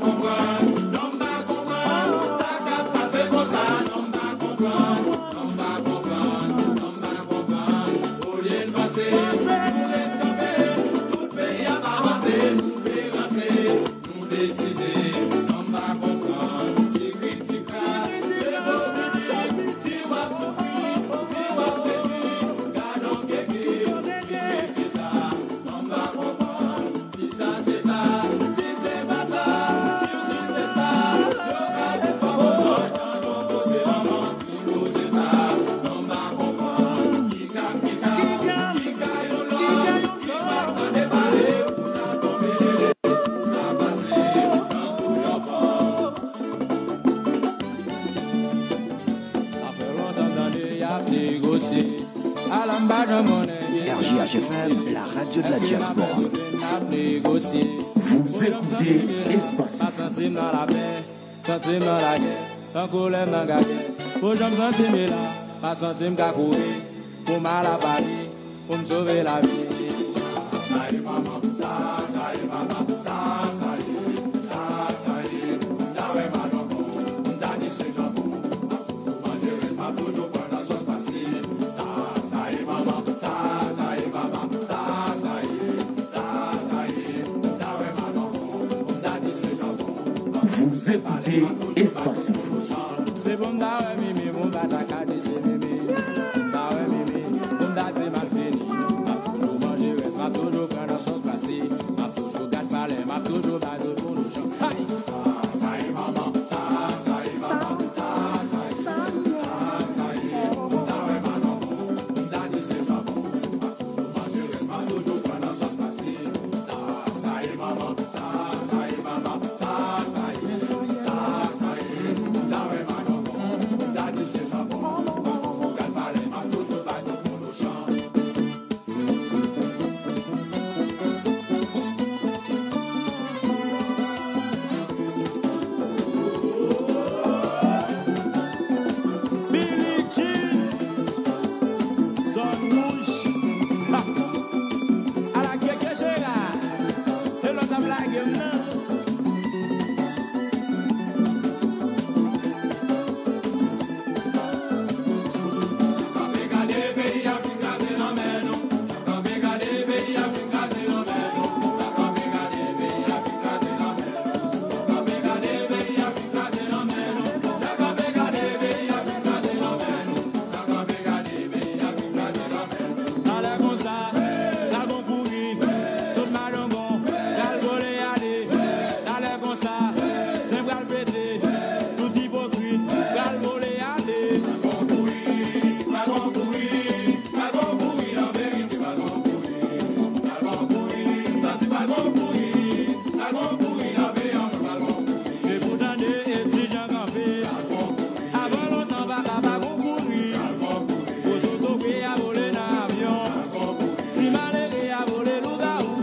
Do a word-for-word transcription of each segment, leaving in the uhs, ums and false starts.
konprann, non m pa konprann sa k ap pase konsa, non m pa konprann, non m pa konprann, non m pa konprann. Olye n panse, nou ret kanpe, tout peyi ap avanse, nou vle ranse, nou betize, non m pa konprann. Ti kri, ti krak, se domine, si w ap soufri, si w ap flechi, gad on keke, keke sa, non m pa konprann. Si sa se sa, si se pa sa, si w di se sa, yo ka di fò kontan, tande w poze manman, ki koze sa, non m pa konprann. Ki ka, ki ka, ki ka yon lòt, ki pa tande pale, ou ta tonbe lele, ou ta pase, tankou yon fanm. Sa fè lontan m tande y ap negosye. Ala m pa janm konnen R J H F M, la radio de la diaspora. Vous écoutez Espace Info. Pa santi m nan lapè, santi m nan lagè, tankou lè m nan gagè. Pou jan m santi m ye la, pa santi m ka kouri, pou m al a Pari, pou m sove lavi. Sa sa ye manman, sa sa ye papa, sa sa ye, sa sa ye, m ta wè madanm, m ta di se janbon. Toujou manje rès, m ap toujou pran nan sòs pase. Sa sa ye manman, sa sa ye papa, sa sa ye, sa sa ye, m ta wè madanm, m ta di se janbon. Vous écoutez Espace Info. Se pou m ta wè Mimi, m pa ta ka di se Mimi. M ta wè Mimi, pou m ta di m al fini. M ap toujou manje rès, m ap toujou pran nan sòs pase. M ap toujou gad palè, m ap toujou bay tout moun ochan. Hay! Billie Jean, zòn wouj. Ha! Ala Keke Jera, e lòt ap lage m nan. Talè konsa, dragon kouri, tout madanm pral vole ale. Talè konsa, zen pral pete, tout ipokrit pral vole ale. Dragon kouri, dragon kouri, dragon kouri, an verite, dragon kouri, dragon kouri, santi dragon kouri, dragon kouri, nan peyi an, dragon kouri. E pou tande e ti jan kanpe. Avan lontan, papa pa gon kouri. Gwo zotobre a vole nan avyon. Ti malere a vole lougawou.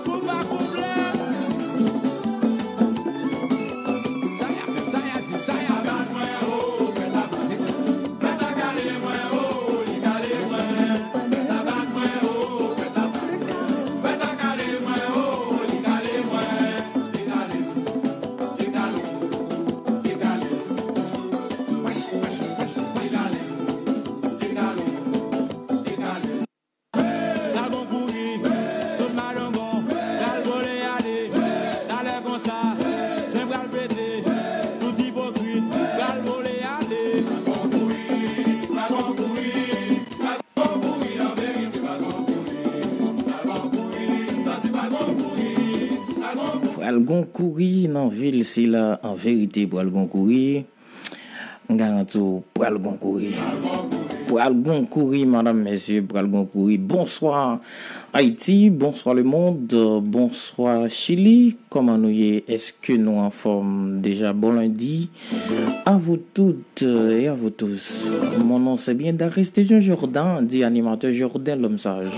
Pou pa konplè. Sa y ap fè m, sa y a di m, sa y ap fè m. Dragon kouri, tout madanm pral vole ale. Talè konsa, zen pral pete, tout ipokrit pral vole ale. Dragon kouri, dragon kouri, dragon kouri, an verite, dragon kouri, dragon kouri, santi dragon kouri, dragon kouri. Pral gon kouri nan vil sila, an verite, pral gon kouri. M garanti w, pral gon kouri. Pral gon kouri, madam, mesye, pral gon kouri. Bonsoir, Haïti, bonsoir, le monde, bonsoir, Chili. Kòman nou ye? Èske nou anfòm deja? Bon lundi à vous toutes et à vous tous. Mon nom, c'est bien Daris Tejon Jordan, dit animateur Jordan, l'homme sage.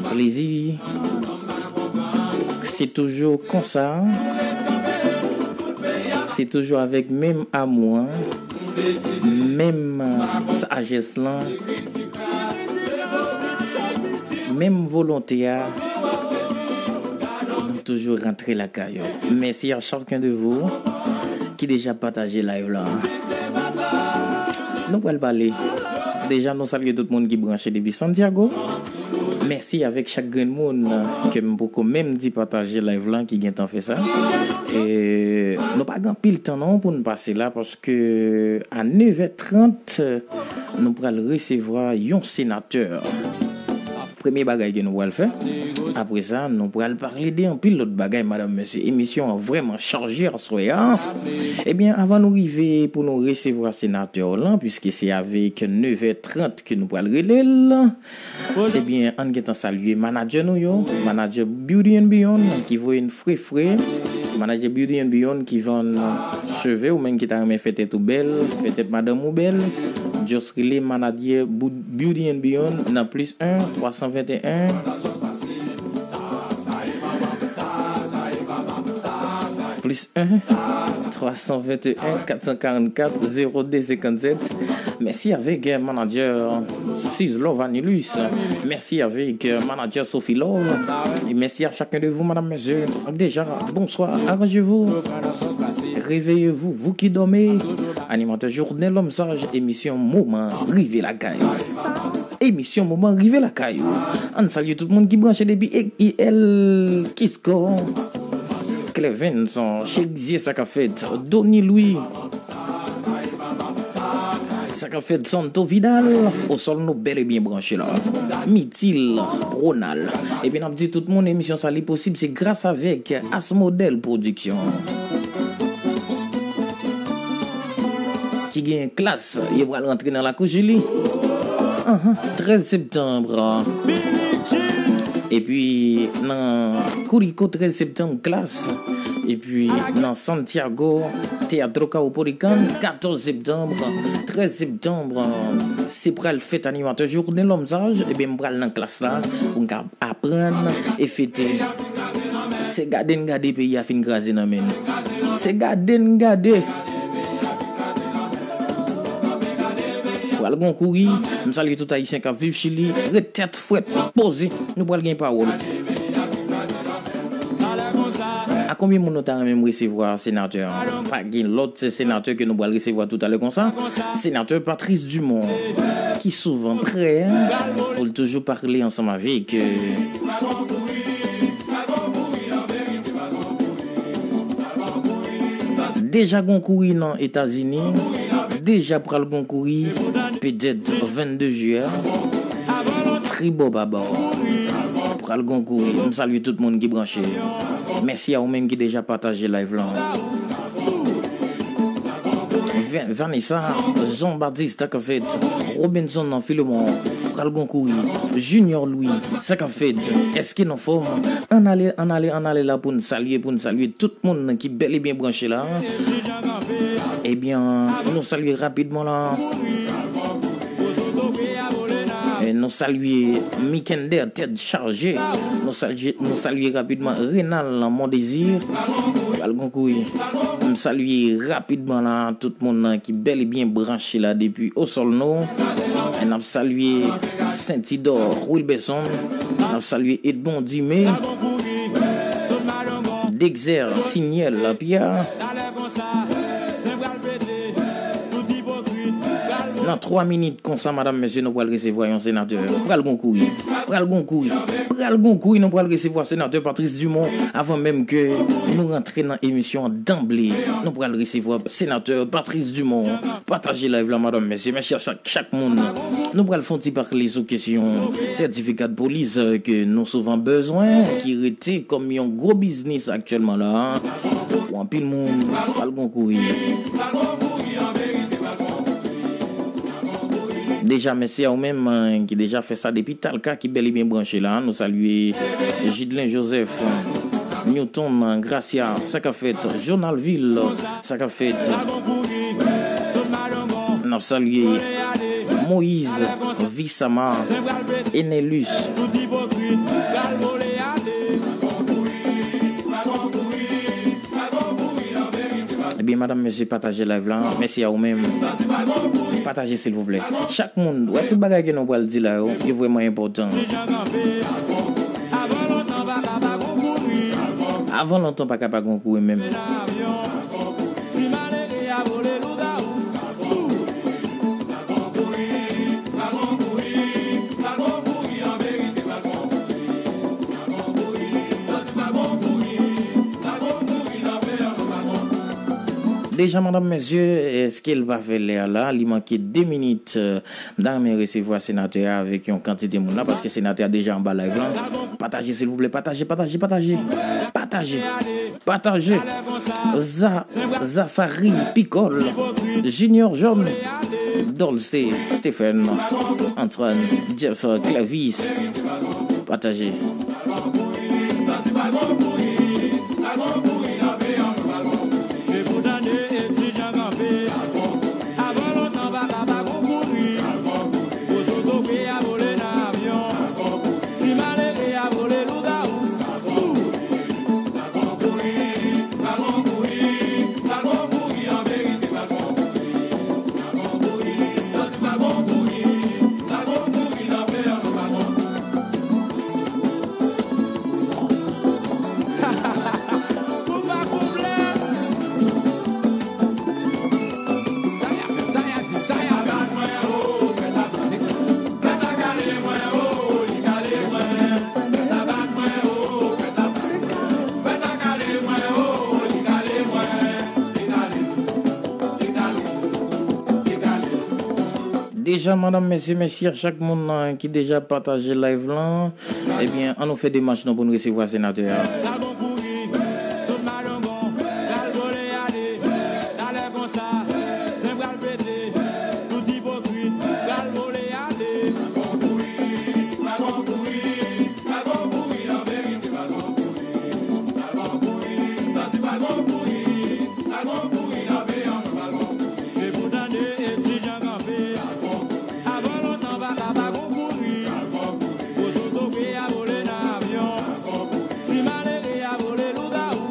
Plezi. Se toujou konsa. Se toujou avèk menm amou an, menm sajès lan, menm volonte a. Nou toujou rantre lakay ou. Mèsi a chacun de vous ki deja pataje live la. Nou pral pale. Deja, nou salye tout moun ki branche depi Santiago. Mèsi avèk chak grenn moun ke m poko menm di pataje live lan ki gentan fè sa. E nou pa gen anpil tan non pou n pase la, paske a nèf è trant, nou pral resevwa yon senatè. Premye bagay ke nou pral fè. Apre sa, nou pral pale de anpil lòt bagay, madanm, mesye. Emisyon an vrèman chaje aswè a. Ebyen, avan nou rive pou nou resevwa senatè w lan, piske se avèk nèf è trant ke nou pral rele l, ebyen, ann gentan salye manadjè nou yo, manadjè Beauty and Beyond, ki voye n fre fre. Manadjè Beauty and Beyond ki vann cheve, ou menm ki ta renmen fè tèt ou bèl, fè tèt madanm ou bèl, just rele manadjè Bou-, Beauty and Beyond nan plis en, twa san venteyen, plis en, twa san venteyen, kat san karannkat, zewo de senkannsèt. Mèsi avèk, eh, manadjè Sis Love Anilus. Mèsi avèk, eh, manadjè Sophie Love. E mèsi a chacun de vous, madame, monsieur. Deja, bonsoir, arrangez-vous. Réveillez-vous, vous qui dormez. Animatè Journel Lòm Saj, emisyon Moman Rive Lakay. Emisyon Moman Rive Lakay. Ann salye tout moun ki branche depi E I L Kisco. Clevens, Cherizier, sa k ap fèt. Doni Louis. Sa k ap fèt Santo Vidal, o sòl nou bèl e byen branche la. Mitil Ronald. Epi n ap di tout moun, emisyon sa li posib se gras avèk Asmodel Production. Ki gen klas, yo pral rantre nan lakou Jili. Ahan, trèz septanm. Epi nan Curicó trèz septanm klas. Epi nan Santiago, Teatro Caupolicán, katòz septanm, trèz septanm, se pral fèt animatè Journel Lòm Saj, ebyen m pral nan klas la pou m ka aprann e fete. Se gade n gade peyi a fin kraze nan men nou. Se gade n gade. Pral gon kouri, m salye tout Ayisyen k ap viv Chili, ret tèt frèt, poze, nou pral gen pawòl. A konbyen moun nou ta renmen m resevwa senatè an? Pa gen lòt senatè ke nou pral resevwa toutalè konsa. Senatè Patrice Dumont, ki souvan prè pou l toujou pale ansanm avèk, euh, deja gon kouri nan Etazini, deja pral gon kouri petèt vennde jiyè. Tribò babò. Pral gon kouri. M salye tout moun ki branche. Mèsi a ou menm ki deja pataje live lan. Van-, Vanessa, Jean Baptiste, sa k ap fèt? Robinson nan Filemon, pral gon kouri. Junior Louis, sa k ap fèt? Èske n anfòm? Ann ale, ann ale, ann ale la pou n salye, pou n salye tout moun ki bèl e byen branche la. Ebyen, nou salye rapidman la. E nou salye Mikender, tèt chaje. Nou salye, nou salye rapidman Renal Mondésir. Pral gon kouri. M salye rapidman la tout moun nan ki bèl e byen branche la depi Osolno. E n ap salye Sentidò Wilberson. N ap salye Edmond Dumé. Dexer Siniel Pierre. Nan twa minit konsa, madanm, mesye, nou pral resevwa yon senatè. Pral gon kouri. Pral gon kouri. Pral gon kouri, nou pral resevwa senatè Patrice Dumont. Avan menm ke nou rantre nan emisyon an danble, nou pral resevwa senatè Patrice Dumont. Pataje live la, madanm, mesye. Mèsi a chak, chak moun. Nou pral fè yon ti pale sou kesyon sètifika de polis, euh, ke nou souvan bezwen, ki rete kòm yon gwo biznis aktyèlman la. Pou anpil moun, pral gon kouri. Deja, mèsi a ou menm, euh, ki deja fè sa depi Talka, ki bèl e byen branche la. Nou salye Jidlen Joseph, Newton Gracia, sa k ap fèt, Jonalville, sa k ap fèt. N ap salye Moïse, Visama, Enelus. Ebyen, madanm, mesye, pataje live la. Mèsi a ou menm. Pataje, silvouplè. Chak moun, wè, tout bagay ke nou pral di la yo, yo vrèman enpòtan. Avan lontan, pa ka pa gon kouri menm. Deja, madanm, mesye, èske l pa fè lè a la? Li manke de minit. M ta renmen resevwa senatè a avèk yon kantite moun la, paske senatè a deja anba live lan. Pataje, silvouplè, pataje, pataje, pataje. Pataje. Pataje. Za, Zafari, Picol, Junior John, Dolce, Stephen, Antoine, Jeff, Clovis. Pataje. Avan lontan, pa ka pa gon kouri. Gwo sotope a vole nan avyon. Ti malere a vole lougawou. Deja, madanm, mesye, mèsi a chak moun nan ki deja pataje live lan. Ebyen, ann nou fè demach nou pou n resevwa senatè a. Avan lontan, pa ka pa gon kouri. Gwo sotope a vole nan avyon. Ti malere a vole lougawou.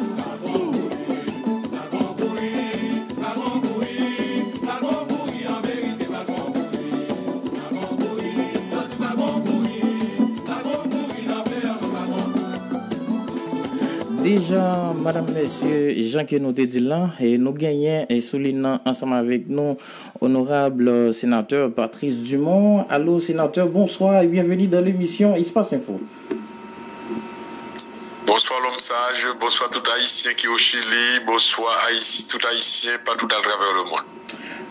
Deja, madanm, mesye, jan ke nou te di l lan, e nou genyen, e, sou liy nan ansanm avèk nou, onorab, e, senatè Patrice Dumont. Alo, senatè, bonsoir et bienvenue dans l'émission Espace Info. Bonswa, lòm saj, bonswa tout Ayisyen ki o Chili, bonswa Ayis-, tout Ayisyen patout atravè lemonn.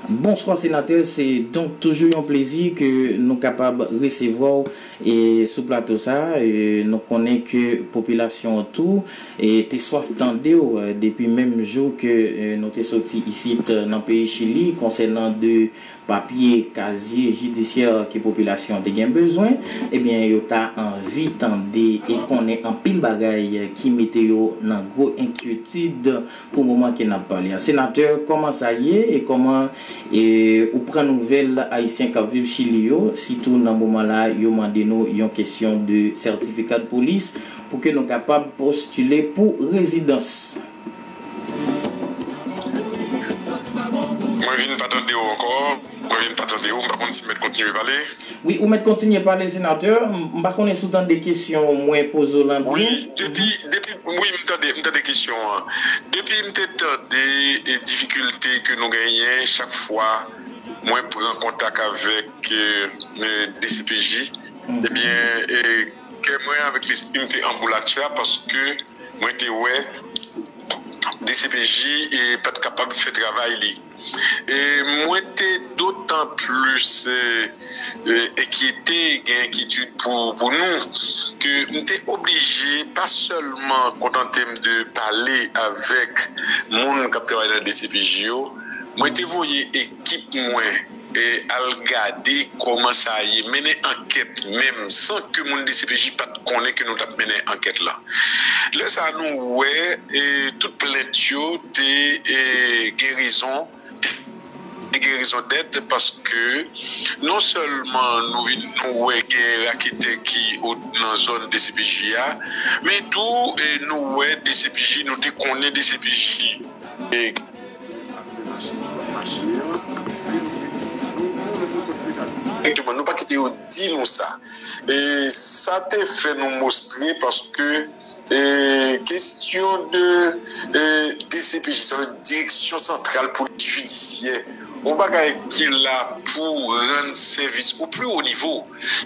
Bonswa, senatè, se donk toujou yon plezi ke nou kapab resevwa w, e, sou plato sa. E, nou konnen ke popilasyon an tou, e, te swaf tande w, e, depi menm jou ke, e, nou te soti isit, e, nan peyi Chili konsènan de papye, kazye jidisyè ke popilasyon an te gen bezwen, ebyen, yo ta anvi tande e konnen anpil bagay ki mete yo nan gwo enkyetid pou moman ke n ap pale a. Senatè, kòman sa ye e kòman, e, ou pran nouvèl Ayisyen k ap viv Chili yo, sitou nan moman la yo mande nou yon kesyon de sètifika de polis pou ke nou kapab postile pou rezidans? Mwen vin pa tande w ankò. Mwen vin pa tande w. M pa konn si m mèt kontinye pale. Wi, ou mèt kontinye pale, senatè. M, m pa konnen si w tande kesyon mwen poze w lan byen. Wi, depi, depi, wi, m tande, m tande kesyon an. Depi m te tande, e, difikilte ke nou genyen chak fwa mwen pran kontak avèk, e, e, D C P J, ebyen, e, kè mwen avèk lespri m te anboule atè a paske mwen te wè D C P J, e, pa t kapab fè travay li. E mwen te dotan plis, e, e, enkyete, gen enkyetid pou, pou nou, ke m te oblije pa sèlman kontante m de pale avèk moun k ap travay nan D C P J yo, mwen te voye ekip mwen, e, al gade kòman sa ye, mennen ankèt menm, san ke moun D C P J pa t konnen ke nou t ap mennen ankèt la. Lè sa a, nou wè, e, tout plent yo te, e, gen rezon, te gen rezon dèt, paske non sèlman nou vin, nou wè gen raketè ki o-, nan zòn D C P J a, men tou, e, nou wè D C P J, nou te konnen D C P J, e, Egzakteman, nou pa kite yo di nou sa. E sa te fè nou mostre paske e, kesyon de e, D C P J, sa vle di Direksyon Santral Polis Jidisyè, yon bagay ki la pou rann sèvis o pli wo nivo.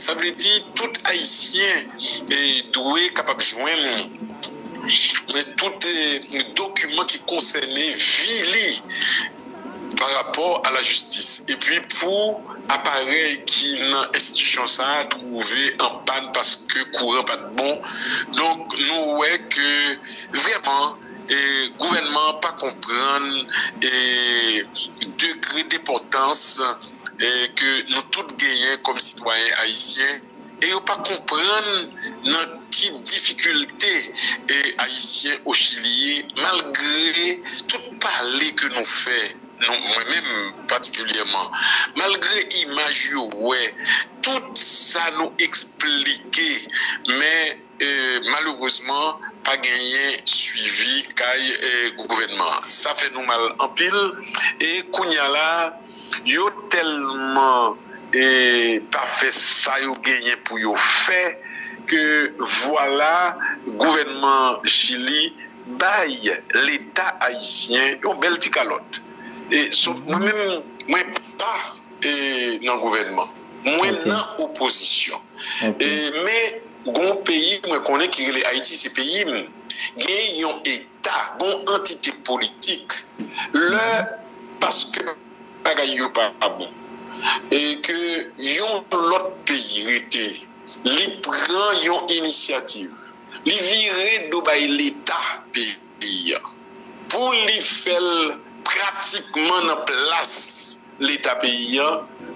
Sa vle di tout Ayisyen e, dwe kapab jwenn e, tout e, dokiman ki konsène vi li pa rapò a lajistis. Epi pou aparèy ki nan enstitisyon sa a twouve an pàn paske kouran pa t bon. Donk, nou wè ke vrèman e, gouvènman an pa konprann e, degre denpòtans e, ke nou tout genyen kòm sitwayen ayisyen e yo pa konprann nan ki difikilte e, Ayisyen o Chili ye, malgre tout pale ke nou fè, nou, mwen menm patikilyèman, malgre imaj yo wè, tout sa nou eksplike, men e, malerezman, pa genyen swivi kay e, gouvènman an. Sa fè nou mal anpil. E kounye a la, yo tèlman e, pa fè sa yo genyen pou yo fè, ke vwala, gouvènman Chili bay Leta ayisyen yon bèl ti kalòt. E, so, mwen menm, mwen pa e, nan gouvènman. Mwen nan opozisyon. E, men, gen yon peyi mwen konnen ki rele Ayiti, se peyi m. Gen yon eta, gen yon antite politik. Lè, paske bagay yo pa bon, e ke yon lòt peyi rete, li pran yon inisyativ, li vire do bay Leta peyi a pou li fè l pratikman nan plas Leta peyi a,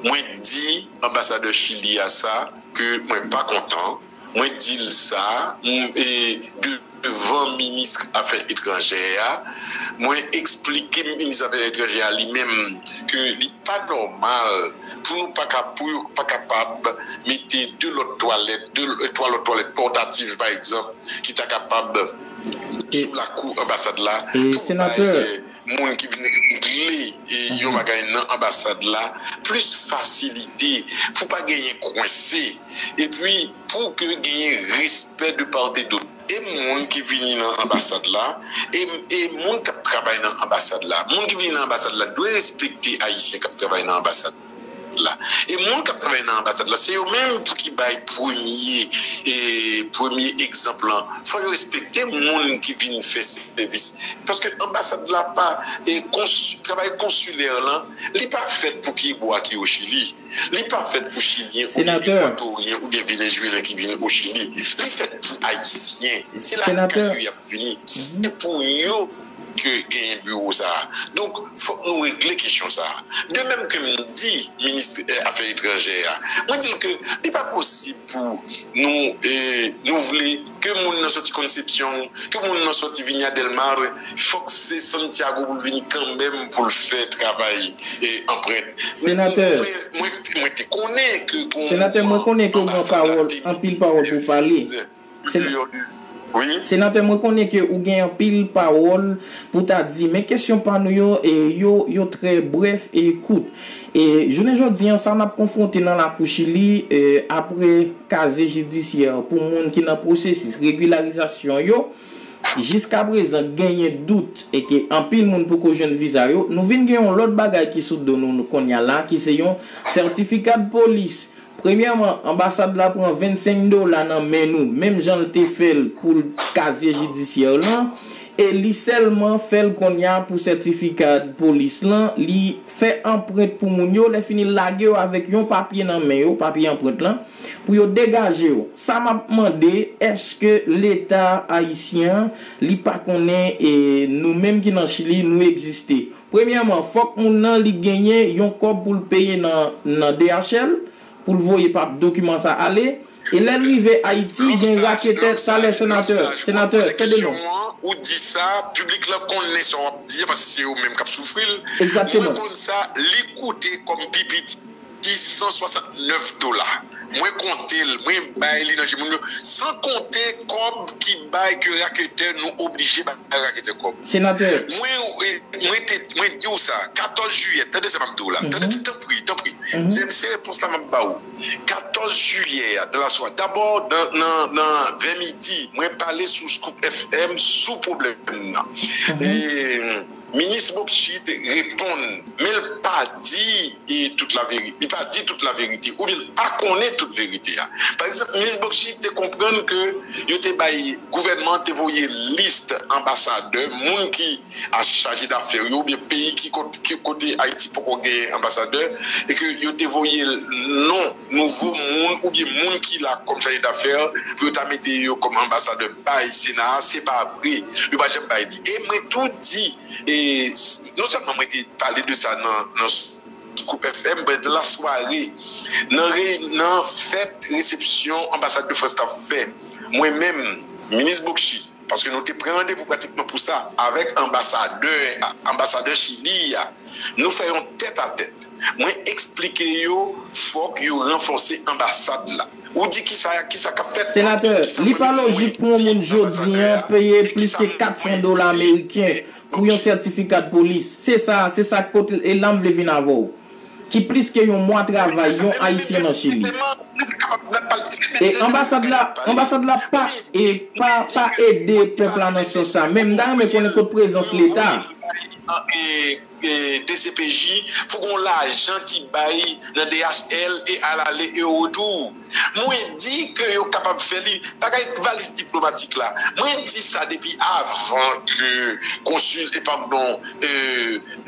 mwen di anbasadè Chili a sa, ke mwen pa kontan. Mwen di l sa, m, e, devan minis afè etranjè a. Mwen eksplike minis afè etranjè a li menm ke li pa nòmal pou nou pa ka, pou yo pa kapab mete de lòt twalèt, de, twa lòt twalèt pòtatif, pa egzanp, ki ta kapab sou lakou anbasad la pou bay moun ki vin regle e, yon bagay nan anbasad la plis fasilite, pou pa genyen kwense, epi pou ke genyen respè de part et d'autre. E moun ki vini nan anbasad la, e, e moun k ap travay nan anbasad la. Moun ki vini nan anbasad la dwe respekte Ayisyen k ap travay nan anbasad la. E moun k ap travay nan anbasad la, se yo menm pou ki bay premye, e, premye egzanp lan. Fò yo respekte moun ki vin fè sèvis. Paske anbasad la pa, e, kons-, travay konsilè lan, li pa fèt pou Kibwa ki o Chili. Li pa fèt pou Chilyen oubyen Ekwatoryen oubyen Venezwelyen ki vin o Chili. Li fèt pou Ayisyen. Se lakay yo y ap vini. Se pou yo ke genyen biwo sa a. Donk, fòk nou regle kesyon sa a. De menm ke m di minis, eh, afè etranjè a, mwen di l ke li pa posib pou nou, eh, nou vle ke moun nan soti Concepción, ke moun nan soti Viña del Mar, fòk se Santiago pou l vini kanmenm pou l fè travay, eh, anprent. Senatè, mwen, mwen, mwen te konnen ke pou Senatè, mwen konnen ke w gen anbasad la pawòl, te anpil pawòl pou w pale. Sen-, Senatè, mwen konnen ke ou gen anpil pawòl pou ta di, men kesyon pa nou yo, e, yo, yo trè brèf e kout. E jounen jodi an, sa n ap konfwonte nan lakou Chili, e, apre kaze jidisyè pou moun ki nan pwosesis regilarizasyon yo, jiskaprezan genyen dout e ke anpil moun poko jwenn viza yo, nou vin gen yon lòt bagay ki sou do nou, nou kounye a la, ki se yon sètifika de polis. Premyèman, anbasad la pran vennsenk dola nan men nou, menm jan l te fè l pou l kazye jidisyè lan, e li sèlman fè l kounye a pou sètifika polis lan, li fè anprent pou moun yo, lè fini l lage yo avèk yon papye nan men yo, papye anprent lan, pou yo degaje yo. Sa m ap mande, èske Leta ayisyen an, li pa konnen, e, nou menm ki nan Chili, nou egziste? Premyèman, fòk moun nan li genyen yon kòb pou l peye nan, nan D H L, pou l voye pa dokiman sa ale. E lè l rive Ayiti, gen raketè, talè senatè, senatè, tande non. Ou di sa, piblik la konnen sa w ap di a, paske se yo menm k ap soufri l. Egzakteman. Mwen konn sa, li koute kòm pi piti san swasantnèf dola. Mwen konte l, mwen bay li nan je moun yo, san konte kòb ki bay ke raketè nou oblije bay raketè kòb. Senatè. Mwen, mwen, te, mwen di w sa, katòz jiyè, tande sa m ap di w la, tande, tanpri, tanpri. Se, se repons la m ap ba w. Katòz jiyè a, nan laswa, dabò, nan, nan, nan vè midi, mwen pale sou Scoop F M sou pwoblèm nan. E, Minis Bocchit reponn, men l pa di, e, tout laverite. Li pa di tout laverite, oubyen l pa konnen tout verite a. Pa egzanp, Minis Bocchit te konprann ke yo te bay, gouvènman te voye lis anbasadè, moun ki a chaje dafè yo, oubyen peyi ki kot-, ki kote Ayiti poko genyen anbasadè, e ke yo te voye non nouvo moun, oubyen moun ki la kòm chaje dafè, pou yo ta mete yo kòm anbasadè bay Sena a, se pa vre. Yo pa janm bay li. E mwen tou di, e s-, non sèlman mwen te pale de sa nan, nan Scoop F M, but lasware, nan, re- nan fèt resepsyon anbasad de Frans t ap fè, mwen menm, minis Bocchit, paske nou te pran randevou pratikman pou sa avèk anbasadè, anbasadè Chili a, nou fè yon tèt a tèt. Mwen eksplike yo, fòk yo ranfòse anbasad la. Ou di kisa, kisa k ap fèt? Senatè, li pa lojik pou yon moun jodi an peye plis ke kat san dola ameriken pou yon sètifika de polis. Se sa, se sa kot e la m vle vin avè w. Ki plis ke yon mwa travay yon Ayisyen nan Chili. E anbasad la, anbasad la pa, e pa, pa ede pèp la nan sans sa. Men m ta renmen konnen kot prezans Leta. E, D C P J, pou gon lajan ki bay nan D H L e alale e retou. Mwen di ke yo kapab fè li. Bagay valiz diplomatik la, mwen di sa depi avan ke konsil, e padon, e,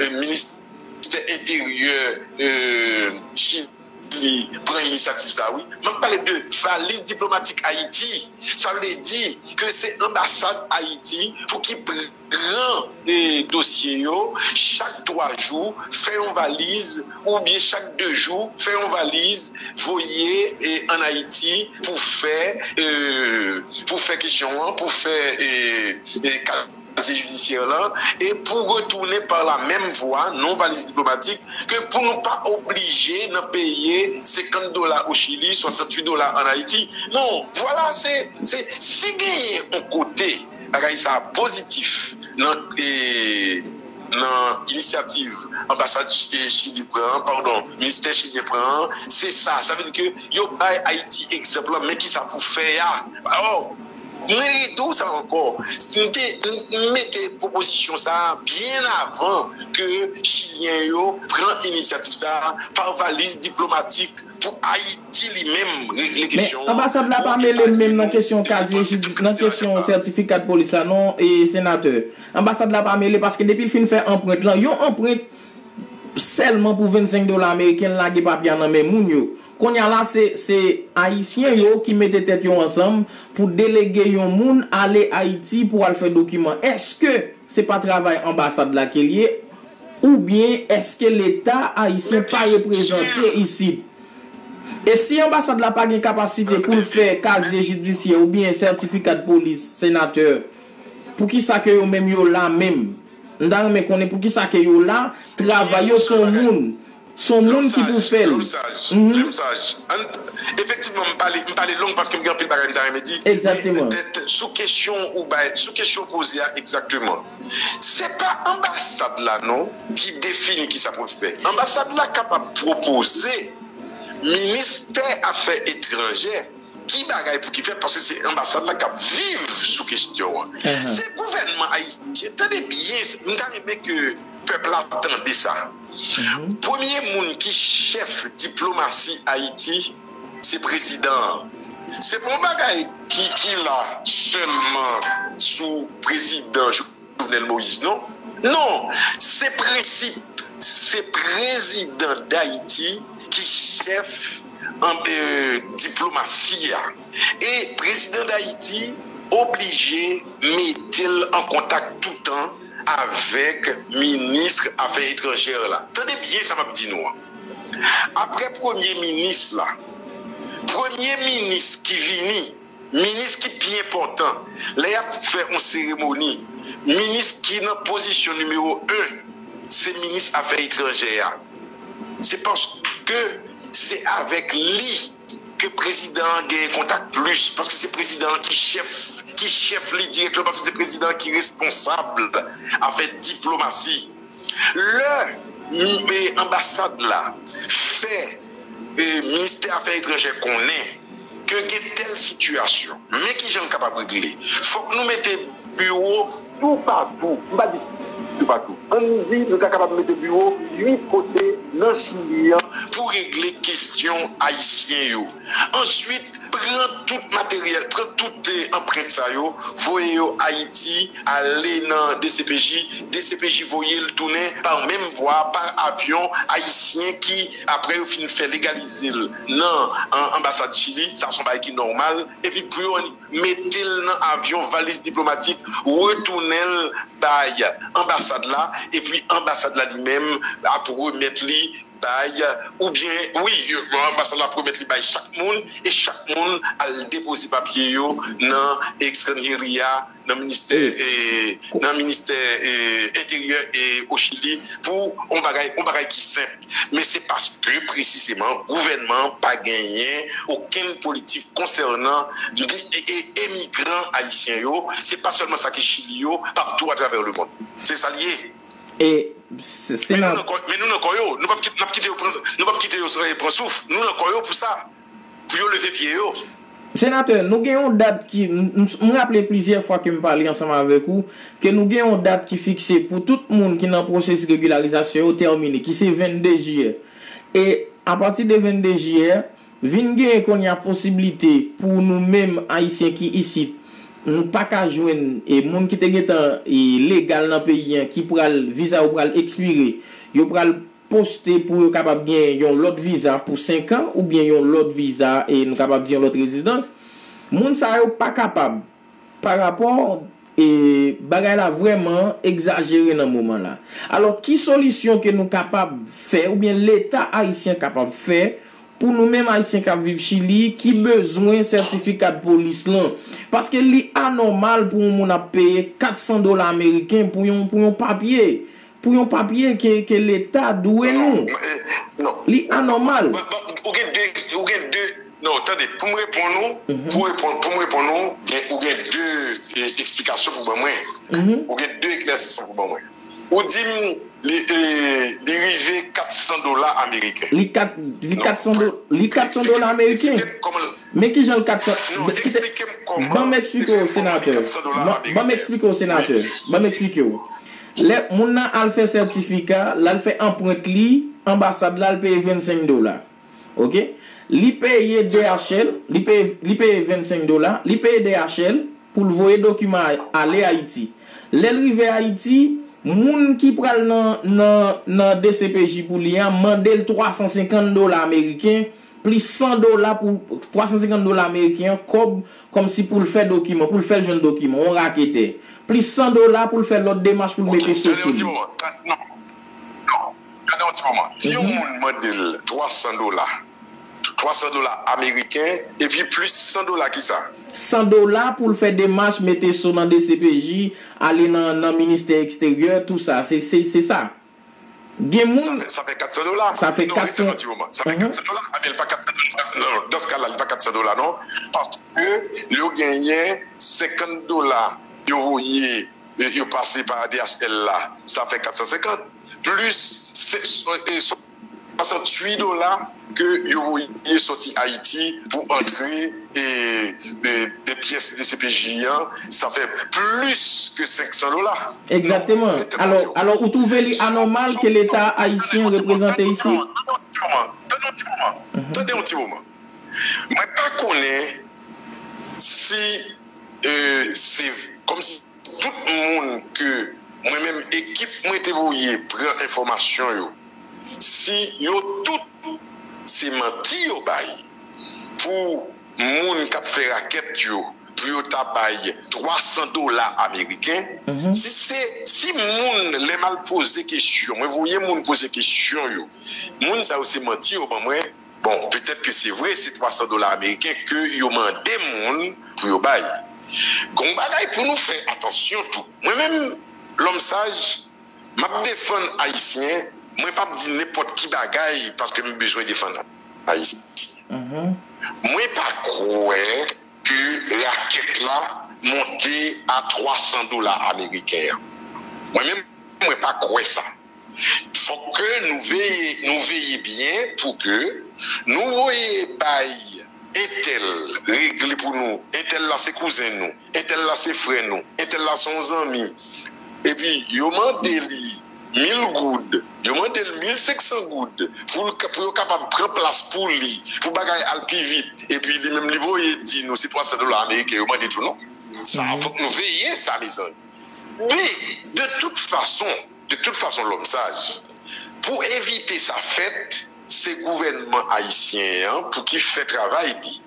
e, ministè enteryè, e, Chili pran inisyativ sa, wi. M ap pale de valiz diplomatik Ayiti. Sa vle di ke se anbasad Ayiti pou ki pran, e, dosye yo chak twa jou, fè yon valiz, oubyen chak de jou, fè yon valiz, voye, e, ann Ayiti pou fè, e, pou fè kesyon an, pou fè, e, e, kazye jidisyè lan, e pou retounen pa la menm vwa, non valiz diplomatik, ke pou nou pa oblije nan peye senkant dola o Chili, swasanntuit dola ann Ayiti. Non, vwala, se, se, si genyen yon kote bagay sa pozitif nan, e, nan inisyativ anbasad Ch- e, Chili pran an, padon, ministè chilyen pran an, se sa. Sa vle di ke yo bay Ayiti egzanp lan, men kisa pou fè a. Alò, mwen redi w sa ankò. M te, m mete pwopozisyon sa a byen avan ke Chilyen yo pran inisyativ sa a pa valiz diplomatik pou Ayiti li menm regle kesyon an. Men anbasad la pa mele menm nan kesyon kazye jidi- nan kesyon sètifika de polis la, non, e senatè. Anbasad la pa mele paske depi l fin fè anprent lan, yon anprent sèlman pou vennsenk dola ameriken, l lage papye a nan men moun yo. Kounye a la, se, se Ayisyen yo ki mete tèt yo ansanm pou delege yon moun ale Ayiti pou al fè dokiman. Èske se pa travay anbasad la ke l ye? Oubyen èske Leta ayisyen pa reprezante isit? E si anbasad la pa gen kapasite pou l fè kazye jidisyè oubyen sètifika de polis, senatè, poukisa ke yo menm yo la menm? M ta renmen konnen poukisa ke yo la, travay yo se yon moun, se yon moun ki pou fè l. Lèmsaj, Lèmsaj. Ann- efektivman, m pale, m pale long paske m gen anpil bagay m ta renmen di. Egzakteman. Men, sou kesyon ou bay, sou kesyon poze a, egzakteman. Se pa anbasad la, non, ki defini kisa pou l fè. Anbasad la kapab pwopoze ministè afè etranjè ki bagay pou ki fèt, paske se anbasad la k ap viv sou kesyon an. Se gouvènman ayisyen, tande byen, m ta renmen ke pèp la tande sa. Premye moun ki chèf diplomasi Ayiti, se prezidan an. Se pa yon bagay ki, ki la sèlman sou prezidan Jovenel Moïse, non. Non, se prensip, se prezidan Dayiti ki chèf an, e, diplomasi a. E prezidan Dayiti oblije mete l an kontak toutan avèk minis afè etranjè la. Tande byen sa m ap di nou an. Apre premye minis la, premye minis ki vini, minis ki pi enpòtan, lè y ap fè yon seremoni, minis ki nan pozisyon nimewo en, se minis afè etranjè a. Se paske se avèk li ke prezidan an genyen kontak plis, paske se prezidan an ki chèf, ki chèf li dirèkteman, paske se prezidan an ki responsab afè diplomasi. Lè m- e, anbasad la fè e, ministè afè etranjè konnen ke gen tèl sitiyasyon, men ki jan l kapab regle. Fòk nou mete biwo toupatou, m pa di toupatou, ann di nou ta kapab mete biwo uit kote nan Chili an pou regle kesyon ayisyen yo. Answit, pran tout materyèl, pran tout eh, anprent sa yo, voye yo Ayiti, ale nan D C P J, D C P J voye l tounen pa menm vwa, pa avyon ayisyen ki, apre yo fin fè legalize l nan an- anbasad Chili, sa se yon bagay ki nòmal, epi pou yo mete l nan avyon, valiz diplomatik, retounen l bay anbasad la, epi anbasad la li menm ap remèt li bay, oubyen, wi, anbasad la ap remèt li bay chak moun, e chak moun al depoze papye yo nan Ekstranjeri a, nan ministè, e, nan ministè e, enteryè e o Chili pou yon bagay, yon bagay ki senp. Men se paske presizeman gouvènman an pa genyen okenn politik konsènan e, e, emigran ayisyen yo. Se pa sèlman sa ki Chili yo, partou atravè lemonn. Se sa l ye. E se- Men nou nan kò, men nou nan kò yo. Nou p ap kite, n ap kite yo pran, nou p ap kite yo eh, pran souf. Nou nan kò yo pou sa. Pou yo leve pye yo. Senatè, nou gen yon dat ki, m- m- m raple plizyè fwa ke m pale ansanm avèk ou, ke nou gen yon dat ki fikse pou tout moun ki nan pwosesis regilarizasyon yo tèmine, ki se vennde jiyè. E apati de vennde jiyè, vin genyen kounye a posiblite pou nou menm Ayisyen ki isit, nou pa ka jwenn e moun ki te gentan e legal nan peyi an, ki pral, viza yo pral ekspire, yo pral poste pou yo kapab gen yon lòt viza pou senk an oubyen yon lòt viza e nou kapab di yon lòt rezidans. Moun sa yo pa kapab pa rapò e bagay la vrèman egzajere nan moman la. Alò, ki solisyon ke nou kapab fè oubyen Leta ayisyen kapab fè pou nou menm Ayisyen k ap viv Chili ki bezwen sètifika de polis lan? Paske li anòmal pou yon moun ap peye kat san dola ameriken pou yon, pou yon papye. Pou yon papye ke, ke Leta dwe nou. Non, non. Li anòmal. Ou gen de, ou gen de, non, tande, pou m reponn ou, pou reponn, pou m reponn ou, gen, ou gen de eh, eksplikasyon pou ban mwen. Ou gen de eklèsisman pou ban mwen. Ou di m li, eh, li rive kat san dola ameriken. Li kat, li kat san do, li kat san dola ameriken. Men ki jan l kat san? Non, eksplike m kòman. Ban m eksplike w, senatè. Ban, ban m eksplike w, senatè. Ban m eksplike w. Lè moun nan al fè sètifika, l al fè anprent li, anbasad la, l peye vennsenk dola. Oke? Li peye D H L, li peye, li peye vennsenk dola, li peye D H L pou l voye dokiman a- ale Ayiti. Lè l rive Ayiti, moun ki pral nan, nan, nan D C P J pou li an mande l twa san senkant dola ameriken, plis san dola pou twa san senkant dola ameriken an, kòb kòmsi pou l fè dokiman, pou l fè l jwenn dokiman, yon raketè. Plis san dola pou l fè lòt demach pou l mete so sou li. Tande yon ti moman. Si yon moun mande l twa san dola, twa san dola ameriken, epi plis san dola ki sa? San dola pou l fè demach, mete so nan D C P J, ale nan, nan ministè eksteryè, tou sa. Se, se, se sa. Gen moun. Sa fè, sa fè kat san dola. Sa fè kat san. Non, rete yon ti moman. Sa fè kat san dola. A, men li pa kat san dola. Non, dans ka la, li pa kat san dola, non. Paske yo genyen senkant dola yo voye, yo pase pa D H L la. Sa fè kat san senkant. Plis se- so- e- swasanntuit dola ke yo voye soti Ayiti pou antre e, e, de pyès D C P J an, sa fè plis ke senk san dola. Egzakteman. Alò, alò, ou twouve li anòmal ke Leta ayisyen reprezante isi? Tande yon ti moman. Tande yon ti moman. Mwen pa konnen si e, se kòmsi tout moun ke mwen menm ekip mwen te voye pran enfòmasyon yo, si yo tout se manti yo bay pou moun k ap fè rakèt yo, pou yo ta bay twa san dola ameriken, si se, si moun, lè m al poze kesyon, mwen voye moun poze kesyon yo, moun sa yo se manti yo ban mwen, bon, petèt ke se vre, se twa san dola ameriken ke yo mande moun pou yo bay. Gon bagay pou nou fè atansyon tou. Mwen menm, Lòm Saj, m ap defann Ayisyen, mwen p ap di nenpòt ki bagay paske m bezwen defann. Ayisyen. Mwen pa kwè ke rakèt la monte a twa san dola ameriken an. Mwen menm, mwen pa kwè sa. Fòk ke nou veye, nou veye byen pou ke nou voye bay entèl regle pou nou. Entèl la se kouzen nou, entèl la se frè nou, entèl la se yon zanmi. Epi yo mande li mil goud, yo mande l mil senk san goud pou l ka- pou yo kapab pran plas pou li, pou bagay al pi vit. Epi li menm li voye di nou se twa san dola ameriken yo mande tou non. Sa fòk nou veye sa, mezanmi. Men, de tout fason, de tout fason, lòm saj, pou evite sa fèt, se gouvènman ayisyen an pou ki fè travay li.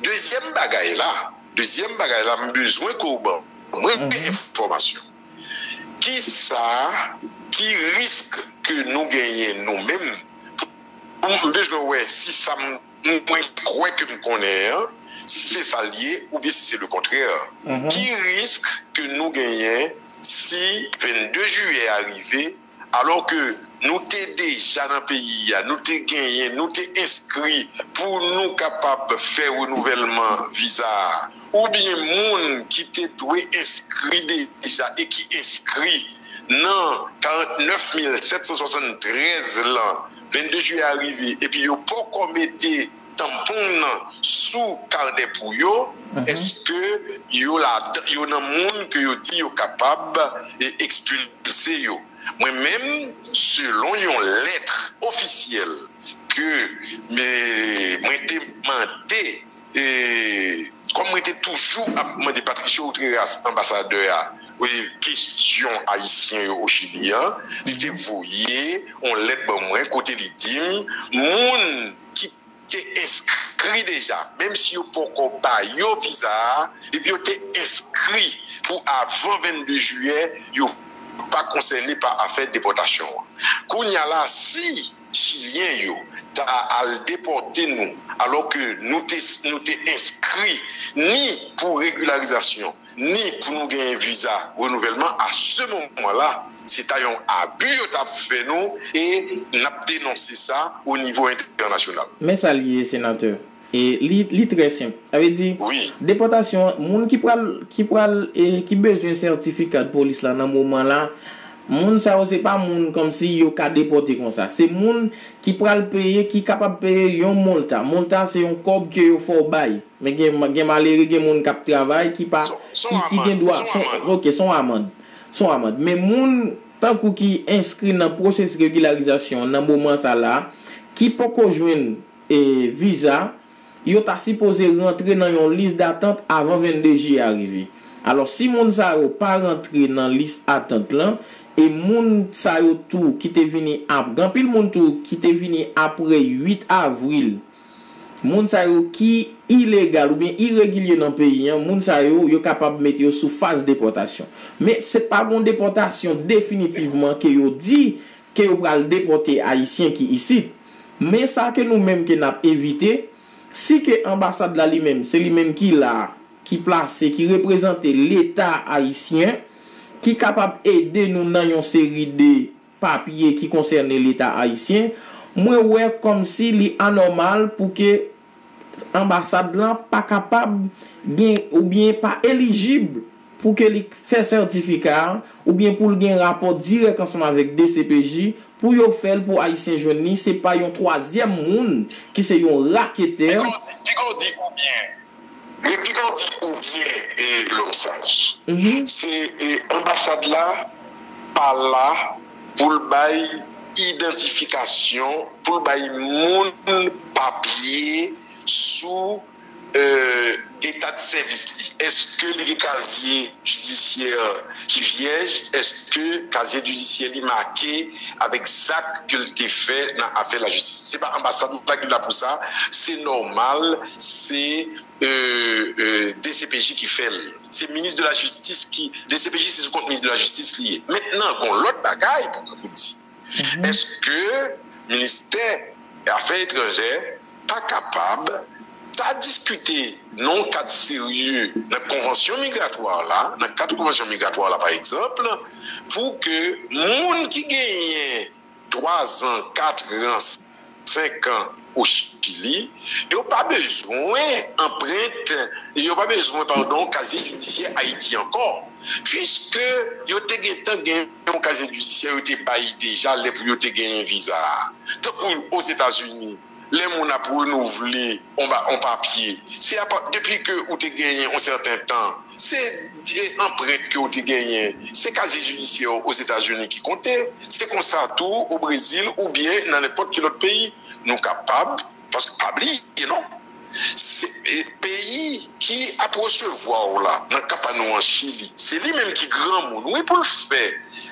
Dezyèm bagay la, dezyèm bagay la, m bezwen ke w ban mwen enfòmasyon. Ki sa, ki risk ke nou genyen nou menm? M bezwen wè si sa m mwen kwè ke m konnen an, si se sa l ye oubyen si se lekontrè. Ki risk ke nou genyen si vennde jiyè a rive, alò ke nou te deja nan peyi a, nou te genyen, nou te enskri pou nou kapab fè renouvèlman viza a, oubyen moun ki te dwe enskri deja e ki enskri nan karant nèf mil sèt san swasanntrèz lan, vennde jiyè a rive, epi yo poko mete tanpon nan sou kanè pou yo, èske yo la, yo nan moun ke yo di yo kapab e, ekspilse yo? Mwen menm, selon yon lèt ofisyèl ke me, mwen te mande, e, kòm mwen te toujou ap mande Patricio Utreras, anbasadè a, e, kesyon ayisyen yo o Chili an, li te voye yon lèt ban mwen kote li di m, moun ki te enskri deja, menm si yo poko ba yo viza a, epi yo te enskri pou avan vennde jiyè, yo pa konsène pa afè depòtasyon an. Kounye a la, si Chilyen yo ta al depòte nou, alò ke nou te, nou te enskri ni pou regilarizasyon, ni pou nou genyen viza renouvèlman, a se moman la, se ta yon abi yo t ap fè nou e n ap denonse sa o nivo entènasyonal. Men sa l ye, senatè. E li, li trè senp. Sa vle di, depòtasyon, moun ki pral, ki pral, e ki bezwen sètifika de polis la nan moman la, moun sa yo se pa moun kòmsi yo ka depòte konsa. Se moun ki pral peye, ki kapab peye yon molta. Molta se yon kòb ke yo fè w bay. Men gen, gen malere, gen moun k ap travay, ki pa, ki, ki gen dwa, se yon, ok, se yon amann. Se yon amann. Men moun tankou ki enskri nan pwosesis regilarizasyon nan moman sa la, ki poko jwenn, e, viza, yo ta sipoze rantre nan yon lis datant avan vennde jiyè a rive. Alò, si moun sa yo pa rantre nan lis atant lan, e moun sa yo tou ki te vini ap, gen anpil moun tou ki te vini apre uit avril, moun sa yo ki ilegal oubyen iregilye nan peyi an, moun sa yo, yo kapab mete yo sou faz depòtasyon. Men se pa gon depòtasyon definitivman ke yo di ke yo pral depòte Ayisyen ki isit. Men sa ke nou menm ke n ap evite, si ke anbasad la li menm, se li menm ki la, ki plase, ki reprezante Leta ayisyen, ki kapab ede nou nan yon seri de papye ki konsène Leta ayisyen, mwen wè kòmsi li anòmal pou ke anbasad lan pa kapab gen oubyen pa elijib pou ke li fè sètifika a, oubyen pou l gen rapò dirèk ansanm avèk D C P J, pou yo fè l pou Ayisyen jwenn li, se pa yon twazyèm moun ki se yon raketè. Piga w di, piga w di oubyen, men piga w di oubyen, e, lòm saj. Se, e, anbasad la pa la pou l bay idantifikasyon, pou l bay moun papye sou, e, eta de sèvis li. Èske li gen kazye jidisyè ki vyèj? Èske kazye jidisyè li make avèk zak ke l te fè nan afè lajistis? Se pa anbasad la ki la pou sa. Se nòmal, se, e, e, D C P J ki fè l. Se minis de la jistis ki, D C P J se sou kont minis de la jistis li ye. Mentnan, gon lòt bagay pou, pou di. Èske ministè afè etranjè pa kapab ta diskite nan yon kad serye nan konvansyon migratwa la, nan kad konvansyon migratwa la, pa egzanp, pou ke moun ki genyen twazan, katran, senk an o Chili, yo pa bezwen anprent, yo pa bezwen, padon, kazye jidisyè Ayiti ankò, piske yo te gentan gen yon kazye jidisyè yo te bay deja lè pou yo te genyen viza a. Tankou Ozetazini, lè moun ap renouvle yon ba-, yon papye, se apa-, depi ke ou te genyen yon sèten tan, se de anprent ke w te genyen, se kazye jidisyè w Ozetazini ki konte. Se konsa tou o Brezil oubyen nan nenpòt ki lòt peyi. Nou kapab, paske pa bliye non, se, e, peyi ki ap resevwa w la, nan ka pa nou an Chili, se li menm ki granmoun, wi, pou l fè,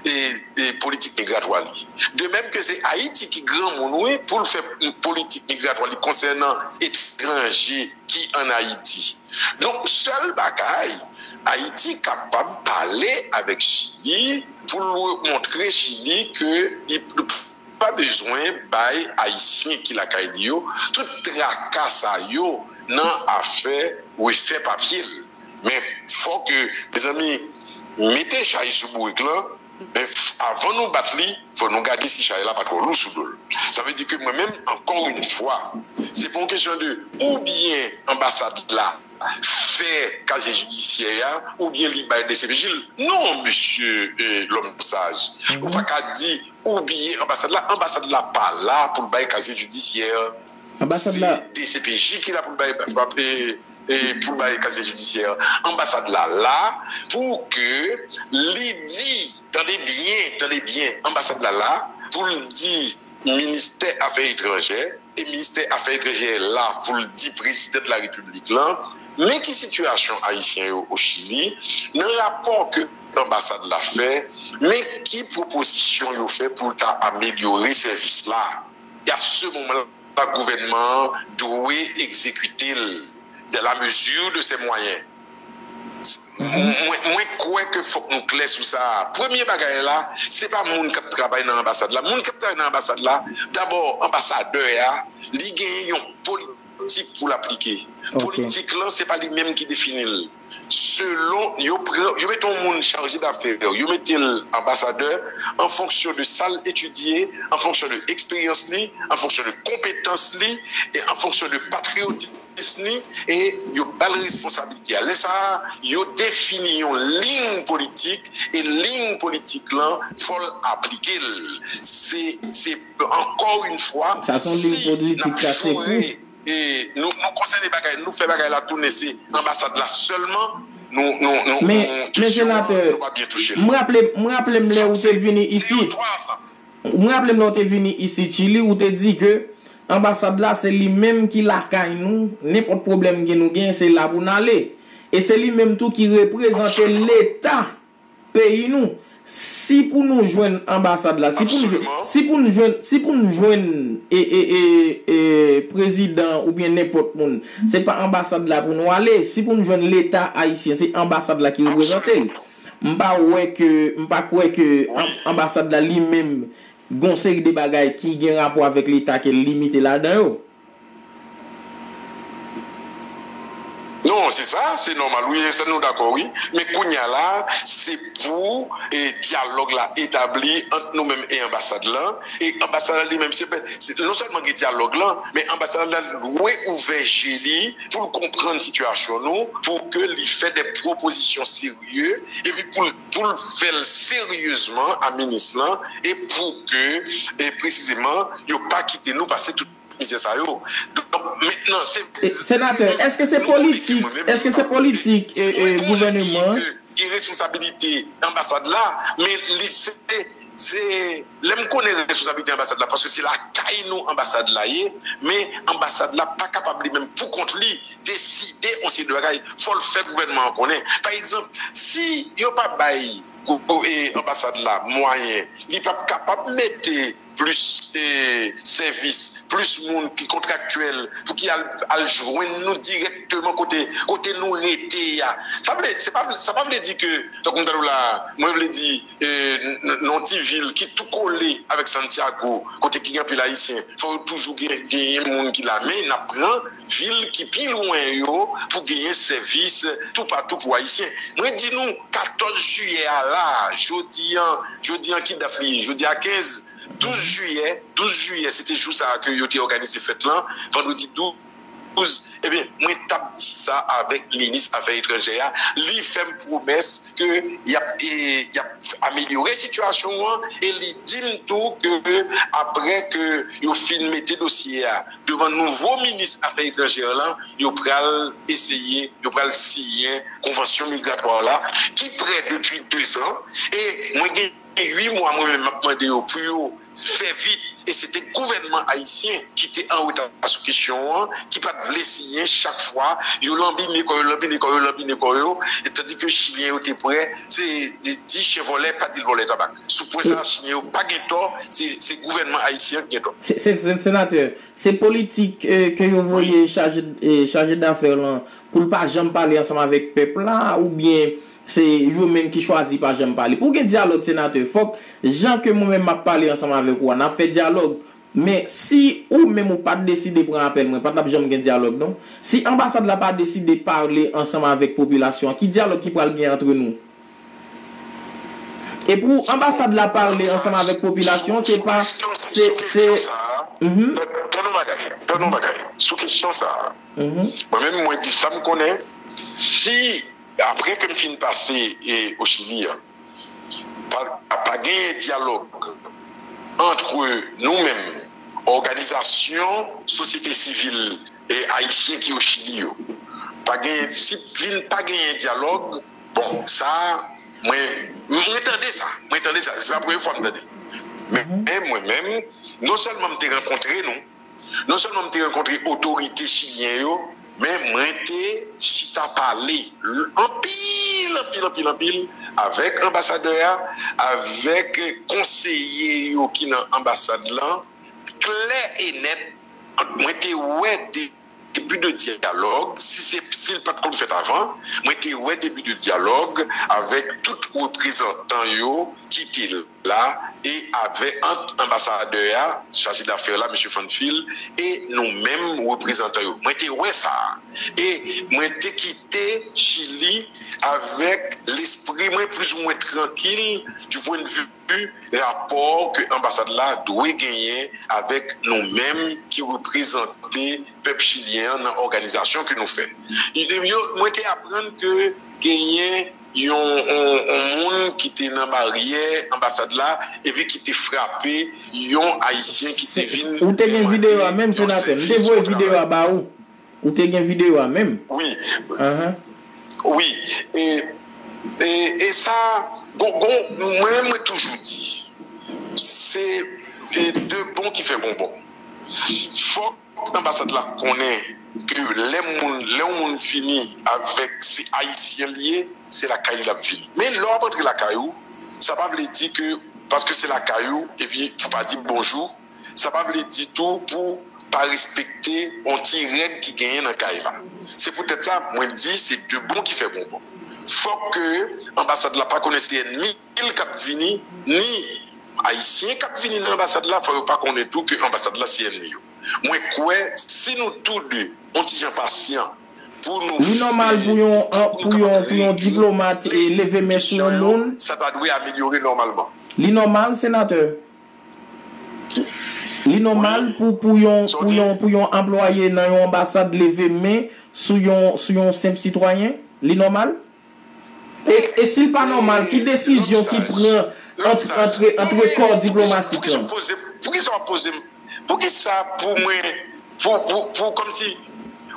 e, e, politik migratwa li. De menm ke se Ayiti ki granmoun, wi, pou l fè politik migratwa li konsènan etranje ki ann Ayiti. Donk, sèl bagay, Ayiti kapab pale avèk Chili pou l montre Chili ke li pa bezwen bay Ayisyen ki lakay li yo tout traka sa yo nan afè refè papye l. Men, fòk, mezanmi, mete chay sou bourik lan, men f-, avan nou bat li, fò nou gade si chay la pa twò lou sou do l. Sa vle di ke mwen menm, ankò yon fwa, se pa yon kesyon de oubyen anbasad la fè kazye jidisyè a, oubyen li bay D C P J l. Non, mesye, eh, lòm saj. Ou pa ka di oubyen anbasad la, anbasad la pa la pou l bay kazye jidisyè. Anbasad la. Se D C P J ki la pou l bay, bay, bay, eh, eh, pou l bay kazye jidisyè. Anbasad la la pou ke li di, tande byen, tande byen, anbasad la la pou l di ministè afè etranjè, e ministè afè etranjè la pou l di prezidan de la repiblik lan, men ki sitiyasyon ayisyen yo o Chili, nan rapò ke anbasad la fè, men ki pwopozisyon yo fè pou l ta amelyore sèvis la. E a se moman la, gouvènman an dwe egzekite l dans la mesure de ses moyens. Mwen, mwen kwè ke fòk nou klè sou sa. Premye bagay la, se pa moun k ap travay nan anbasad la. Moun k ap travay nan anbasad la, dabò, anbasadè a, li genyen yon politik pou l aplike. Politik lan, se pa li menm ki defini l. Selon, yo pran, yo mete yon moun chaje dafè, yo mete l anbasadè an fonksyon de sa l etidye, an fonksyon de eksperyans li, an fonksyon de konpetans li, e an fonksyon de patriyotis li, e yo ba l responsablite a. Lè sa a, yo defini yon liy politik, e liy politik lan, fò l aplike l. Se, se, ankò yon fwa, sa se yon liy politik k ap choure, e nou, nou konsène bagay, nou fè bagay la tounen, se anbasad la sèlman, nou, nou, nou, men, men senatè, nou pa byen touche l. M raple, m raple m lè ou te vini isit. Mwen raple m lè w te vini isit Chili, ou te di ke anbasad la se li menm ki lakay nou, nenpòt pwoblèm ke nou gen, se la pou n ale. E se li menm tou ki reprezante Leta peyi nou. Si pou nou jwenn anbasad la, si pou nou jwenn, si pou n jwenn, si pou n jwenn e, e, e, e, prezidan oubyen nenpòt moun, se pa anbasad la pou nou ale. Si pou n jwenn Leta ayisyen, se anbasad la ki reprezante l. M pa wè ke, m pa kwè ke an-, anbasad la li menm gon seri de bagay ki gen rapò avèk Leta ke l limite ladan yo. Non, se sa, se nòmal, wi, e sa nou dakò, wi. Men kounye a la, se pou, e, dyalòg la etabli ant nou menm e anbasad lan. E anbasad la li menm, se, se, non sèlman gen dyalòg lan, men anbasad la dwe ouvè je li pou l konprann sitiyasyon nou, pou ke li fè de pwopozisyon serye, epi pou l, pou l fè l seryezman a minis lan, e pou ke, e presizeman, yo pa kite nou pase tout mizè sa yo. Donk, mentnan, se, e, senatè, èske se politik, èske se politik, e, e, gouvènman an? Gen responsabilite anbasad la, men li, se, se, lè m konnen responsabilite anbasad la, paske se lakay nou anbasad la ye, men anbasad la pa kapab li menm pou kont li deside yon seri de bagay, fò l fè gouvènman an konnen. Pa egzanp, si yo pa bay gou-, gou-, e, anbasad la mwayen, li p ap kapab mete plis, e, sèvis, plis moun ki kontraktyèl pou ki al, al jwenn nou dirèkteman kote, kote nou rete a. Sa vle, se pa, sa pa vle di ke, tankou m ta di w la, mwen vle di, e, n-, n-, nan yon ti vil ki tou kole avèk Santiago, kote ki gen anpil Ayisyen, fò yo toujou gen, genyen moun ki la, men n ap pran vil ki pi lwen yo pou genyen sèvis toupatou pou Ayisyen. Mwen di nou, katòz jiyè a la, jodi an, jodi an ki dat li ye? Jodi a kenz, Douz jiyè, douz jiyè, se te jou sa a ke yo te òganize fèt lan, vandredi douz. Ebyen, mwen t ap di sa avèk minis afè etranjè a. Li fè m pwomès ke y ap, e, y ap amelyore sitiyasyon an, e li di m tou ke apre ke yo fin mete dosye a devan nouvo minis afè etranjè lan, yo pral eseye, yo pral siyen konvansyon migratwa la, ki prè depi dezan, e mwen gen uit mwa mwen menm m ap mande yo pou yo fè vit, e se te gouvènman ayisyen ki te an reta sou kesyon an, ki pa t vle siyen. Chak fwa, yo lanbine kò yo, lanbine kò yo, lanbine kò yo, e tandi ke chilyen yo te prè, se di, di chen vòlè, pa di l vòlè tabak. Sou pwen sa a, chilyen yo pa gen tò, se, se gouvènman ayisyen an ki gen tò. Se, se, se, senatè, se politik, eh, ke yo voye chaje, eh, chaje dafè lan pou l pa janm pale ansanm avèk pèp la, oubyen se yo menm ki chwazi pa janm pale? Pou gen dyalòg, senatè, fòk, jan ke mwen menm m ap pale ansanm avèk ou a, n ap fè dyalòg. Men si ou menm ou pa t deside pran apèl mwen, pa t ap janm gen dyalòg, non. Si anbasad la pa deside pale ansanm avèk popilasyon an, ki dyalòg ki pral gen antre nou? E pou anbasad la pale ansanm avèk popilasyon, se pa, se, se, mhm. Tann yon bagay, tann yon bagay. Sou kesyon sa a, mhm, mwen menm, mwen di sa m konnen, si, apre ke m fin pase, e, o Chili a, pa, pa genyen dyalòg ant nou menm, òganizasyon sosyete sivil, e, ayisyen ki o Chili yo. Pa genyen, si vin pa genyen dyalòg, bon, sa, mwen, mwen tande sa, mwen tande sa, se pa premye fwa m tande. Men, men mwen menm, non sèlman m te rankontre nou, non sèlman m te rankontre otorite chilyen yo, men mwen te chita pale anpil, anpil, anpil, anpil avèk anbasadè a, avèk konseye yo ki nan anbasad lan, klè e nèt. Mwen te wè debi de dyalòg, si se, si l pa t konn fèt avan, mwen te wè debi de dyalòg avèk tout reprezantan yo ki te la, e avè, ant anbasadè a, chaje dafè la, mesye Fanfil, e nou menm, reprezantan yo. Mwen te wè sa. E mwen te kite Chili avèk lespri mwen plizoumwen trankil, du point de vue rapò ke anbasad la dwe genyen avèk nou menm ki reprezante pèp chilyen an nan òganizasyon ke nou fè. Yo, mwen te aprann ke genyen yon, yon, yon moun ki te nan baryè anbasad la, epi ki te frape yon Ayisyen ki te vin. Ou te gen videyo a menm, senatè? M te voye videyo a ba ou. Ou te gen videyo a menm? Wi. Ahan. Wi. E, e, e sa, gon, gon, mwen, mwen toujou di, se, e, de bon ki fè bonbon. Fòk anbasad la konnen ke lè moun, lè yon moun vini avèk, se ayisyen li ye, se lakay li l ap vini. Men lè w ap antre lakay ou, sa pa vle di ke paske se lakay ou, epi pou pa di bonjou, sa pa vle di tou pou pa respekte yon ti règ ki genyen nan kay la. Se poutèt sa, mwen di, se de bon ki fè bonbon. Fòk ke anbasad la pa konnen se ènmi l k ap vini, ni ayisyen k ap vini nan anbasad la, fò yo pa konnen tou ke anbasad la se ènmi yo. Mwen kwè, si nou tou de, yon ti jan pasyan, pou nou. Li nòmal pou yon, pou yon, pou yon diplomat, e, leve men sou yon moun? Sa ta dwe amelyore nòmalman. Li nòmal, senatè? Li nòmal pou, pou yon, pou yon, pou yon anplwaye nan yon anbasad leve men sou yon, sou yon senp sitwayen? Li nòmal? E, e si l pa nòmal, ki desizyon ki pran ant, antre, antre kò diplomatik lan? Poukisa w ap poze m, poukisa pou mwen, pou, pou, pou, kòmsi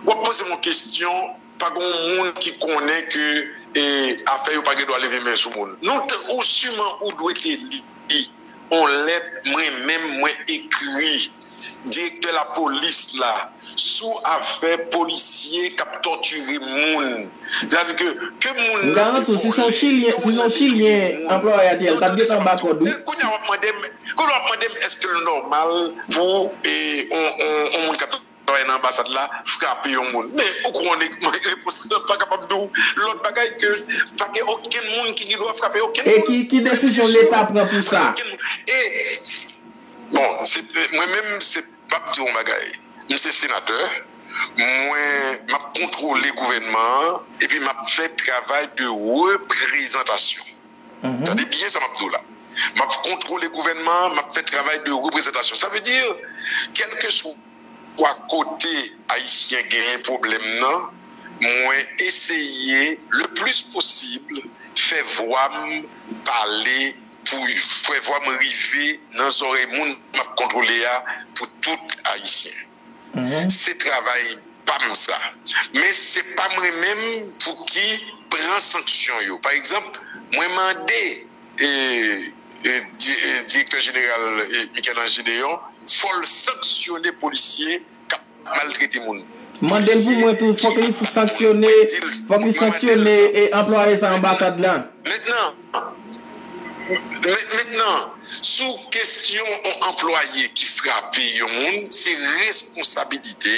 w ap poze m yon kesyon, pa gen yon moun ki konnen ke, e, afè yo pa gen dwa leve men sou moun. Nou te, ou siman ou dwe te li yon lèt mwen menm mwen ekri direktè lapolis la sou afè polisye k ap tòtire moun. Sètadi ke, ke moun nan te vòlè, ke moun nan te touye moun, anplwaye a te, l t ap gentan ba kòd, wi. Kounye a w ap mande m, kounye a w ap mande m èske l nòmal pou, e, on, on, on moun k ap travay nan anbasad la frape yon moun. Men ou konnen repons lan pa kapab di w lòt bagay ke pa gen okenn moun ki gen dwa frape okenn moun. E ki, ki desizyon Leta pran pou sa? E, bon, se, mwen menm, se, m ap di w yon bagay. M se senatè, mwen, m ap kontwole gouvènman an, epi m ap fè travay de reprezantasyon. Tande byen sa m ap di w la. M ap kontwole gouvènman an, m ap fè travay de reprezantasyon. Sa vle di, kèlkeswa kote Ayisyen genyen pwoblèm nan, mwen eseye le plis posib fè vwa m pale pou fè vwa m rive nan zòrèy moun m ap kontwole a pou tout Ayisyen. Se travay pa m sa. Men se pa mwen menm pou ki pran sanksyon yo. Pa egzanp, mwen mande e, e, di- e, direktè jeneral e, Michel-Ange Gédéon, fò l sanksyone polisye k ap maltrete moun. Mande l pou mwen tou, fòk li f- sanksyone, fòk li sanksyone e anplwaye sa anbasad la. Mentnan, men- mentnan, sou kesyon yon anplwaye ki frape yon moun, se responsabilite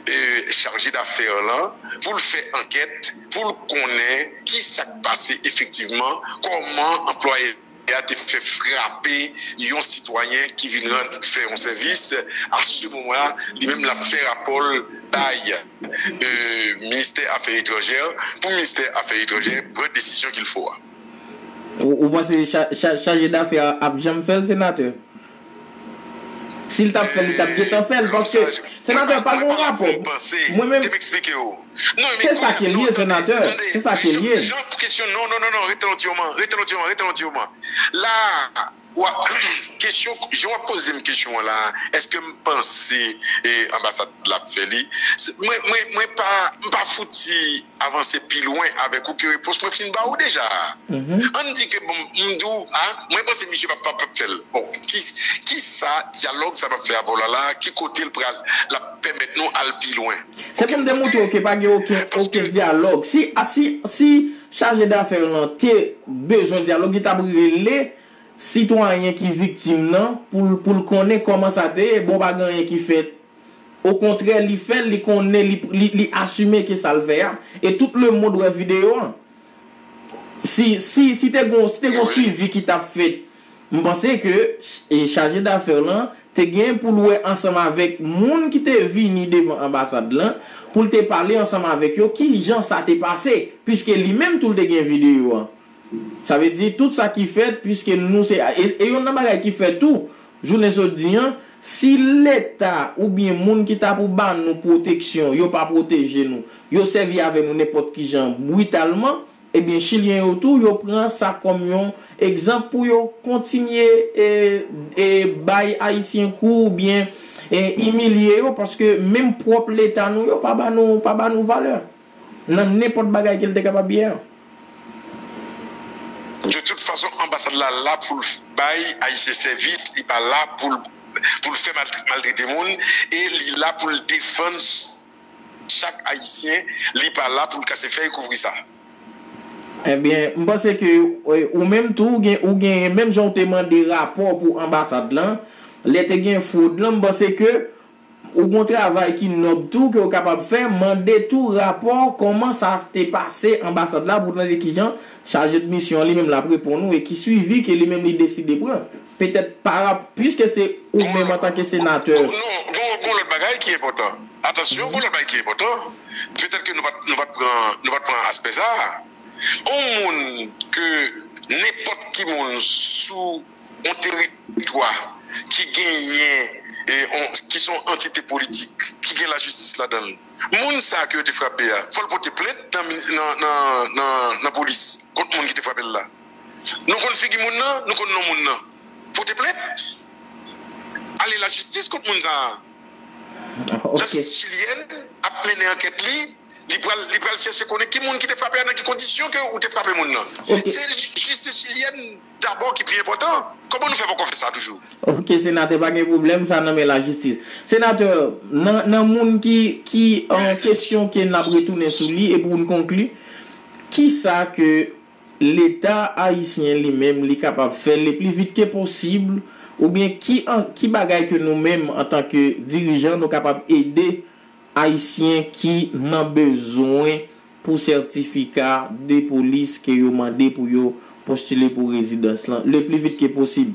e, chaje dafè lan pou l fè ankèt, pou l konnen ki sa k pase efektivman, kòman anplwaye a te fè frape yon sitwayen ki vin rann fè yon sèvis. A se moman la, li menm l ap fè rapò l bay e, ministè afè etranjè, pou ministè afè etranjè pran desizyon qu'il faut a. Ou, ou panse cha- cha- chaje dafè a ap janm fè l, senatè? Si l t ap fè l, li t ap gentan fè l, paske senatè pa gen yon rapò. Mwen menm, se sa ke l ye, senatè. Se sa ke l ye. Jan kesyon, non, non, non, non, rete yon ti moman, rete yon ti moman, rete yon ti moman. La, wa, kesyon, jan w ap poze m kesyon an la, èske m panse e, anbasad la ap fè li? Se- Mwen, mwen, mwen pa, m pa fouti avanse pi lwen avèk ou ke repons mwen fin ba ou deja. Ann di ke, bon, m di w, a, mwen panse misye p ap, p ap, p ap fè l. Bon, ki, ki sa dyalòg sa p ap fè avè w la la? Ki kote l pral, l ap pèmèt nou al pi lwen? Se pou m demontre w ke pa gen okenn, okenn dyalòg. Si, a, si, si chaje dafè lan te bezwen dyalòg, li t ap rele sitwayen ki viktim nan pou l, pou l konnen kòman sa te ye. Bon, pa gen anyen ki fèt. Okontrè, li fè l, li konnen, li, li, li asime ke sa l fè a. E tout lemonn wè videyo an. Si, si, si te gon, si te gon swivi ki t ap fèt, m panse ke e chaje dafè lan te gen pou l wè ansanm avèk moun ki te vini devan anbasad lan, pou l te pale ansanm avèk yo ki jan sa te pase, piske li menm tou l te gen videyo an. Sa vle di, tout sa ki fèt, piske nou se, e, e youn nan bagay ki fèt tou, jounen jodi an, si Leta oubyen moun ki ta pou ba nou pwoteksyon, yo pa pwoteje nou, yo sèvi avè nou nenpòt ki jan britalman, ebyen, Chilyen yo tou, yo pran sa kòm yon egzanp pou yo kontinye e, e bay Ayisyen kou oubyen e, imilye yo, paske menm pwòp Leta nou yo pa ba nou, pa ba nou valè nan nenpòt bagay ke l te kapab ye a. De tout fason, anbasad la la pou l bay Ayisyen sèvis, li pa la pou l, pou l fè mal- maltrete moun, e li la pou l defann chak Ayisyen, li pa la pou l kase fèy kouvri sa. Ebyen, m panse ke e, ou menm tou, ou gen, ou gen, menm jan w te mande rapò pou anbasad lan, lè te gen fwod lan, m panse ke ou gon travay ki nòb tou ke w kapab fè, mande tou rapò kòman sa te pase anbasad la pou w tande kijan chaje de misyon an li menm l ap reponn ou e ki swivi ke li menm li deside pran. Petèt pa rap, piske se ou menm antanke senatè. Non, gon, gon lòt bagay ki enpòtan. Atansyon, gon lòt bagay ki enpòtan. Petèt ke nou pa t, nou pa t pran, nou pa t pran aspè sa a. On moun ke nenpòt ki moun sou yon teritwa ki genyen, e, on, ki se yon antite politik, ki gen lajistis ladan l, moun sa a ke yo te frape a, fò l pote plent nan, nan, nan, nan, nan polis kont moun ki te frape l la. Nou konn figi moun nan, nou konn non moun nan. Pote plent. Ale lajistis kont moun sa a. Ok. Lajistis chilyèn ap mennen ankèt li. Li pral, li pral chèche konnen ki moun ki te frape a, nan ki kondisyon ke ou te frape moun nan. Ok. Se jistis chilyèn dabò ki pi enpòtan. Kòman nou fè poko fè sa toujou? Ok, senatè, pa gen pwoblèm, sa nan men lajistis. Senatè, nan, nan moun ki, ki an kesyon ke n ap retounen sou li e pou n konkli, kisa ke Leta ayisyen li menm li kapab fè le pli vit ke posib, oubyen ki an, ki bagay ke nou menm antanke dirijan nou kapab ede ayisyen ki nan bezwen pou sètifika de polis ke yo mande pou yo postile pou rezidans lan le pli vit ke posib?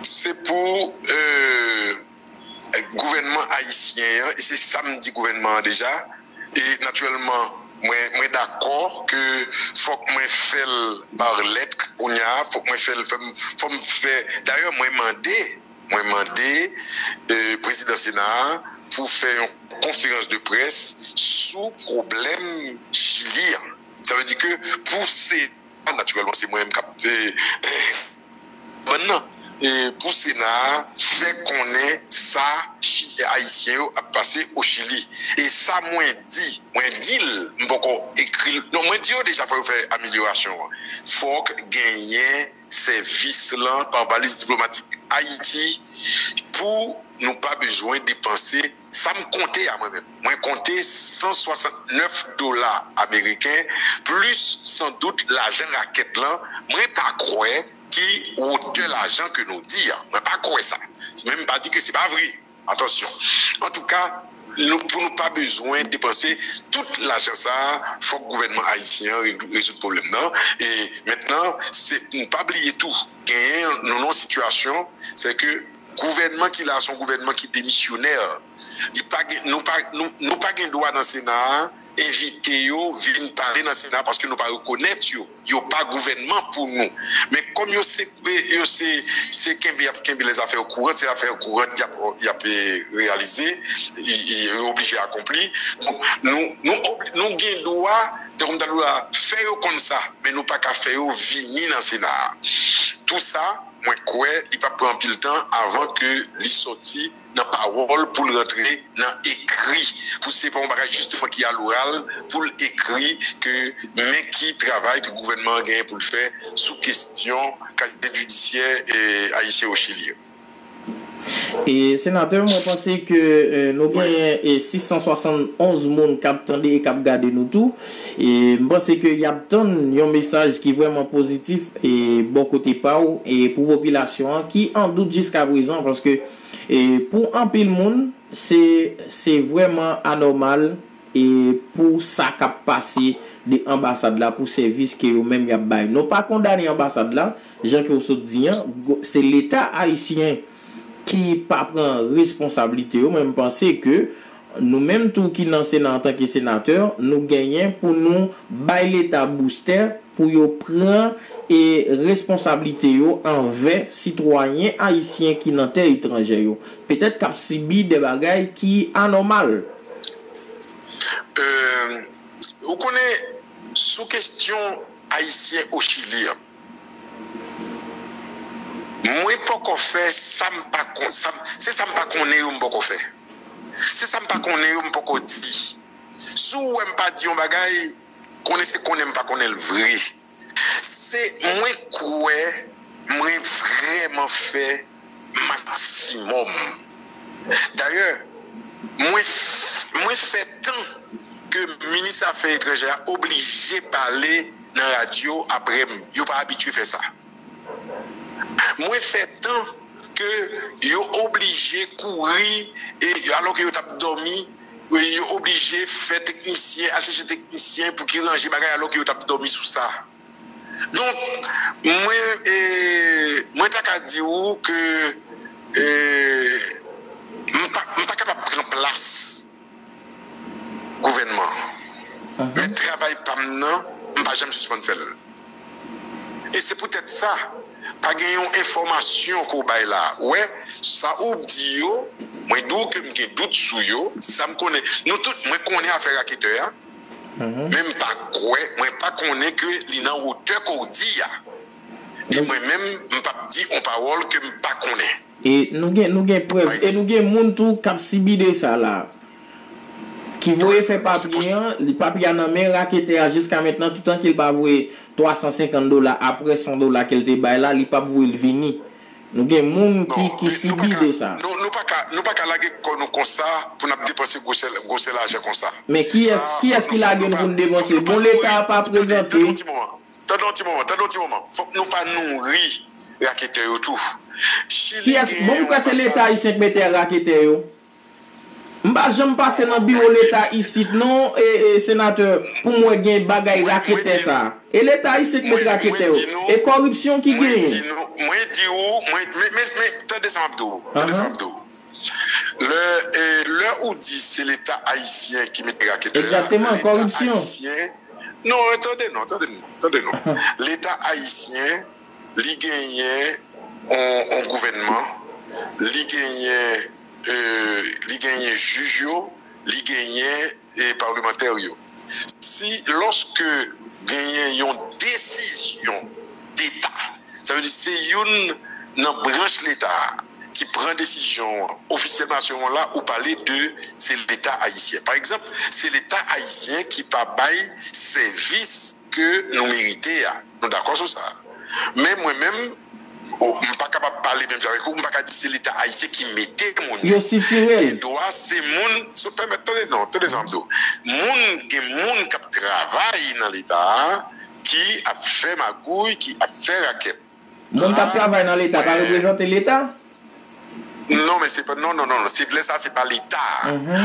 Se pou, euh, gouvènman ayisyen an, e se sa m di gouvènman an deja, e natirèlman, mwen, mwen dakò ke fòk mwen fè l pa lèt, Kounye a, fòk mwen fè l, fè m, fò m fè. Dayè, mwen mande, mwen mande eh, prezidan Sena a pou fè yon konferans de près sou pwoblèm Chili an. Sa vle di ke pou Sena, natirèlman, se mwen menm k ap eh, eh, bann nan. Eh, pou Sena a fè konnen sa Chi- Ayisyen yo ap pase o Chili. E sa mwen di, mwen di l, m poko ekri l. Non, mwen di yo deja fò yo fè amelyorasyon an. Fòk genyen sèvis lan pa valis diplomatik Ayiti pou nou pa bezwen depanse sa m konte a mwen menm. Mwen konte san swasantnèf dola ameriken, plis sandout lajan rakèt lan, mwen pa kwè ki wotè lajan ke nou di a. Mwen pa kwè sa. Men m pa di ke se pa vre. Atansyon. Antouka, nou, pou nou pa bezwen depanse tout lajan sa a, fòk gouvènman ayisyen an re- rezoud pwoblèm nan. E mentnan, se, n pa bliye tou, genyen nou nan yon sitiyasyon, se ke gouvènman ki la, se yon gouvènman ki demisyonè. Li pa gen, nou pa, nou, nou pa gen dwa nan Sena a envite yo vin pale nan Sena paske nou pa rekonèt yo. Yo pa gouvènman pou nou. Men kòm yo se, yo se, se kenbe y ap kenbe lèzafè yo kouran, se zafè yo kouran y ap, y ap eh, reyalize, y- y- yo oblije akonpli. Donk, nou, nou, obli- nou gen dwa, tankou m ta di w la, fè yo konn sa, men nou pa ka fè yo vini nan Sena a. Tou sa, mwen kwè, li p ap pran anpil tan avan ke li sòti nan pawòl pou l rantre nan ekri. Pou se pa yon bagay jisteman ki aloral, pou l ekri ke men ki travay ke gouvènman an genyen pou l fè sou kesyon kazye jidisyè eh, ayisyen o Chili an. E senatè, mwen panse ke eh, nou genyen eh, sis san swasannonz moun k ap tande e k ap gade nou tou. E m panse ke y ap tann yon mesaj ki vrèman pozitif e bò kote pa w e pou popilasyon an ki an dout jiska prezan paske e pou anpil moun se se vrèman anòmal e pou sa k ap pase de anbasad la pou sèvis ke yo menm y ap bay. Nou pa kondane anbasad la, jan ke w sot di an, se leta ayisyen ki pa pran responsablite yo, men m panse ke nou menm tou ki nan Sena antanke senatè, nou genyen pou nou bay leta boustè pou yo pran e responsablite yo anvè sitwayen ayisyen ki nan tè etranjè yo, petèt k ap sibi de bagay ki anòmal. Euh, ou konnen, sou kesyon ayisyen o Chili an, mwen poko fè sa m pa kon, sa m, se sa m pa konnen yo m poko fè. Se sa m pa konnen yo m poko di. Si w wè m pa di yon bagay, konnen se konnen m pa konnen l vre. Se mwen kwè mwen vrèman fè maksimòm. Dayè, mwen, mwen fè tan ke minis afè etranjè a oblije pale nan radyo apre m. Yo pa abitye fè sa. Mwen fè tan ke yo oblije kouri e alò ke yo t ap dòmi, yo oblije fè teknisyen, al chèche teknisyen pou ki ranje bagay alò ke yo t ap dòmi sou sa. Donk, mwen, e, mwen ta ka di ou ke e, m pa, m pa kapab pran plas gouvènman. Men travay pa m nan, m pa janm sispann fè l. E se poutèt sa, pa gen yon enfòmasyon ke w bay la. Ou wè, sa ou di yo, mwen di w ke m gen dout sou yo, sa m konnen. Nou tout, mwen konnen afè raketè a, men m pa kwè, mwen pa konnen ke li nan wotè ke w di a. E mwen menm, m p ap di yon pawòl ke m pa konnen. E nou gen, nou gen prèv, e nou gen moun tou k ap sibi de sa la. Ki voye fè papye an, li papye a nan men raketè a jiska mentnan, toutan ke l pa voye twa san senkant dola, apre san dola ke l te bay la, li p ap voye l vini. Nou gen moun ki, ki sibi de sa. Non, nou, nou pa ka, nou pa ka lage kò nou konsa pou n ap depanse gwosè, gwosè lajan konsa. Men kiyès, kiyès ki lage n pou n depanse? Bon, Leta a pa prezante. Tande yon ti moman, tande yon ti moman, tande yon ti moman. Fòk nou pa nouri raketè yo tou. Chili genyen yon anbasad. Kiyès, bon, m kwè se Leta ayisyen k mete raketè yo. M pa janm pase nan biwo Leta isit non, e, e, senatè, pou m wè gen bagay raketè sa. E Leta ayisyen k met raketè yo. E kòripsyon ki genyen. Mwen di nou, mwen di ou, mwen, men, men, men, tande sa m ap di w. Tande sa m ap di w. Lè, e, lè ou di se Leta ayisyen ki mete raketè a, Leta ayisyen Non, tande non, tande non, tande non. Leta ayisyen, li genyen yon, yon gouvènman, li genyen, euh, li genyen jij yo, li genyen e palmantè yo. Si, lòske genyen yon desizyon deta, sa vle di se youn nan branch leta a ki pran desizyon an ofisyèlman, a se moman la ou pale de se leta ayisyen. Pa egzanp, se leta ayisyen ki pa bay sèvis ke nou merite a. Nou dakò sou sa. Men mwen menm, o, m pa kapab pale menm jan avèk ou, m pa ka di se leta ayisyen ki mete moun yo. Yo sitire l. Gen dwa se moun, si w pèmèt, tande non, tande sa m di w. Moun, gen moun k ap travay nan leta a, ki ap fè magouy, ki ap fè rakèt. Moun k ap travay nan leta pa reprezante leta? Non, men se pa, non, non, non, non, se lè sa, se pa leta.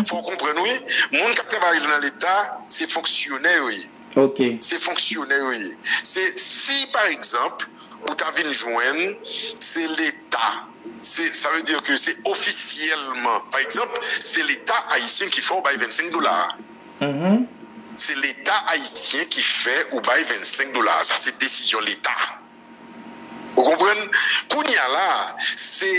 Fò w konprann, wi. Moun k ap travay nan leta, se fonksyonè yo ye. Ok. Se fonksyonè yo ye. Se, si, pa egzanp, ou ta vin jwenn, se leta, se, sa vle di ke se ofisyèlman, pa egzanp, se leta ayisyen ki fè w bay vennsenk dola a. Se leta ayisyen ki fè ou bay vennsenk dola a. Sa, se desizyon leta. Ou konprann? Kounye a la, se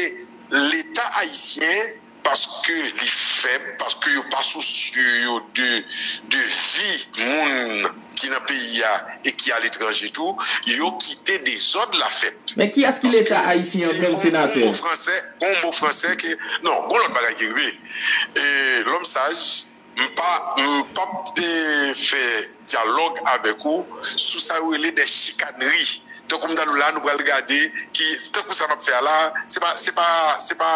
leta ayisyen, paske li fèb, paske yo pa sousye yo de, de vi moun ki nan peyi a e ki aletranje tou, yo kite dezòd la fèt. Men kiyès ki leta ayisyen an menm, senatè? Gon mo fransè, gon mo fransè ke, non, gon lòt bagay ki rive. E, lòm saj, m pa, m p ap, e, fè dyalòg avèk ou sou sa yo rele de chicanerie. Tankou m ta di w la, nou pral gade ki, tankou sa m ap fè a la, se pa, se pa, se pa,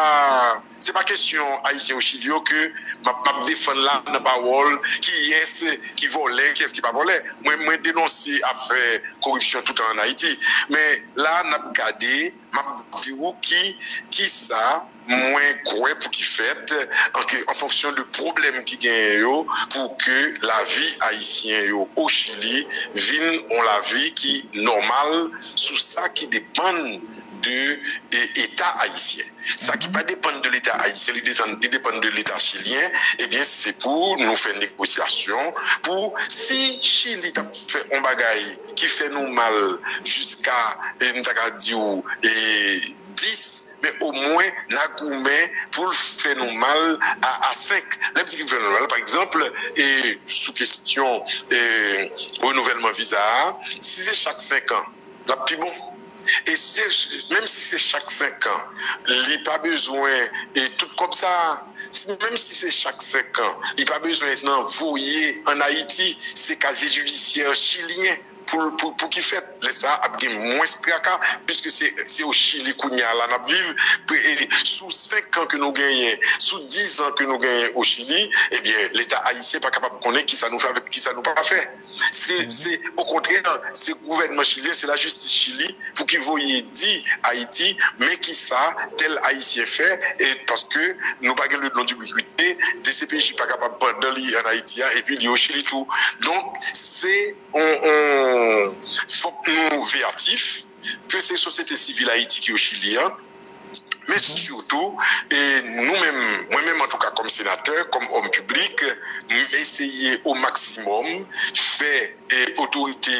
se pa kesyon Ayisyen o Chili yo ke m ap, m ap defann la nan pawòl, kiyès ki vòlè, kiyès ki pa vòlè. Mwen, mwen denonse afè koripsyon toutan ann Ayiti. Men la, n ap gade, m ap di w ki, kisa mwen kwè pou ki fèt, an, ke, an fonksyon de pwoblèm ki genyen yo, pou ke lavi ayisyen yo o Chili vin yon lavi ki nòmal sou sa ki depann de, e, Eta ayisyen. Sa ki pa depann de Leta ayisyen, li depann, li depann de Leta chilyen, ebyen, se pou nou fè negosyasyon pou, si Chili t ap fè yon bagay ki fè nou mal jiska, e, m ta ka di w, e, dis, men omwen n a goumen pou l fè nou mal a, a senk. Lè m di ki fè nou mal, pa egzanp, e, sou kesyon, e, renouvèlman viza a, si se chak senk an, l ap pi bon. E si se, menm si se chak senk an, li pa bezwen, e, tout kòb sa a. Si, menm si se chak senk an, li pa bezwen nan voye ann Ayiti, se kazye jidisyè chilyen pou, pou, pou ki fèt. Lè sa a, ap gen mwens traka, piske se, se o Chili kounye a la n ap viv. Pre-, e, sou senk an ke nou genyen, sou diz an ke nou genyen o Chili, ebyen, Leta ayisyen pa kapab konnen kisa nou fè avèk kisa nou pa fè. Se, se, okontrè, se gouvènman chilyen, se lajistis Chili pou ki voye di Ayiti, men kisa tèl Ayisyen fè, e paske nou pa gen le nom d'ubiquité, D C P J pa kapab pandan li ann Ayiti a, epi li o Chili tou. Donk, se on, on, fòk nou veyatif, ke se sosyete sivil Ayiti ki o Chili a, men sitou, e nou menm, mwen menm antouka kòm senatè, kòm òm piblik, m eseye o maksimòm fè, e otorite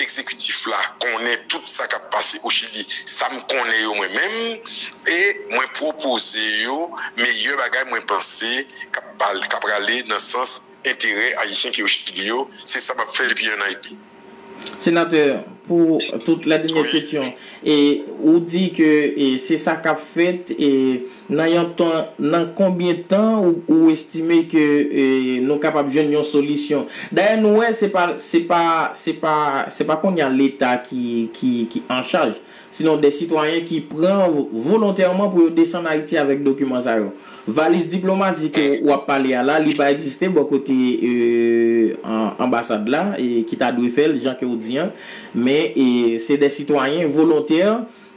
egzekitif la konnen tout sa k ap pase o Chili, sa m konnen yo mwen menm, e mwen pwopoze yo meyè bagay mwen panse k ap, k ap prale nan sans enterè ayisyen ki o Chili yo, se sa m ap fè depi yon an edmi. Senatè, pou tout la dènyè kesyon, e, ou di ke, e, se sa k ap fèt, e, nan yon tan, nan konbyen tan ou, ou estime ke, e, nou kapab jwenn yon solisyon? Dayè, nou wè se pa, se pa, se pa, se pa kounye a Leta ki, ki, ki an chaj. Sinon de sitwayen ki pran volontèman pou yo desann Ayiti avèk dokiman sa yo. Valiz diplomasi ke w ap pale a la, li pa egziste bò kote, e, an-, anbasad la, e, ki ta dwe fè l, jan ke w di an. Men, e, se de sitwayen volontè,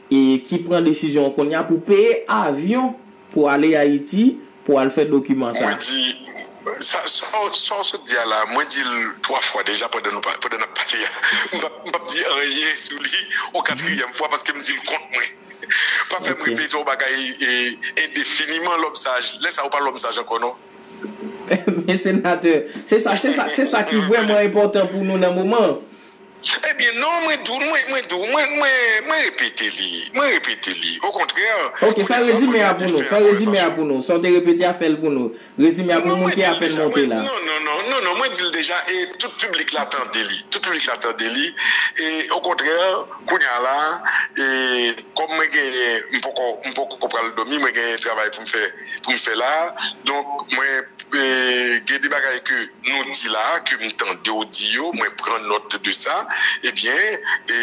e, ki pran desizyon kounye a pou peye avyon pou ale Ayiti, pou al fè dokiman sa. Mwen di, sa, sa, sa w sot di a la, mwen di l twa fwa deja pandan nou pa, pandan n ap pale a. M p ap, m p ap di anyen sou li yon katriyèm fwa paske m di l kont mwen. Pa fè m repete yon bagay, e, endefiniman, lòm saj. Lè sa a, ou pa lòm saj ankò, non. Men senatè, se sa, se sa, se sa ki vrèman enpòtan pou nou nan moman. Ebyen non, mwen di w, mwen, mwen di w, mwen, mwen, mwen repete li, mwen repete li. Okontrè, ok, fè rezime a pou nou, fè rezime a pou nou. Sa w te repete a, fè l pou nou. Rezime a pou moun ki apèn monte la. Non, non, non, non, non, mwen di l deja, e tout piblik la tande li. Tout piblik la tande li. E okontrè, kounye a la, e kòm mwen genyen, m poko, m poko pral dòmi, mwen genyen travay pou m fè, pou m fè la. Donk, mwen e, gen de bagay ke nou di la, ke m tande w di yo, mwen pran nòt de sa, ebyen, e,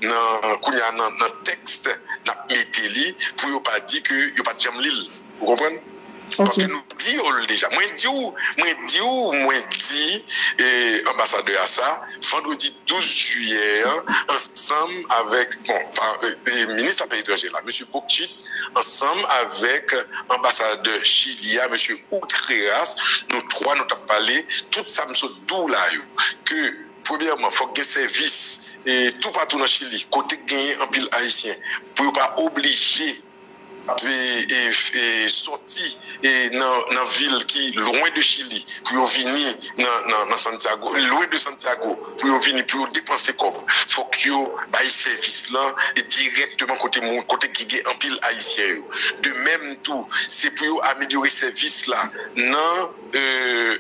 nan, kounye a nan, nan tèks, n ap mete li pou yo pa di ke yo pa t janm li l. Ou konprann? Ok. Paske nou di yo l deja. Mwen di w, mwen di w, mwen di, e, anbasadè a sa, vandredi douz jiyè an, ansanm avèk, bon, pa, e, e, minis afè etranjè la, mesye Bocchit, ansanm avèk anbasadè Chili a, mesye Outreras, nou twa nou t ap pale tout sa m sot di w la yo, ke premyèman, fòk gen sèvis, e, toupatou nan Chili, kote k genyen anpil Ayisyen, pou yo pa oblije e, e, e, sòti, e, nan, nan vil ki lwen de Chili, pou yo vini nan, nan, nan Santiago, lwen de Santiago, pou yo vini, pou yo depanse kòb. Fòk yo bay sèvis lan, e, dirèkteman kote moun, kote ki gen anpil Ayisyen yo. De menm tou, se pou yo amelyore sèvis la nan, e,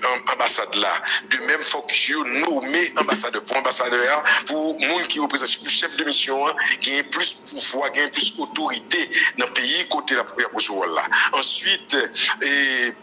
an-, anbasad la. De menm, fòk yo nome anbasadè. Pou anbasadè a, pou moun ki reprezante, pou chèf de misyon an, genyen plis pouvwa, genyen plis otorite nan peyi kote l ap, y ap resevwa l la. Answit, e,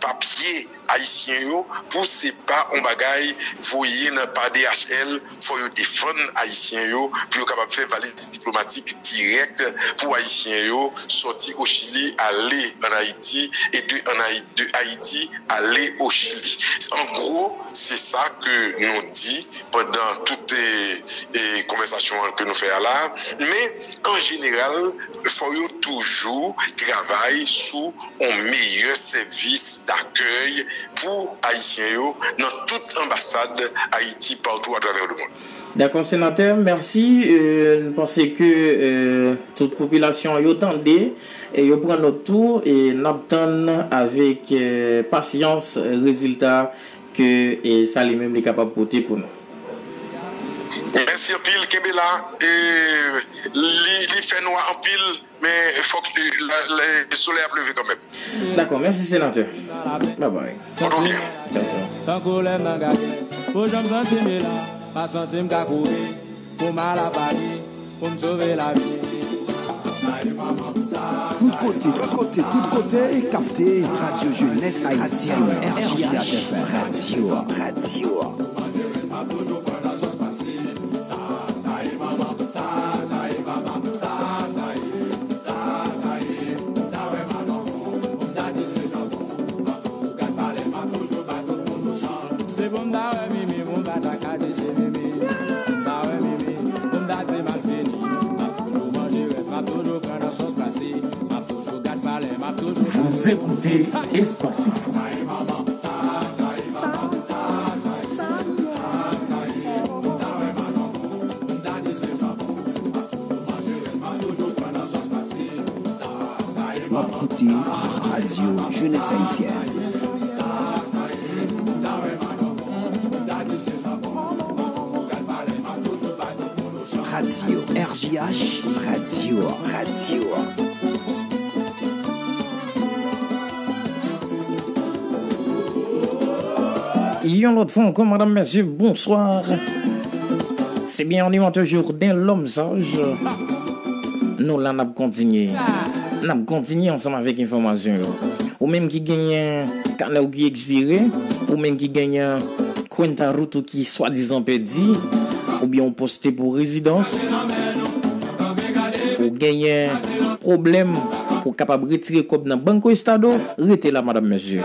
papye ayisyen yo, pou se pa yon bagay voye nan, pa D H L, fò yo defann ayisyen yo, pou yo kapab fè valiz diplomatik dirèk pou ayisyen yo sòti o Chili, ale ann Ayiti, e de ann Ayi-, de Ayiti, ale o Chili. An gwo, se sa ke nou di pandan tout, e, e, konvèsasyon an ke nou fè a la. Men, an jeneral, fò yo toujou travay sou yon meyè sèvis dakèy pou Ayisyen yo nan tout anbasad Ayiti patou atravè lemonn. Dakò, senatè, mèsi. E, n panse ke, e, tout popilasyon an yo tande, e yo pran nòt tou, e n ap tann avèk, e, pasyans, e, rezilta ke, e, sa li menm li kapab pote pou nou. Mèsi anpil, kenbe la. E, li, li fè nwa anpil, men fòk, e, la, la, solèy ap leve kanmenm. Dakò, mèsi senatè. Bye bye. Tchao, tchao. Tankou lè m nan gagè, fo jan m santi m ye la, pa santi m ka kouri, pou m al a Pari, pou m sove lavi. Tout kote, tout kote, tout kote, kapte Radio Jeunesse Haïtienne, R J H F M, radyo. Se bon m ta wè Mimi, bon m pa ta ka di se Mimi. M ta wè Mimi, bon m ta di malfini. M ap toujou manje rès, m ap toujou pran nan sòs pase. M ap toujou gad palè, m ap toujou... Vous écoutez Espace Info. W ap koute Radyo Jeunesse Haïtienne. Radyo R J H, radyo. Radyo. Yon lòt fwa ankò, madam, mesye, bonswa. Se byen animatè Jourdain L'Homme Sage. Nou la, n ap kontinye. N ap kontinye ansanm avèk enfòmasyon yo. Ou menm ki genyen kanè w ki ekspire, ou menm ki genyen kwenta rout ou ki swadizan pèdi, oubyen ou poste pou rezidans, ou genyen pwoblèm pou w kapab retire kòb nan Banco Estado, rete la, madam, mesye.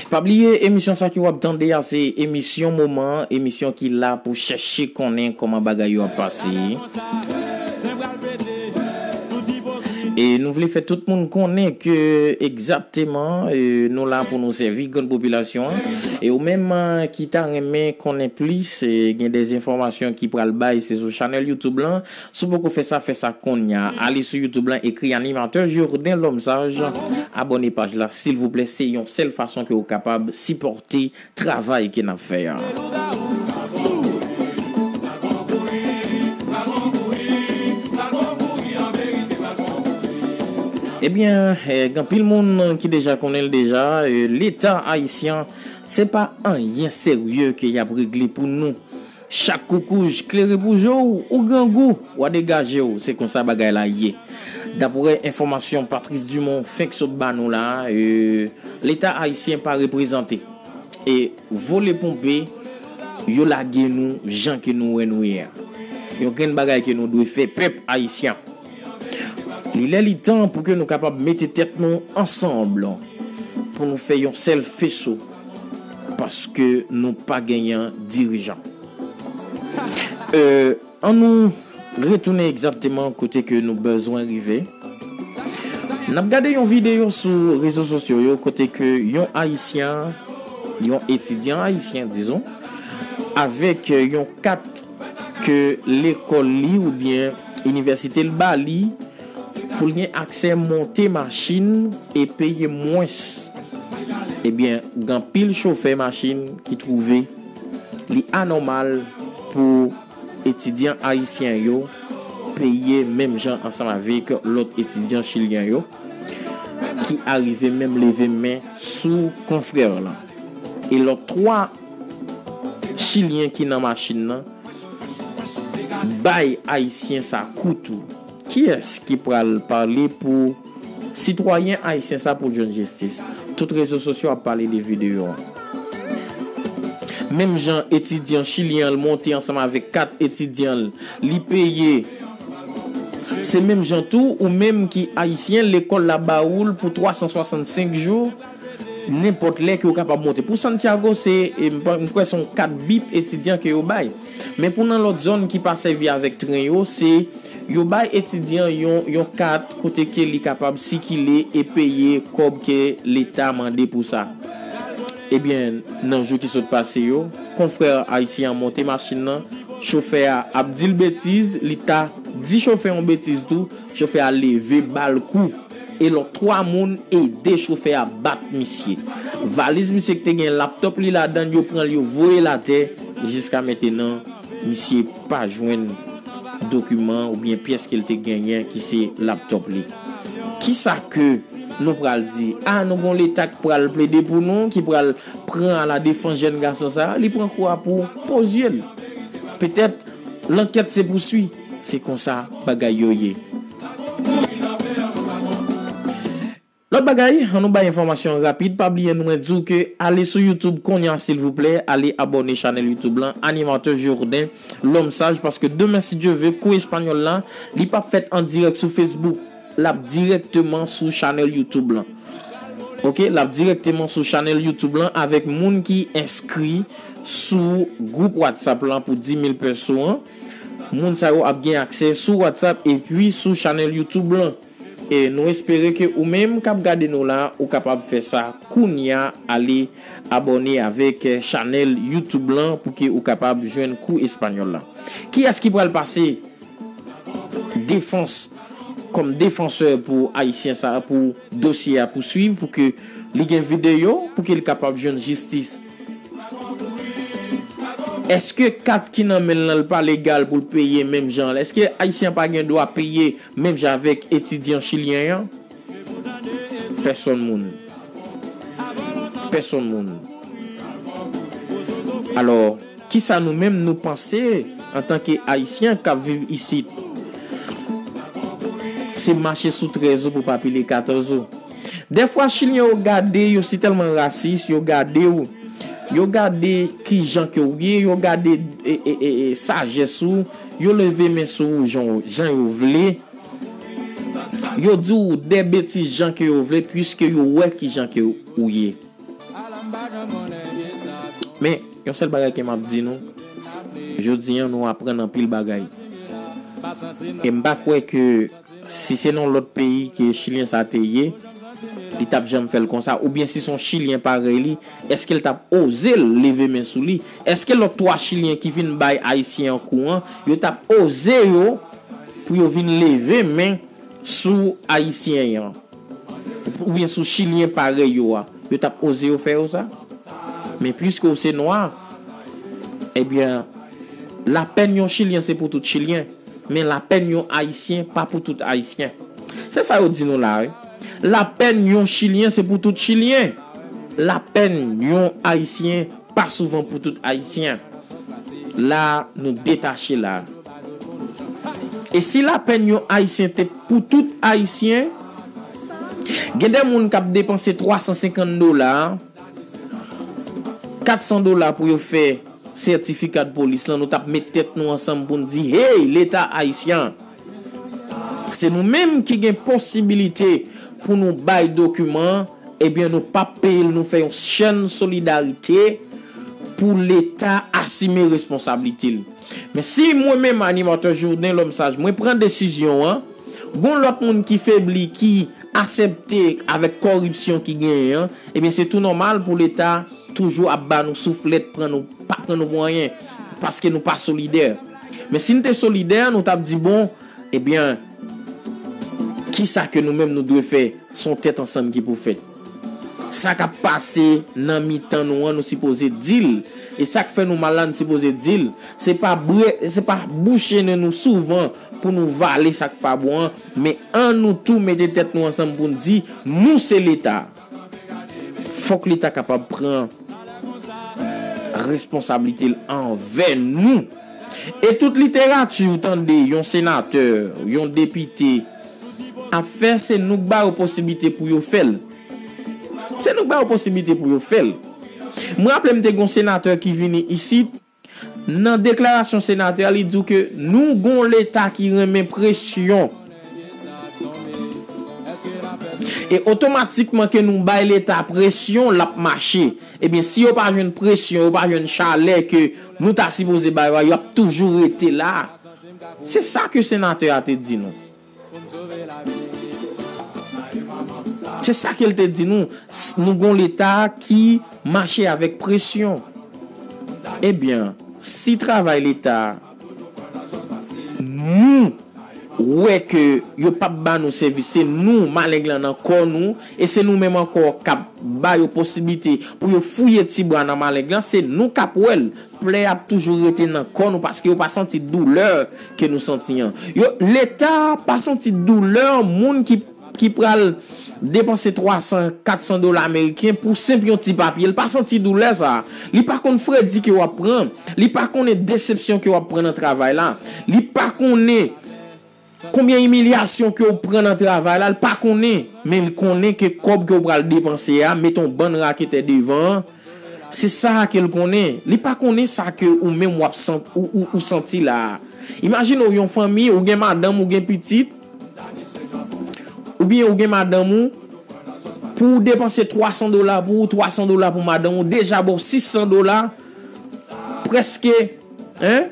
Pa bliye, emisyon sa ke w ap tande a, se emisyon moman an, emisyon ki la pou chèche konnen kòman bagay yo ap pase. E nou vle fè tout moun konnen ke egzakteman, e, nou la pou nou sèvi grann popilasyon an. E ou menm, e, ki ta renmen konnen plis, e, gen de enfòmasyon ki pral bay, se sou chanèl YouTube lan. Si w poko fè sa, fè sa kounye a. Ale sou YouTube lan, ekri Animatè Jordan Lòm Saj, abòne paj la, silvouplè. Se yon sèl fason ke w kapab sipòte travay ke n ap fè a. Ebyen, eh, gen anpil moun ki deja konnen l deja, eh, Leta ayisyen, se pa anyen serye ke y ap regle pou nou. Chak koukouj klere pou je w, ou grangou, w a degaje w, se konsa bagay la ye. Daprè enfòmasyon Patrice Dumont fenk sot ba nou la, eh, Leta ayisyen pa reprezante. E vole ponpe, yo lage nou jan ke nou wè nou ye a. Yon grenn bagay ke nou dwe fè pèp ayisyen. Li lè li tan pou ke nou kapab mete tèt nou ansanm pou nou fè yon sèl feso, paske nou pa genyen dirijan. Euh, An nou retounen egzakteman kote ke nou bezwen rive. N ap gade yon videyo sou rezo sosyo yo kote ke yon Ayisyen, yon etidyan ayisyen, dizon, avèk yon kat ke lekòl li oubyen inivèsite l ba li pou l gen aksè monte machin e peye mwens. Ebyen, gen anpil chofè machin ki twouve li anòmal pou etidyan ayisyen yo peye menm jan ansanm avèk lòt etidyan chilyen yo ki arive menm leve men sou konfrè lan. E lòt twa chilyen ki nan machin nan bay ayisyen sa kou tou. Kiyès ki pral pale pou sitwayen ayisyen sa pou l jwenn jistis? Tout rezo sosyo ap pale de videyo a. Menm jan etidyan chilyen an monte ansanm avèk kat etidyan l, li peye. Se menm jan tou, ou menm ki ayisyen, lekòl la ba ou l pou twa san swasannsenk jou, nenpòt lè ke w kapab monte. Pou Santiago, se, e, m pa, m kwè se yon kat bip etidyan ke yo bay. Men pou nan lòt zòn ki pa sèvi avèk tren yo, se yo bay etidyan yon, yon kat kote ke li kapab sikile e peye kòb ke leta mande pou sa. Ebyen, nan jou ki sot pase yo, konfrè ayisyen an monte machin nan, chofè a ap di l betiz, li ta di chofè yon betiz tou, chofè a leve ba l kou. E lòt twa moun ede chofè a bat misye. Valiz misye ki te gen laptòp li ladan l, yo pran l, yo voye l atè. Jiska mentenan, misye pa jwenn dokiman oubyen pyès ke l te genyen ki se laptòp li. Kisa ke nou pral di? A, nou gon leta k pral plede pou nou, ki pral pran aladefans jèn gason sa a, li pran kou a pou pozye l. Petèt, lankèt se pousui. Se konsa bagay yo ye. Lòt bagay, an nou bay enfòmasyon rapid, pa bliye nou mwen di w ke ale sou YouTube kounye a silvouplè, ale abòne chanèl YouTube lan, Animatè Jordan, Lòm Saj, paske demen, si Dye ve, kou espanyòl la, li p ap fèt an dirèk sou Facebook, l ap dirèkteman sou chanèl YouTube lan. Oke, l ap dirèkteman sou chanèl YouTube lan avèk moun ki enskri sou gwoup WhatsApp lan pou di mil peso an. Moun sa yo ap gen aksè sou WhatsApp epi sou chanèl YouTube lan. E nou espere ke ou menm k ap gade nou la, ou kapab fè sa kounye a, ale abòne avèk, eh, chanèl YouTube lan pou ke ou kapab jwenn kou espanyòl la. Kiyès ki pral pase defans, kòm defansè pou ayisyen sa, pou dosye a pou swiv, pou ke li gen videyo, pou ke li kapab jwenn jistis? Èske kat ki nan men l lan, l pa legal pou l peye menm jan? Èske ayisyen pa gen dwa peye menm jan avèk etidyan chilyen an? Pèsòn moun. Pèsòn moun. Alò, kisa nou menm nou panse antanke ayisyen k ap viv isit? Se mache sou trèz ou pou pa pile katòz ou. Dèfwa, chilyen yo gade, yo si tèlman rasis, yo gade w, yo gade kijan ke w ye, yo gade, e, e, e, e, sajès ou, yo leve men sou ou jan, jan yo vle. Yo di w de betiz jan ke yo vle, piske yo wè kijan ke ou ye. Men, yon sèl bagay ke m ap di nou, jodi a, nou aprann anpil bagay. E m pa kwè ke Si se nan lòt peyi ke Chilyen sa te ye, li t ap janm fè l konsa? Oubyen si se yon Chilyen parèy li, èske l t ap oze l leve men sou li? Èske lòt twa Chilyen ki vin bay Ayisyen an kou an, yo t ap oze yo pou yo vin leve men sou Ayisyen an? Oubyen sou Chilyen parèy yo a, yo t ap oze yo fè yo sa? Men piske w se nwa, ebyen, lapèn yon Chilyen se pou tout Chilyen, men lapèn yon Ayisyen pa pou tout Ayisyen. Se sa yo di nou la, wi. Lapèn yon Chilyen se pou tout Chilyen. Lapèn yon Ayisyen pa souvan pou tout Ayisyen. La, nou detache la. E si lapèn yon Ayisyen te pou tout Ayisyen, gen de moun k ap depanse twa san senkant dola, kat san dola pou yo fè sètifika de polis lan, nou t ap met tèt nou ansanm pou n di, hey, Leta ayisyen, se nou menm ki gen posibilite pou nou bay dokiman an, ebyen, nou p ap peye l, nou fè yon chèn solidarite pou Leta asime responsablite l. Men si mwen menm, animatè Journée L'Homme Sage, mwen pran desizyon an, gon lòt moun ki febli, ki aksepte avèk kòripsyon ki genyen an, ebyen, se tou nòmal pou Leta toujou ap ba nou souflèt, pran nou, pa pran nou pou anyen, paske nou pa solidè. Men si n te solidè, nou t ap di, bon, ebyen, kisa ke nou menm nou dwe fè? Se yon tèt ansanm ki pou fèt. Sa k ap pase nan mitan nou an, nou sipoze di l. E sa k fè nou mal la, nou sipoze di l. Se pa bre, se pa bouche nen nou souvan pou nou vale sa k pa bon an, men ann nou tou mete tèt nou ansanm pou n di, nou se Leta. Fòk Leta kapab pran responsablite l anvè nou. E tout literati ou tande yon senatè, yon depite ap fè, se nou k ba yo posiblite pou yo fè l. Se nou k ba yo posiblite pou yo fè l. Mwen raple m te gon senatè ki vini isit, nan deklarasyon senatè a, li di w ke nou gon Leta ki renmen presyon. E otomatikman ke nou bay Leta presyon, l ap mache. Ebyen, si yo pa jwenn presyon, yo pa jwenn chalè ke nou ta sipoze ba yo a, y ap toujou rete la. Se sa ke senatè a te di nou. Se sa ke l te di nou. S-, nou gon Leta ki mache avèk presyon. Ebyen, si travay Leta, nou wè ke yo p ap ba nou sèvis, se nou, maleng lan nan kò nou, e se nou menm ankò k ap ba yo posiblite pou yo fouye ti bra nan maleng lan, se nou k ap wè l. Plè ap toujou rete nan kò nou paske yo pa santi doulè ke nou santi an. Yo, Leta pa santi doulè moun ki, ki pral depanse twa san, kat san dola ameriken pou senp yon ti papye. Li pa santi doulè sa. Li pa konn fredi ke w ap pran. Li pa konnen desepsyon ke w ap pran nan travay la. Li pa konnen konbyen imilyasyon ke w pran nan travay la, l pa konnen, men l konnen ke kòb ke w pral depanse a, mete yon bann raketè devan an, se sa a ke l konnen. Li pa konnen sa ke ou menm w ap sant-, ou, ou, ou santi la a. Imajine w yon fanmi, ou gen madanm, ou gen pitit, oubyen ou gen madanm ou, pou w depanse twa san dola pou ou, twa san dola pou madanm ou, deja ba w sis san dola, prèske Hein?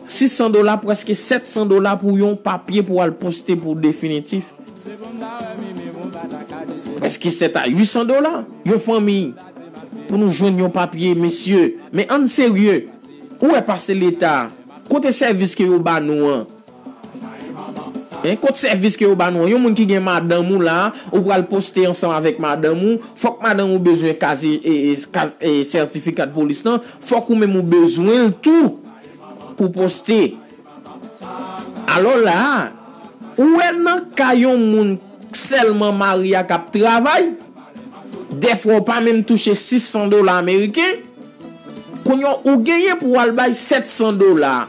Sis san dola, prèske sèt san dola pou yon papye pou al poste pou definitif. Prèske sèt a uit san dola. Yon fanmi, pou nou jwenn yon papye, mesye. Men ann serye. Ou wè pase Leta. Kote sèvis ke yo ba nou an? Hein? Kot sèvis ke yo ba nou an? Yon moun ki gen madanm ou la, ou pral poste ansanm avèk madanm ou, fòk madanm ou bezwen kaz, e, e, kaz, e, sètifika de polis lan, fòk ou menm ou bezwen l tou pou poste. Alò la, ou wè nan ka yon moun sèlman mari a k ap travay, dèfwa ou pa menm touche sis san dola ameriken, kounye a ou genyen pou w al bay sèt san dola.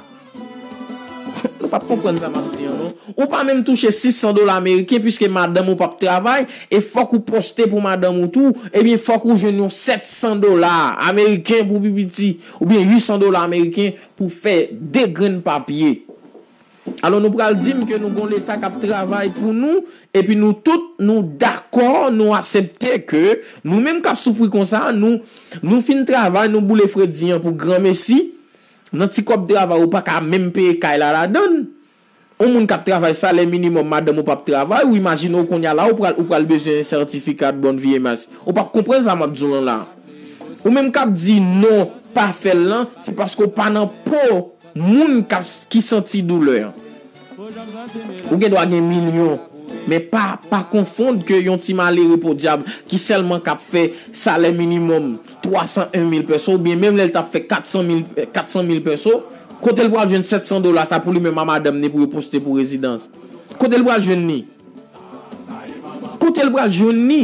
Nou p ap konprann sa m ap di an non. Ou pa menm touche sis san dola ameriken piske madanm ou p ap travay e fòk ou poste pou madanm ou tou, ebyen fòk ou jwenn yon sèt san dola ameriken pou pi piti, oubyen uit san dola ameriken pou fè de grenn papye. Alò nou pral di m ke nou gon Leta k ap travay pou nou, epi nou tout nou dakò, nou aksepte ke nou menm k ap soufri konsa, nou, nou fin travay, nou boule fredi an pou granmesi, nan ti kòb travay ou pa ka menm peye kay la ladan l. Yon moun k ap travay salè minimòm, madanm ou p ap travay, ou imajine w kounye a la, ou pral, ou pral bezwen sètifika de bonne vie, mas. Ou p ap konprann sa m ap di w lan la. Ou menm k ap di non, pa fè l lan, se paske w pa nan po moun k ap, ki santi doulè an. Ou gen dwa gen milyon, men pa, pa konfonn ke yon ti malere podyab ki sèlman k ap fè salè minimòm twa san en mil peso, oubyen menm lè l t ap fè kat san mil, kat san mil peso, kote l pral jwenn sèt san dola sa pou li menm a madanm ni pou yo poste pou rezidans? Kote l pral jwenn li? Kote l pral jwenn li?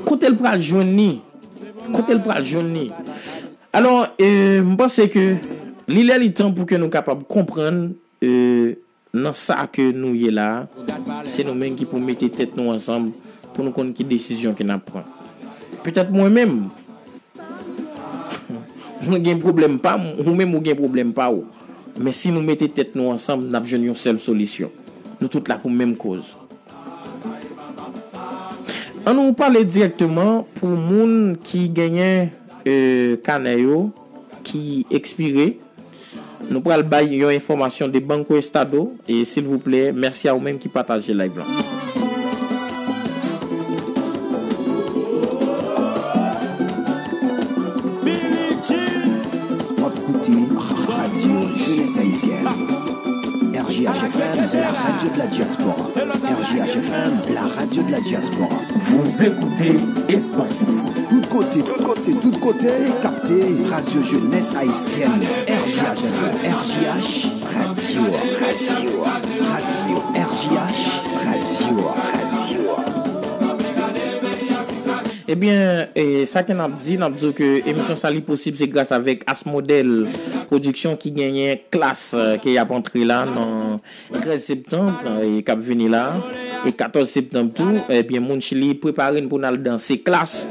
Kote l pral jwenn li? Kote l pral jwenn li? Alò, e, m panse ke li lè li tan pou ke nou kapab konprann, e, nan sa ke nou ye la a, se nou menm ki pou mete tèt nou ansanm pou nou konn ki desizyon ke n ap pran. Petèt mwen menm, mwen gen pwoblèm pa m, ou menm ou gen pwoblèm pa w. Men si nou mete tèt nou ansanm, n ap jwenn yon sèl solisyon. Nou tout la pou menm koz. An nou pale dirèkteman pou moun ki genyen, e, kanè yo ki ekspire. Nou pral bay yon enfòmasyon de Banco Estado, e silvouplè, mèsi a ou menm ki pataje live lan. W ap koute Radio Jeunesse Haïtienne. R J H F M, la radio de la diaspora. R J H F M, la radio de la diaspora. Vous écoutez Espace Info. Tout kote, tout kote, tout kote, kapte Radio Jeunesse Haïtienne. R J H F M, R J H, radio, radio, R J H, radio. Ebyen, e, sa ke n ap di, n ap di w ke emisyon sa li posib, se gras avèk Asmodel Production ki genyen Klass, e, ke y ap antre la nan trèz septanm, e, k ap vini la, e katòz septanm tou, ebyen, moun Chili, prepare n pou n al danse Klass,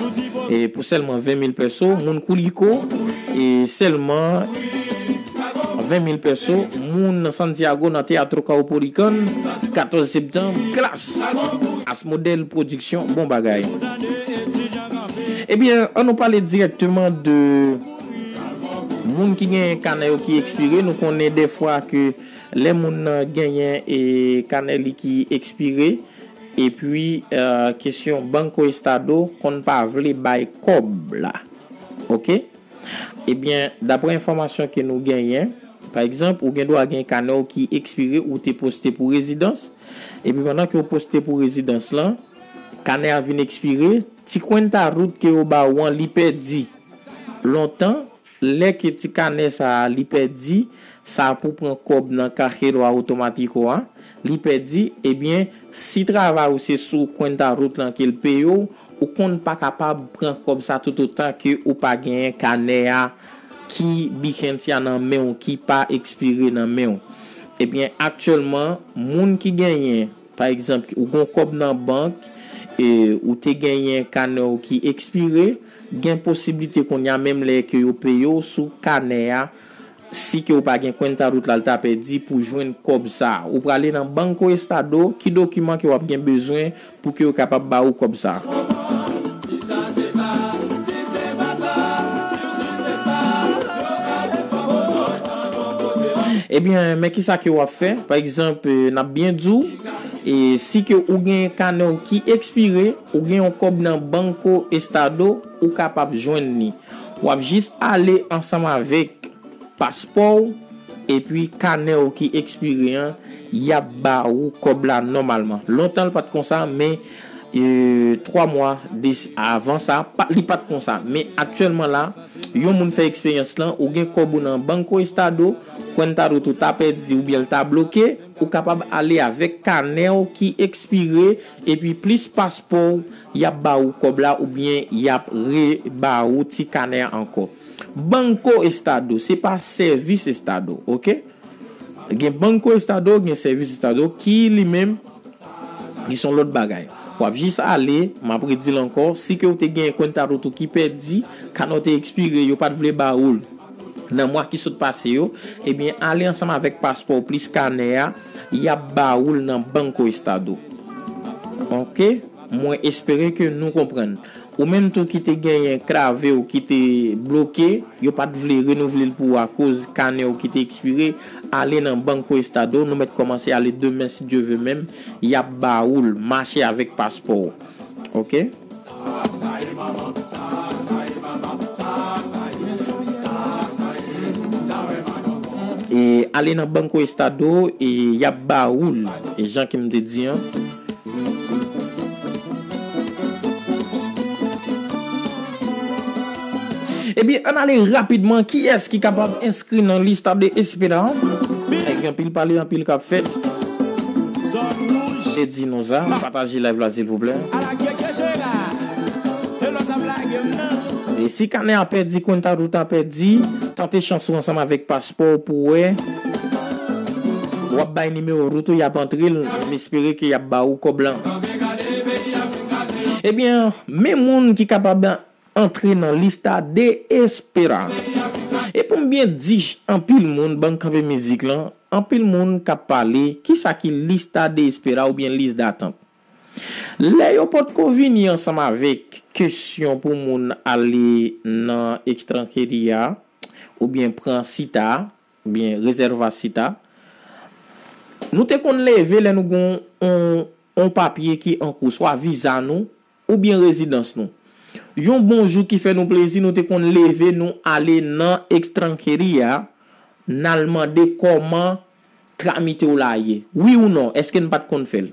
e, pou sèlman ven mil peso, moun Kulico, e, sèlman ven mil peso, moun Santiago nan Teatro Caupolicán, katòz septanm, Klass, Asmodel Production, bon bagay. Ebyen, an nou pale dirèkteman de moun ki genyen kanè yo ki ekspire. Nou konnen dèfwa ke lè moun nan genyen, e, kanè li ki ekspire, epi, e, kesyon Banco Estado konn pa vle bay kòb la. Oke? Ebyen, daprè enfòmasyon ke nou genyen, pa egzanp, ou gen dwa gen kanè w ki ekspire, ou te poste pou rezidans, epi pandan ke w poste pou rezidans lan, kanè a vin ekspire, ti kwenta rout ke yo ba w an, li pèdi. Lontan, lè ke ti kanè sa a, li pèdi, sa pou pran kòb nan Cajero Automático a, li pèdi, ebyen, si travay ou se sou kwenta rout lan ke l peye w, ou konn pa kapab pran kòb sa toutotan ke ou pa genyen kanè a ki Vigencia nan men w, ki pa ekspire nan men w. Ebyen, aktyèlman, moun ki genyen, pa egzanp, ou gen yon kòb nan bank, e ou te genyen kanè w ki ekspire, gen posiblite kounye a, menm lè ke yo peye w sou kanè a, si ke w pa gen kwenta rout la, l ta pèdi pou jwenn kòb sa a. Ou prale nan Banco Estado, ki dokiman ke w ap gen bezwen pou ke yo kapab ba ou kòb sa a? Ebyen, men kisa ke w ap fè? Pa egzanp, e, n ap byen di w, e, si ke ou gen kanè w ki ekspire, ou gen yon kòb nan Banco Estado, ou kapab jwenn li. W ap jis ale ansanm avèk paspò w, epi kanè w ki ekspire an, y ap ba ou kòb la nòmalman. Lontan l pa t konsa, men, e, twa mwa de, avan sa, pa, li pa t konsa. Men aktyèlman la, yon moun fè eksperyans lan, ou gen kòb ou nan Banco Estado, kwenta rout ou ta pèdi oubyen l ta bloke, ou kapab ale avèk kanè w ki ekspire, epi plis paspò w, y ap ba ou kòb la oubyen y ap reba ou ti kanè a ankò. Banco Estado, se pa sèvis Estado, oke? Gen Banco Estado, gen sèvis Estado ki li menm, li se yon lòt bagay. W ap jis ale, m ap redi l ankò, si ke w te gen kwenta rout ou ki pèdi, kanè w te ekspire, yo pa t vle ba ou l nan mwa ki sot pase yo, ebyen, ale ansanm avèk paspò w plis kanè a, y ap ba ou l nan Banco Estado. Oke? Mwen espere ke nou konprann. Ou menm tou ki te genyen krave w ki te bloke, yo pa t vle renouvle l pou ou akoz kanè w ki te ekspire, ale nan Banco Estado, nou mèt kòmanse ale demen si Dye ve menm, y ap ba ou l, mache avèk paspò w. Oke? E ale nan Banco Estado e y ap ba ou l, e jan ke m te di an. Ebyen, ann ale rapidman. Kiyès ki kapab enskri nan lista de espera? Gen anpil pale, anpil k ap fèt. Se di nou sa. Pataje live la, silvouplè. E si kanè a pèdi, kwenta tout a pèdi, tante chans ou ansanm avèk paspò w pou wè w ap bay nimewo wout ou, y ap antre l, m espere ke y ap ba ou kòb lan. Ebyen, men moun ki kapab antre nan lista de espera. E pou m byen di anpil moun, ban m kanpe mizik lan, anpil moun k ap pale, kisa ki lista de espera oubyen lis datant? Lè yo potko vini ansanm avèk kesyon pou moun ale nan ekstranjeri a, oubyen pran sita, oubyen rezèva sita, nou te konn leve lè nou gen yon, yon papye ki an kou, swa viza nou, oubyen rezidans nou. Yon bon jou ki fè nou plezi, nou te konn leve, nou ale nan ekstranjeri a, n al mande kòman tramite w la ye. Wi ou non, èske n pa t konn fè l?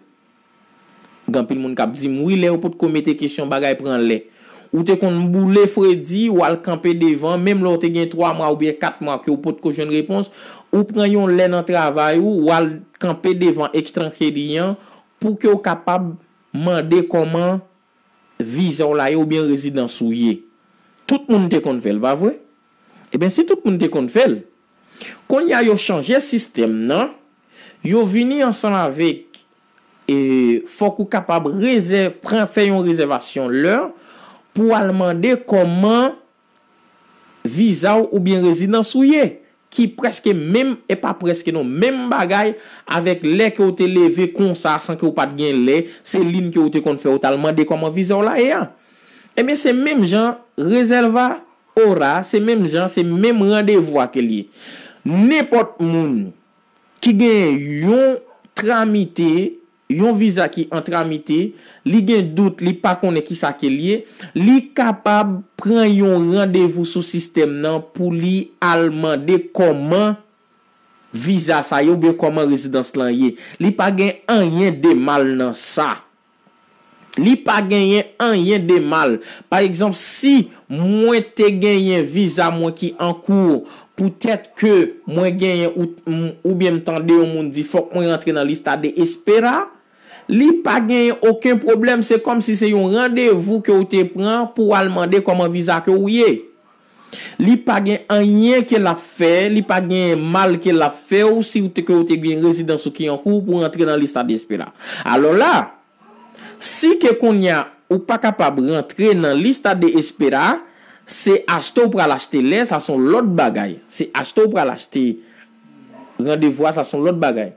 Gen anpil moun k ap di m, wi, lè yo potko mete kesyon, bagay pran lè. Ou te konn boule fredi, w al kanpe devan, menm lè w te gen twa mwa oubyen kat mwa ke w potko jwenn repons, ou pran yon lè nan travay ou, w al kanpe devan ekstranjeri an pou ke w kapab mande kòman viza w la ye oubyen rezidans ou ye. Tout moun te konn fè l, pa vre? Ebyen, si tout moun te konn fè l, kounye a yo chanje sistèm nan, yo vini ansanm avèk, e, fòk ou kapab rezèv-, pran, fè yon rezèvasyon lè pou w al mande kòman viza w oubyen rezidans ou ye, ki prèske menm, e pa prèske non, menm bagay avèk lè ke w te leve konsa san ke w pa t gen lè, se liy ke w te konn fè, w t al mande kòman viza w la ye a. Ebyen, se menm jan, rezèva ora, se menm jan, se menm randevou a ke l ye. Nenpòt moun ki gen yon tramite, yon viza ki an tramite, li gen dout, li pa konnen kisa ke l ye, li kapab pran yon randevou sou sistèm nan pou li al mande kòman viza sa ye oubyen kòman rezidans lan ye. Li pa gen anyen de mal nan sa. Li pa genyen anyen de mal. Pa egzanp, si mwen te genyen viza mwen ki an kou, poutèt ke mwen genyen ou, m, oubyen m tande yon moun di fòk mwen rantre nan lista de espera, li pa genyen okenn pwoblèm. Se kòmsi se yon randevou ke w te pran pou w al mande kòman viza ke w ye. Li pa gen anyen ke l ap fè, li pa gen mal ke l ap fè w si w te, ke w te gen rezidans ou ki an kou pou w rantre nan lista de espera. Alò la, si ke kounye a ou pa kapab rantre nan lista de espera, se achte w pral achte lè, sa se yon lòt bagay. Se achte w pral achte randevou a, sa se yon lòt bagay.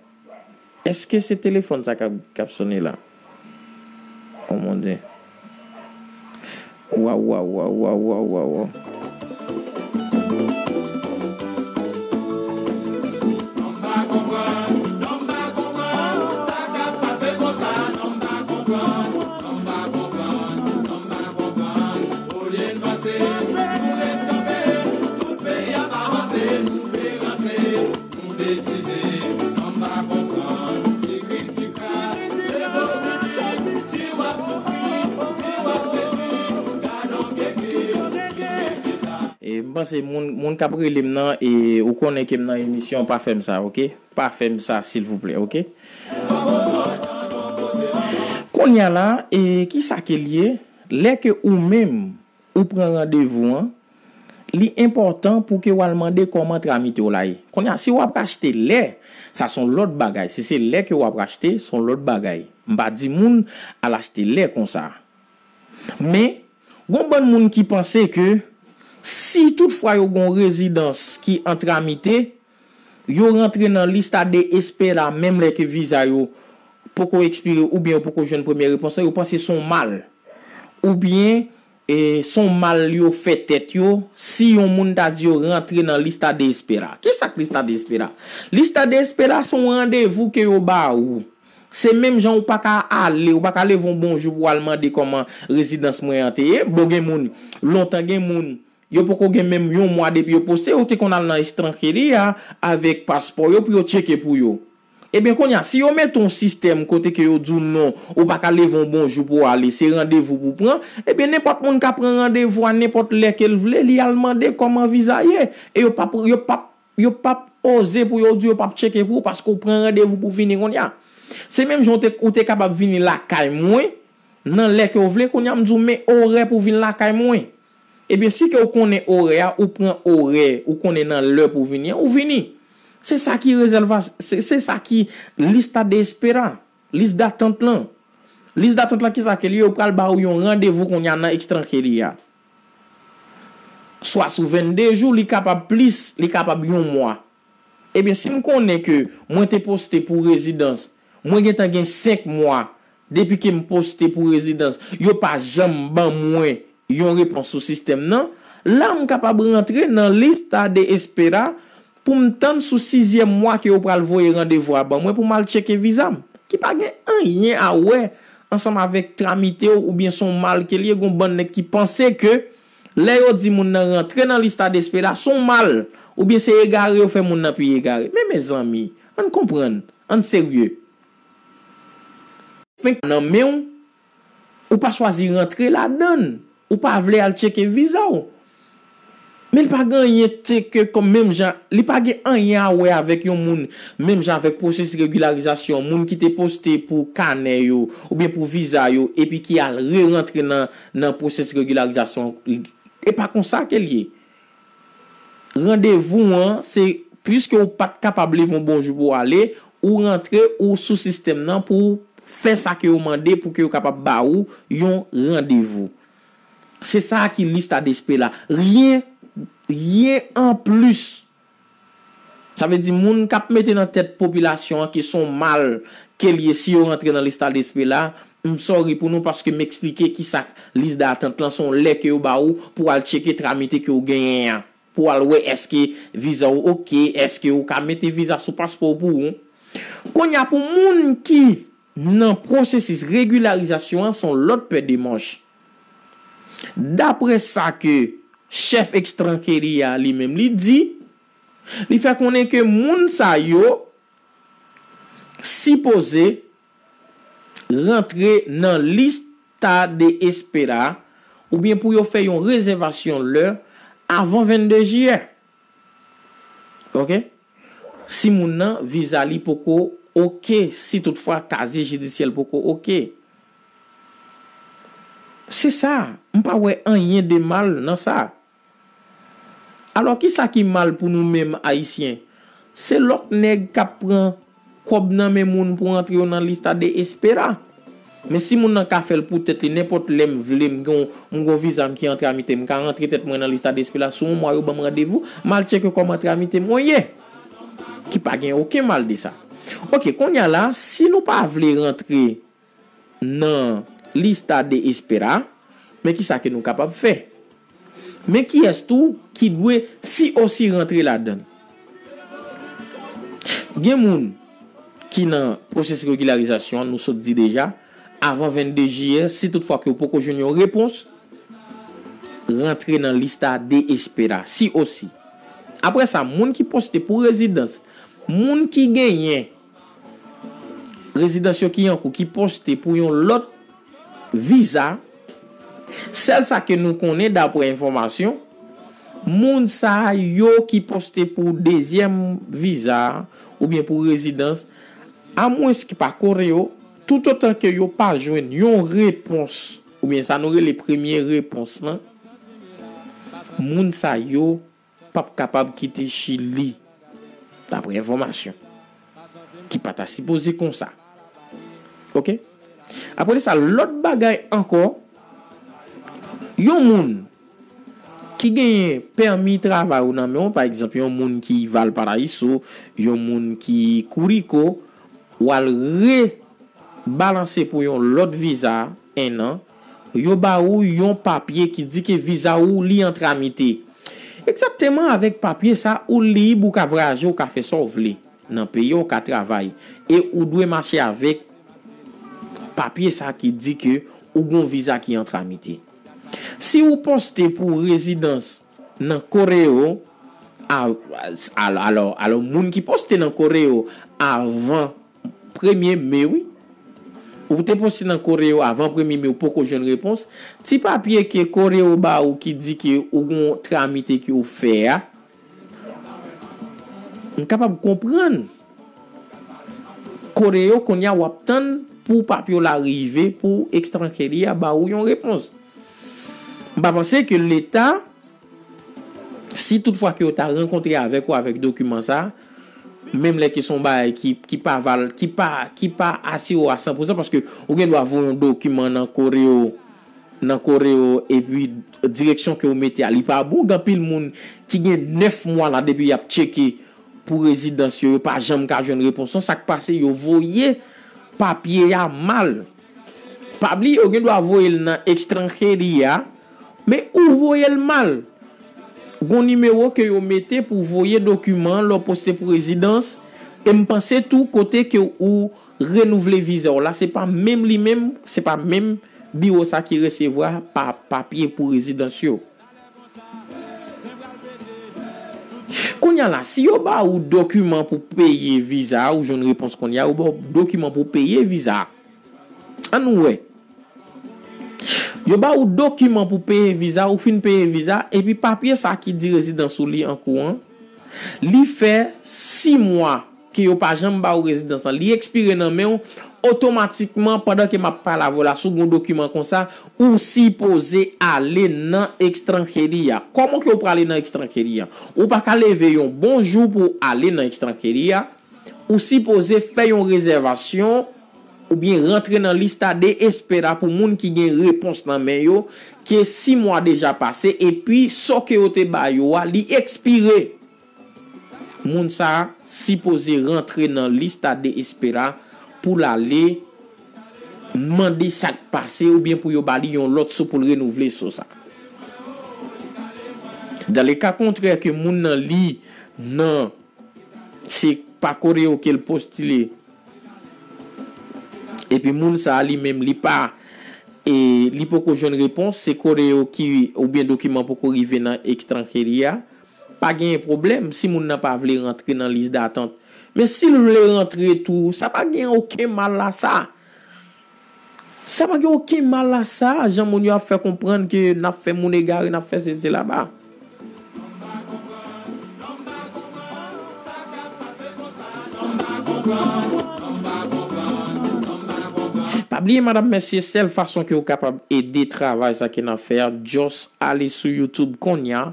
Èske se telefòn sa k ap, k ap sone la? Oh mon Dieu. Waw, waw, waw, waw, waw, waw, waw. E, m panse moun, moun k ap rele m nan, e, ou konnen ke m nan emisyon, pa fè m sa, oke? Pa fè m sa, silvouplè, oke? Kounye a la, e, kisa ke l ye? Lè ke ou menm, ou pran randevou an, li enpòtan pou ke w al mande kòman tramite w la ye. Kounye a, si w ap achte lè, sa se yon lòt bagay. Si se lè ke w ap achte, se yon lòt bagay. M pa di moun al achte lè konsa. Men, gon bann moun ki panse ke si toutfwa yo gon rezidans ki an tramite, yo rantre nan lista de espera menm lè ke viza yo poko ekspire oubyen yo poko jwenn premye repons lan, yo panse se yon mal. Oubyen E se yon mal yo fè tèt yo si yon moun ta di yo rantre nan lista de espera. Ki sa k lista de espera? Lista de espera se yon randevou ke yo ba ou. Se menm jan ou pa ka ale, ou pa ka leve yon bonjou pou al mande kòman rezidans mwen an te ye. Bon, gen moun, lontan gen moun, yo poko gen menm yon mwa depi yo poste, yo te konn al nan Estranjeria avèk paspò yo pou yo tcheke pou yo. Ebyen, kounye a, si yo mete yon sistèm kote ke yo di w non, ou pa ka leve yon bonjou pou w ale, se randevou pou w pran, ebyen, nenpòt moun ka pran randevou a nenpòt lè ke l vle, li al mande kòman viza ye. E yo p ap, yo p ap, yo p ap oze pou yo di yo p ap tcheke pou ou paske w pran randevou pou w vini kounye a. Se menm jan w te, ou te kapab vini lakay mwen, nan lè ke w vle, kounye a m di w men orè pou w vin lakay mwen. Ebyen, si ke w konnen orè a, ou pran orè, ou konnen nan lè pou w vini an, ou vini. Se sa ki rezèvas-, se, se sa ki lista de espera, lis datant lan. Lis datant lan, ki sa ke li ye? Yo pral ba ou yon randevou kounye a nan Estranjeria. Swa sou vennde jou, li kapab plis, li kapab yon mwa. Ebyen, si m konnen ke mwen te poste pou rezidans, mwen gentan gen senk mwa depi ke m poste pou rezidans, yo pa janm ban mwen yon repons sou sistèm nan, la m kapab rantre nan lista de espera pou m tann sou sizyèm mwa ke yo pral voye randevou a ban mwen pou m al tcheke viza m, ki pa gen anyen a wè ansanm avèk tramite w oubyen se yon mal ke l ye, gen yon bann nèg ki panse ke lè yo di moun nan rantre nan lista de espera, se yon mal, oubyen se egare yo fè moun nan pi egare. Men mezanmi, ann konprann, ann serye. Fenk nan men w, ou pa chwazi rantre ladan l, ou pa vle al tcheke viza w. Men l pa gen anyen te ke kòm menm jan, li pa gen anyen a wè avèk yon moun, menm jan avèk pwosesis regilarizasyon, moun ki te poste pou kanè yo, oubyen pou viza yo, epi ki al re-rantre nan, nan pwosesis regilarizasyon. E pa konsa ke l ye. Randevou an, se, piske ou pa t kapab leve yon bonjou pou w ale, ou rantre, ou sou sistèm nan pou w fè sa ke yo mande pou ke yo kapab ba ou yon randevou. Se sa ki lista de espera. Rien, rien en plus. Sa vle di moun k ap mete nan tèt popilasyon an ke se yon mal ke l ye si yo rantre nan lista de espera, m sorry pou nou paske m eksplike ki sa lis datant lan, se yon lè ke yo ba ou pou al tcheke tramite ke w genyen an. Pou al wè èske viza w oke, èske ou ka mete viza sou paspò w pou ou. Kounye a, pou moun ki nan pwosesis regilarizasyon an, se yon lòt pè de manch. Daprè sa ke chèf Estranjeria li menm li di, li fè konnen ke moun sa yo sipoze rantre nan lista de espera oubyen pou yo fè yon rezèvasyon lè avan vennde jiyè. Oke? Si moun nan viza li poko oke, si toutfwa kazye jidisyè l poko oke. Se sa, m pa wè anyen de mal nan sa. Alò, ki sa ki mal pou nou menm Ayisyen? Se lòt nèg k ap pran kòb nan men moun pou rantre yo nan lista de espera. Men si moun nan ka fè l pou tèt li, nenpòt lè m vle, m gen, m gen yon viza m ki an tramite, m ka rantre tèt mwen nan lista de espera. Sou yon mwa, yo ban m randevou, m al tcheke kòman tramite mwen ye. Ki pa gen okenn mal de sa. Oke, kounye a la, si nou pa vle rantre nan lista de espera, men ki sa ke nou kapab fè? Men kiyès tou ki dwe si osi rantre ladan l? Gen moun ki nan pwosesis regilarizasyon an, nou sot di deja, avan vennde jiyè, si toutfwa ke w poko jwenn yon repons, rantre nan lista de espera, si osi. Apre sa, moun ki poste pou rezidans, moun ki genyen rezidans yo ki an kou, ki poste pou yon lòt viza, sèl sa ke nou konnen, daprè enfòmasyon, moun sa yo ki poste pou dezyèm viza oubyen pou rezidans, amwens ki pa kore yo, toutotan ke yo pa jwenn yon repons, oubyen sa nou rele premye repons lan, moun sa yo p ap kapab kite Chili, daprè enfòmasyon, ki pa ta sipoze konsa. Oke? Apre de sa, lòt bagay ankò, yon moun ki genyen pèmi travay ou nan men w, pa egzanp, yon moun ki Valparaiso, yon moun ki Curicó, w al rebalanse pou yon lòt viza, en an, yo ba ou yon papye ki di ke viza ou li an tramite. Egzakteman, avèk papye sa, ou lib, ou ka vwayaje, ou ka fè sa w vle nan peyi a, ou ka travay. E ou dwe mache avèk papye sa ki di ke ou gon viza ki an tramite. Si ou poste pou rezidans nan Koreo, a- al- alò, alò, moun ki poste nan Koreo avan premye me, wi. Ou te poste nan Koreo avan premye me, ou poko jwenn repons. Ti papye ke Koreo ba ou ki di ke ou gon tramite ke ou fè a, m kapab konprann. Koreo, kounye a w ap tann pou papye w la rive, pou Extranjeria ba ou yon repons. M pa panse ke Leta, si toutfwa ke yo ta rankontre avèk ou avèk dokiman sa, menm lè ke se yon bagay ki, ki pa val, ki pa, ki pa asire w a san pou san, paske ou gen dwa voye yon dokiman nan Koreo, nan Koreo, epi direksyon ke w mete a, li pa bon. Gen anpil moun ki gen nèf mwa la depi y ap tcheke pou rezidans yo, yo pa janm ka jwenn repons. Sa k pase, yo voye papye a mal. Pa bliye, yo gen dwa voye l nan Extranjeria, men ou voye l mal. Gon nimewo ke yo mete pou voye dokiman lè w poste pou rezidans, e m panse tou kote ke ou renouvle viza w la, se pa menm li menm, se pa menm biwo sa ki resevwa pa papye pou rezidans yo. Kounye a la, si yo ba ou dokiman pou peye viza, ou jwenn repons kounye a, yo ba ou dokiman pou peye viza. Ann wè. Yo ba ou dokiman pou peye viza, ou fin peye viza, epi papye sa ki di rezidans ou li an kou an, li fè sis mwa ke yo pa janm ba ou rezidans lan, li ekspire nan men w, otomatikman, pandan ke m ap pale avè w la, si w gen yon dokiman konsa, ou sipoze ale nan Extranjeria. Kòman ke w prale nan Extranjeria? Ou pa ka leve yon bon jou pou w ale nan Extranjeria. Ou sipoze fè yon rezèvasyon oubyen rantre nan lista de espera pou moun ki gen repons nan men yo, ke sis mwa deja pase, epi sa ke yo te ba yo a, li ekspire. Moun sa a sipoze rantre nan lista de espera pou l ale mande sa k pase oubyen pou yo ba li yon lòt so pou l renouvle so sa. Dan le ka kontrè ke moun nan li nan se pa Koreo ke l postile, epi moun sa a li menm li pa, e, li poko jwenn repons, se Koreo ki, oubyen dokiman poko rive nan Extranjeria, pa genyen pwoblèm si moun nan pa vle rantre nan lis datant. Men si l vle rantre tou, sa pa gen okenn mal a sa. Sa pa gen okenn mal a sa, jan moun yo ap fè konprann ke n ap fè moun egare, n ap fè sesi laba. Pa bliye, madanm, mesye, sèl fason ke w kapab ede travay sa ke n ap fè a, just ale sou YouTube kounye a,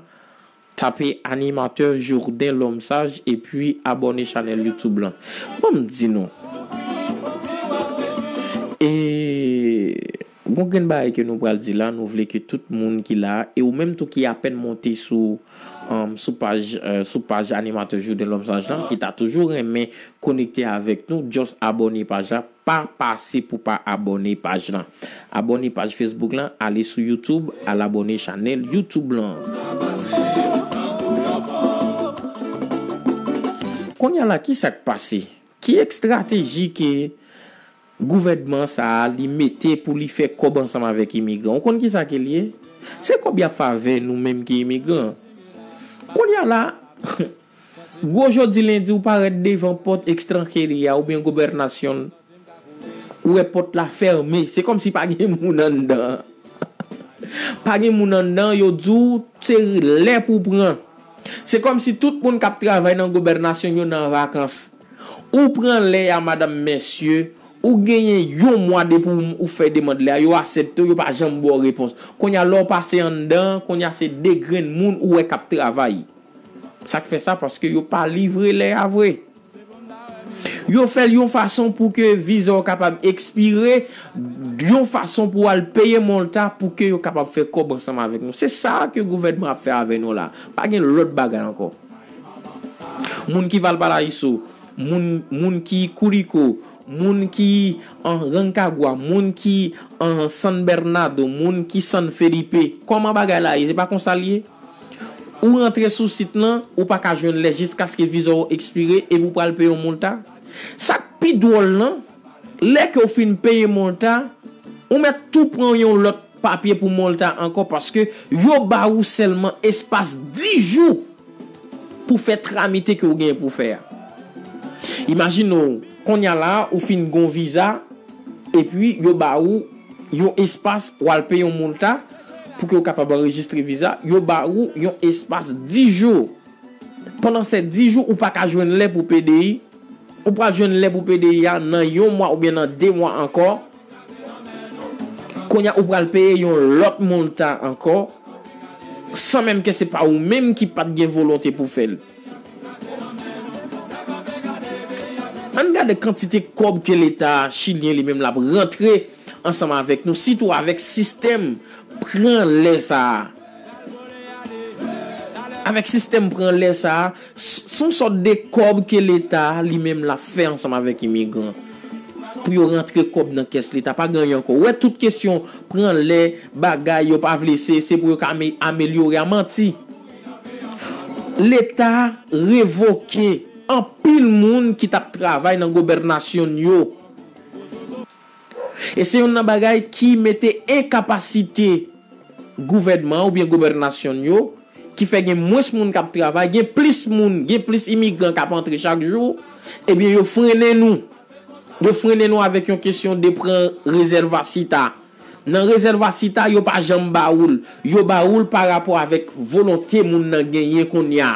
tape Animatè Jourdain L'Homme Sage epi abòne chanèl YouTube lan. Ban m di nou. E gon grenn bagay ke nou pral di la, nou vle ke tout moun ki la, e ou menm tou ki apèn monte sou, um, sou paj, euh, sou paj Animatè Jourdain L'Homme Sage lan, ki ta toujou renmen konekte avèk nou, just abòne paj la, pa pase pou pa abòne paj lan. Abòne paj Facebook lan, ale sou YouTube, al abòne chanèl YouTube lan. Kounye a la, ki sa k pase? Ki estrateji ke gouvènman sa a li mete pou li fè kòb ansanm avèk imigran? Ou konn ki sa ke l ye? Se kòb y ap fè avè nou menm ki imigran. Kounye a la, gwo jodi lendi, ou parèt devan pòt Extranjeria oubyen Gobènasyon, ou wè pòt la fèmen. Se kòmsi pa gen moun anndan. Pa gen moun anndan, yo di w se lè pou w pran. Se kòmsi tout moun k ap travay nan Gobènasyon yo nan vakans. Ou pran lè a, madanm, mesye, ou genyen yon mwa depi w, ou fè demann lè a, yo aksepte w, yo pa janm ba w repons. Kounye a, lè w pase anndan, kounye a se de grenn moun ou wè k ap travay. Sa k fè sa? Paske yo pa livre lè a vre. Yo fè l yon fason pou ke viza w kapab ekspire, yon fason pou w al peye multa pou ke yo kapab fè kòb ansanm avèk nou. Se sa ke gouvènman ap fè avè nou la. Pa gen lòt bagay ankò. Moun ki Valparaíso, moun, moun ki Curicó, moun ki an Rancagua, moun ki an San Bernardo, moun ki San Felipe. Kòman bagay la ye? Se pa konsa l ye? Ou rantre sou sit lan, ou pa ka jwenn lè jiskaske viza w ekspire epi w pral peye yon multa. Sa k pi dwòl lan, lè ke w fin peye multa, ou mèt tou pran yon lòt papye pou multa ankò paske yo ba ou sèlman espas dis jou pou fè tramite ke w genyen pou fè a. Imajine w, kounye a la, ou fin gon viza, epi yo ba ou yon espas, w al peye yon multa pou ke w kapab anrejistre viza, yo ba ou yon espas dis jou. Pandan se dis jou, ou pa ka jwenn lè pou P D I, ou pral jwenn lè pou P D I a nan yon mwa oubyen nan de mwa ankò. Kounye a, ou pral peye yon lòt montan ankò, san menm ke se pa ou menm ki pa t gen volonte pou fè l. Ann gade kantite kòb ke Leta chilyen li menm l ap rantre ansanm avèk nou, sitou avèk sistèm pran lè sa a. Avèk sistèm pran lè sa a, s- s on sòt de kòb ke Leta li menm l ap fè ansanm avèk imigran. Pou yo rantre kòb nan kès Leta, pa gen anyen ankò. Ou wè tout kesyon pran lè, bagay yo pa vle se, se pou yo ka ame- amelyore a, manti. Leta revoke anpil moun ki t ap travay nan gobènasyon yo. E se youn nan bagay ki mete enkapasite gouvènman oubyen gobènasyon yo, ki fè gen mwens moun k ap travay, gen plis moun, gen plis imigran k ap antre chak jou, ebyen yo frennen nou. Yo frennen nou avèk yon kesyon de pran rezèvasita. Nan rezèvasita, yo pa janm ba ou l. Yo ba ou l pa rapò avèk volonte moun nan genyen kounye a.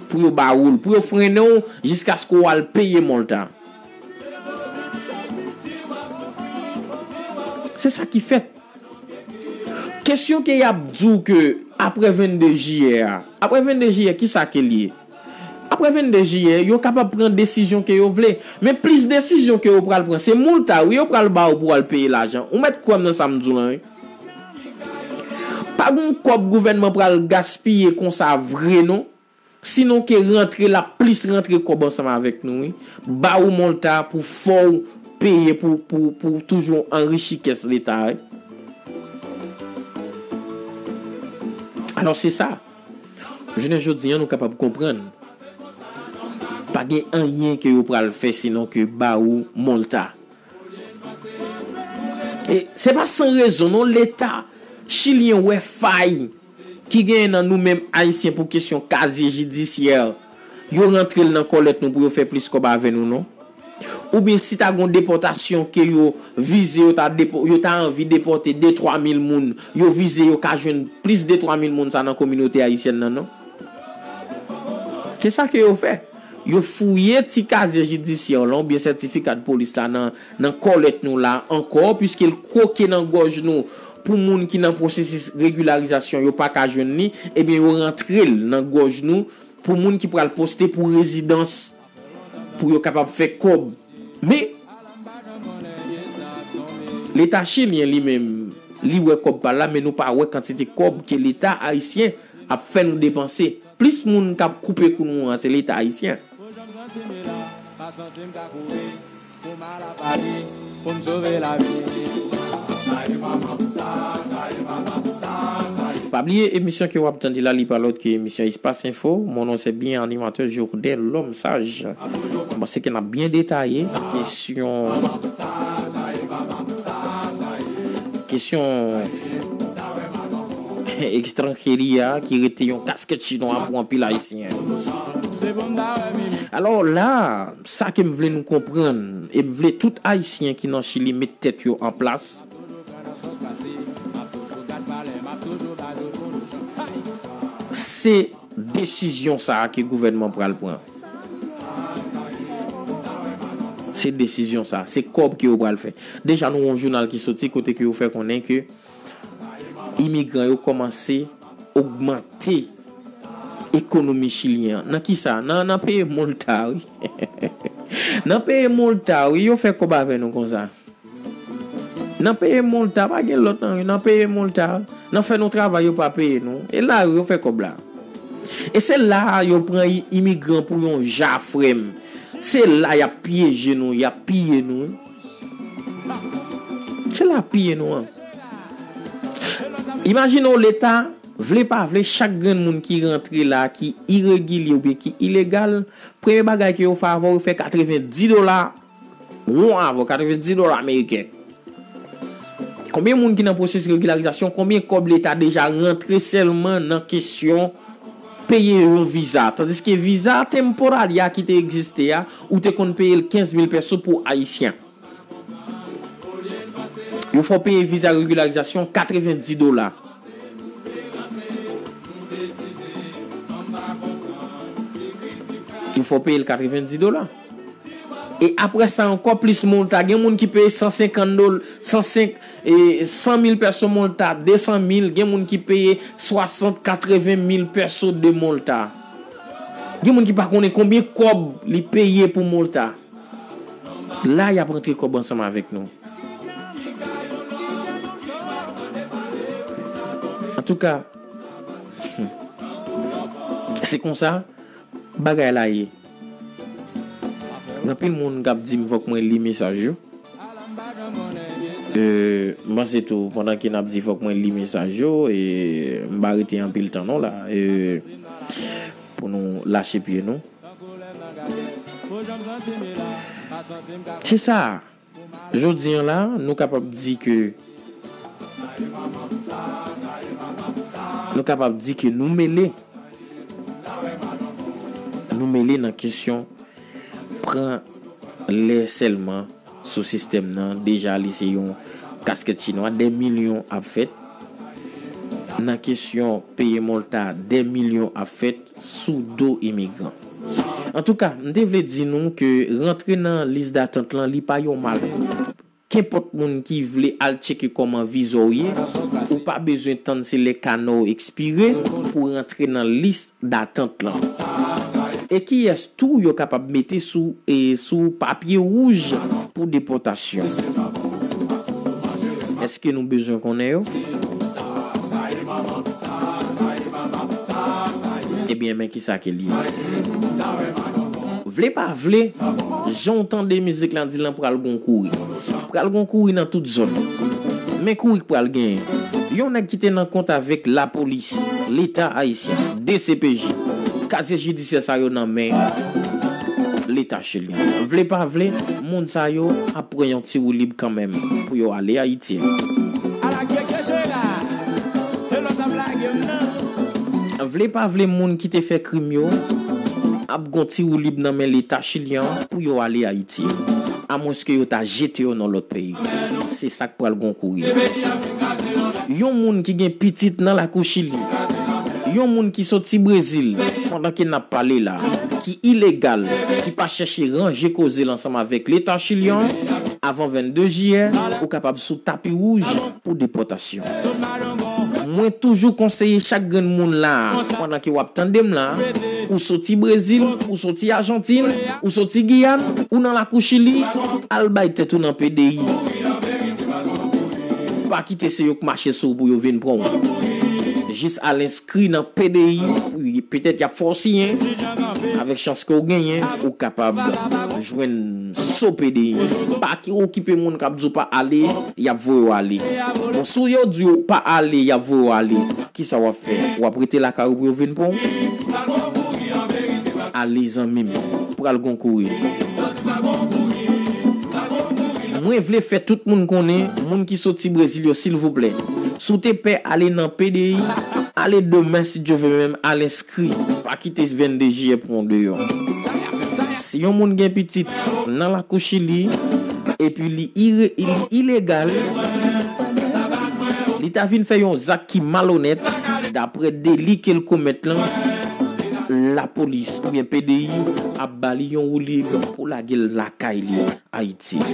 Pou yo ba ou l, pou yo frennen w jiskaske w al peye mòlta. Se sa ki fèt. Kesyon ke y ap di w ke apre vennde jiyè a, apre vennde jiyè, kisa ke l ye? Apre vennde jiyè, yo kapab pran desizyon ke yo vle. Men plis desizyon ke yo pral pran, se mòlta wi yo pral ba w pou w al peye lajan. Ou mèt kwè m nan sa m di w lan wi. Pa gen kòb gouvènman pral gaspiye konsa vre non. Sinon ke rantre l ap plis rantre kòb ansanm avèk nou wi. Ba ou mòlta pou fè w peye pou, pou, pou toujou anrichi kès Leta wi. Alò se sa. Jounen jodi an nou kapab konprann. Pa gen anyen ke yo pral fè sinon ke ba ou mòlta. E se pa san rezon non Leta chilyen wè fay ki genyen nan nou menm Ayisyen pou kesyon kazye jidisyè. Yo rantre l nan kòlèt nou pou yo fè plis kòb avè nou non. Oubyen si ta gon depòtasyon ke yo vize, yo ta depo, yo ta anvi depòte de twa mil moun, yo vize yo ka jwenn plis de twa mil moun sa nan kominote ayisyèn nan non. Se sa ke yo fè. Yo fouye ti kazye jidisyè w lan oubyen sètifika de polis la nan, nan kòlèt nou la ankò, piske l kwoke nan gòj nou pou moun ki nan pwosesis regilarizasyon yo pa ka jwenn li, ebyen yo rantre l nan gòj nou pou moun ki pral poste pou rezidans, pou yo kapab fè kòb. Men, Leta chilyen li menm, li wè kòb pa l la, men nou pa wè kantite kòb ke Leta ayisyen ap fè nou depanse. Plis moun k ap koupe kou nou an, se Leta ayisyen. Pa bliye emisyon ke w ap tande la, li pa lòt ke emisyon Espas Enfo. Mon nom c'est bien animateur Jourdain L'Homme Sage. Mwen panse ke n ap byen detaye kesyon kesyon ekstranjeri a ki rete yon kaskèt chinwa pou anpil ayisyen. Alò la, sa ke m vle nou konprann, e m vle tout ayisyen ki nan Chili met tèt yo an plas, se desizyon sa a ke gouvènman pral pran. Se desizyon sa a, se kòb ke yo pral fè. Deja nou yon jounal ki soti kote ke yo fè konnen ke imigran yo kòmanse ogmante ekonomi chilyen an. Nan kisa? Nan, nan peye mòlta wi. Nan peye mòlta wi, yo fè kòb avè nou konsa. Nan peye mòlta, pa gen lòt nan wi, nan peye mòlta. Nan fè nou travay, yo pa peye nou. E la yo fè kòb la. E se la a yo pran i- imigran pou yon ja, frè m. Se la y ap pyeje nou, y ap piye nou. Se la y ap piye nou an. Imajine w Leta, vle pa vle, chak grenn moun ki rantre la, ki iregilye oubyen ki ilegal, premye bagay ke yo fè avè w, yo fè katrevendi dola won avè w, katrevendi dola ameriken. Konbyen moun ki nan pwosesis regilarizasyon? Konbyen kòb Leta deja rantre sèlman nan kesyon peye yon viza? Tandiske viza temporalia ki te egziste a, ou te konn peye l kenz mil pèso pou Ayisyen. Yo fè w peye viza regilarizasyon katrevendi dola. Yo fè w peye l katrevendi dola. E apre sa ankò, plis MOLTA. Gen moun ki peye san senkant dola, san senk, e, san mil pèso MOLTA, desan mil. Gen moun ki peye swasant, katreven mil pèso de MOLTA. Gen moun ki pa konnen konbyen kòb li peye pou MOLTA. La, y ap rantre kòb ansanm avèk nou. Antouka, se konsa bagay la ye. Gen anpil moun k ap di m fòk mwen li mesaj yo. E, m panse tou, pandan ke n ap di fòk mwen li mesaj yo, e, m pa rete anpil tan non la, e, pou nou lache pye nou. Se sa. Jodi an la, nou kapab di ke, nou kapab di ke nou mele. Nou mele nan kesyon pran lè sèlman sou sistèm nan. Deja, li se yon kaskèt chinwa. Dè milyon ap fèt. Nan kesyon peye MOLTA, dè milyon ap fèt sou do imigran. Antouka, m te vle di nou ke rantre nan lis datant lan, li pa yon mal. Kenpòt moun ki vle al tcheke kòman viza w ye, ou pa bezwen tann se lè kanè w ekspire pou rantre nan lis datant lan. E kiyès tou yo kapab mete sou, e, sou papye wouj pou depòtasyon? Èske nou bezwen konnen yo? Ebyen, men kisa ke l ye. Vle pa vle, jan w tande mizik la di l lan pral gon kouri. Pral gon kouri nan tout zòn. Men kouri k pral genyen. Yon nèg ki te nan kont avèk lapolis, Leta ayisyen, D C P J, kazye jidisyè sa yo nan men Leta chilyen. Vle pa vle, moun sa yo ap pran yon ti woulib kanmenm pou yo ale Ayiti. Ala kyekyeche la, e lòt ap lage m nan. Vle pa vle, moun ki te fè krim yo ap gon ti woulib nan men Leta chilyen an pou yo ale Ayiti. Amwenske yo ta jete yo nan lòt peyi. Se sa k pral gon kouri. Yon moun ki gen pitit nan lakou Chili, yon moun ki soti Brezil, pandan ke n ap pale la, ki ilegal, ki pa chèche ranje koze l ansanm avèk Leta chilyen an, avan vennde jiyè, ou kapab sou tapi wouj pou depòtasyon. Mwen toujou konseye chak grenn moun la, pandan ke w ap tande m la, ou soti Brezil, ou soti Ajantin, ou soti Giyàn, ou nan lakou Chili, al bay tèt ou nan P D I. Pa kite se yo k mache sou ou pou yo vin pran w. Jis al enskri nan P D I, pou y- petèt y ap fè w siyen. Avèk chans ke w genyen, ou kapab jwenn so P D I. Pa ki okipe moun k ap di w pa ale, y ap voye w ale. Bon, si yo di w pa ale, y ap voye w ale, kisa w ap fè? W ap rete lakay ou pou yo vin pran w? Ale, zanmi m, pral gon kouri. Mwen vle fè tout moun konnen, moun ki soti Brezil yo, silvouplè, si w te pè ale nan P D I, ale demen, si Dye vle, menm al enskri. Pa kite vennde jiyè pran w deyò. Si yon moun gen pitit nan lakou Chili, epi li ire- li ilegal, li ta vin fè yon zak ki malonèt, daprè deli ke l komèt lan, lapolis oubyen P D I ap ba li yon woulib pou lage l lakay li, Ayiti.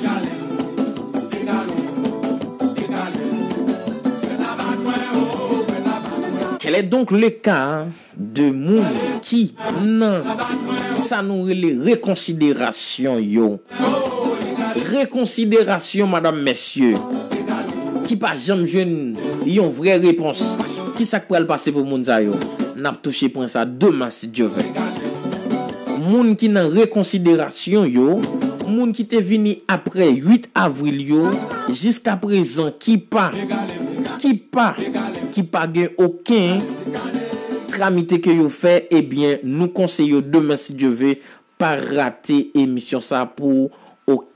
Quel est donc le cas de moun ki nan sa nou rele rekonsiderasyon yo? Rekonsiderasyon, madanm, mesye, ki pa janm jwenn yon vrè repons. Kisa k pral pase pou moun sa yo? N ap touche pwen sa demen, si Dye vle. moun ki nan rekonsiderasyon yo, moun ki te vini apre uit avril yo, jiskaprezan ki pa, ki pa, ki pa gen okenn tramite ke yo fè, ebyen, nou konseye yo demen, si Dye ve, pa rate emisyon sa pou,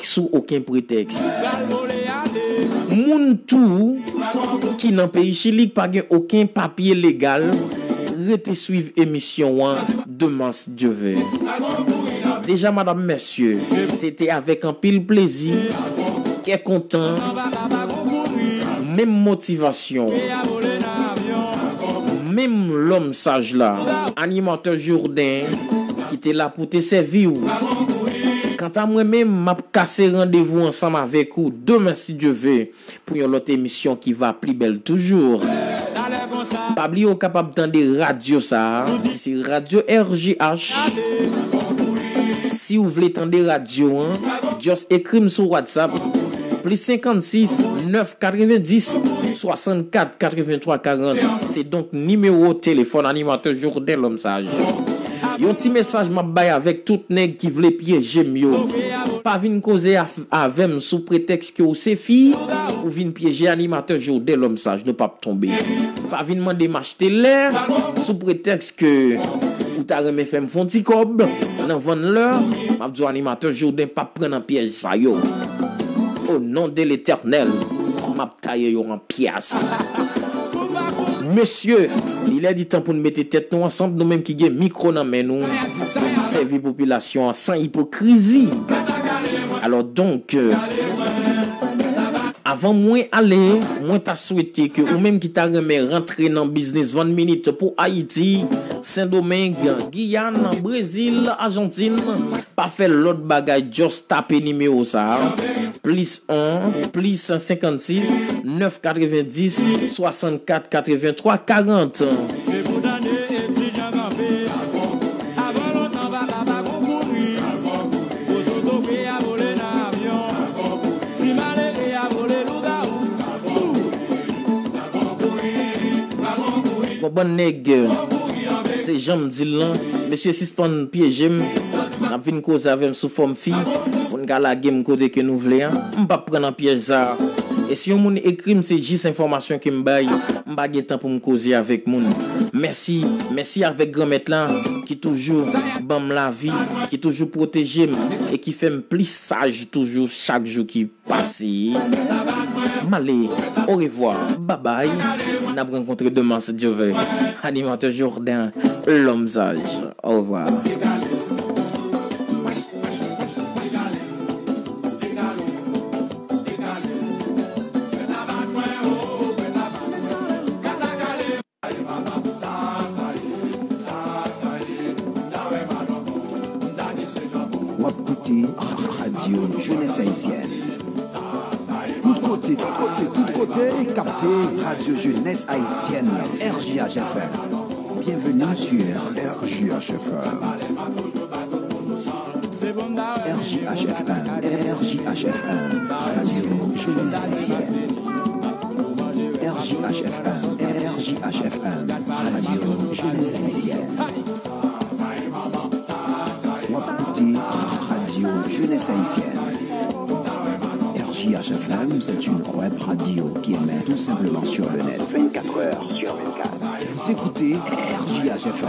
sou okenn pretèks. Moun tou ki nan peyi Chili k pa gen okenn papye legal, rete swiv emisyon an demen, si Dye ve. Deja, madam, mesye, se te avèk anpil plezi, kè kontan, menm motivasyon, menm lòm saj la, animatè Jourdain, ki te la pou te sèvi w. Kanta mwen menm, m ap kase randevou ansanm avèk ou demen, si Dye ve, pou yon lòt emisyon ki va pli bèl toujou. Pa bliye w kapab tande radyo sa a, ki se Radyo R J H. Si w vle tande radyo an, just ekri m sou WhatsApp, plis senkannsis, nèf katrevendis, swasannkat, katrevenntwa, karant. Se donk nimewo telefòn animatè Jourdain Lòm Saj. Yon ti mesaj m ap bay avèk tout nèg ki vle pyeje m yo. Pa vin koze af-, avè m sou pretèks ke w se fi, ou vin pyeje animatè Jourdain Lòm Saj, nou p ap tonbe. Pa vin mande m achte lè sou pretèks ke ou ta renmen fè m fè yon ti kòb nan vann lè, m ap di w animatè Jourdain p ap pran nan pyèj sa yo. O non de Letènèl, m ap taye yo an pyès. Mesye, li lè li tan pou n mete tèt nou ansanm, nou menm ki gen mikwo nan men nou, pou n sèvi popilasyon an san ipokrizi. Alò donk, euh, avan mwen ale, mwen ta swete ke ou menm ki ta renmen rantre nan biznis vann minit pou Ayiti, Sendomeng, Giyàn, Brezil, Ajantin, pa fè lòt bagay, just tape nimewo sa a, plis yon, plis senkannsis, nèf katrevendis, swasannkat, katrevenntwa, karant. Bon, bann nèg, se jan m di l lan. Mesye, sispann pyeje m. N ap vin koze avè m sou fòm fi pou n ka lage m kote ke nou vle an. M p ap pran nan pyèj sa a. E si yon moun ekri m, se jis enfòmasyon ke m bay. M pa gen tan pou m koze avèk moun. Mèsi, mèsi avèk Granmèt la ki toujou ban m lavi, ki toujou pwoteje m e ki fè m plis saj toujou chak jou ki pase. M ale. Orevwa. Babay. N ap rankontre demen, si Dye ve. Animatè Jourdain, Lòm Saj. Orevwa. W ap koute Radyo Jeunesse Haïtienne. Tout kote, tout kote, tout kote, kapte Radyo Jeunesse Haïtienne, R J H F M. Bienvenue sur R J H F M. R J H F M, R J H F M, Radyo Jeunesse Haïtienne. R J H F M, R J H F M, Radyo Jeunesse Haïtienne. W ap koute Radyo Jeunesse Haïtienne. R J H F M, c'est une web radio qui émet tout simplement sur le net. Vingt-quatre heures sur vingt-quatre. Vous écoutez R J H F M.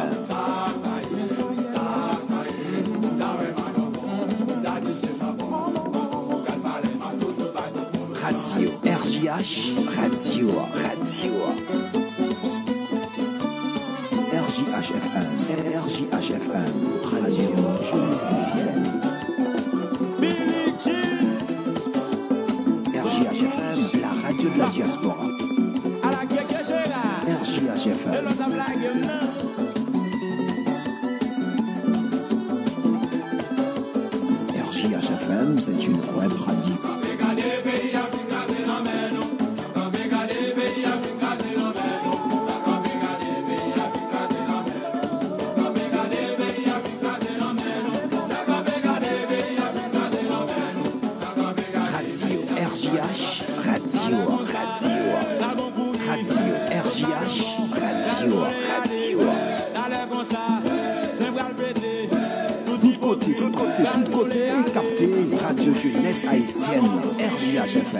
Radyo R J H, radyo. R J H F M, R J H F M, Radyo Jeunesse Haïtienne. R J H F M, la radio de la diaspora. R J H F M. R J H F M, c'est une web radio. Radio R J H, radio. Radio R J H, radio. Tout Tout kote, tout kote, e kapte Radio Jeunesse Haïtienne, R J H F M.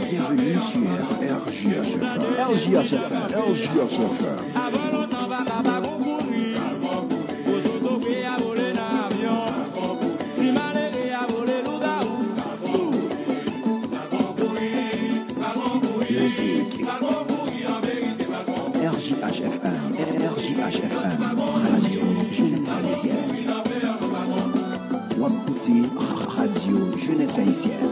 Bienvenue sur R J H F M. R J H F M. R J H F M. Musique. R J H F M, R J H F M, Radio Jeunesse Haïtienne. W ap koute Radio Jeunesse Haïtienne.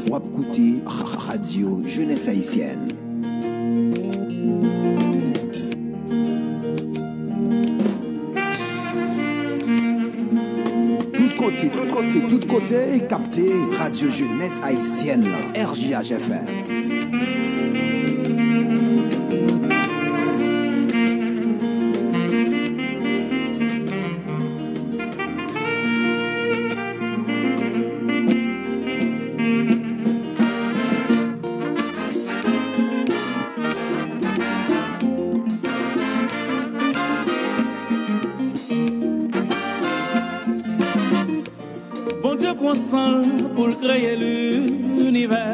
W ap koute Radio Jeunesse Haïtienne. Tout kote, tout kote, tout kote, e kapte Radio Jeunesse Haïtienne, R J H F M. Bondye pran san l pou l kreye linivè.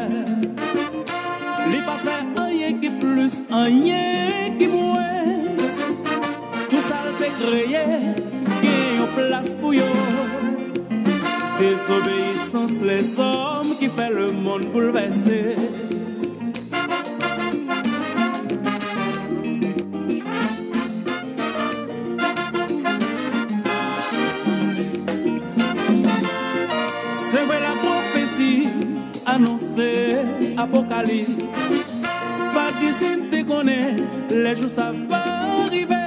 Li pa fè anyen ki plis, anyen ki mwens. Tou sa l te kreye gen yon plas pou yo. Dezobeyisans lèzòm ki fè lemonn boulvèse. Se vre, lapwofesi anonse Apokalips. Patrisin te konnen lè jou sa va rive.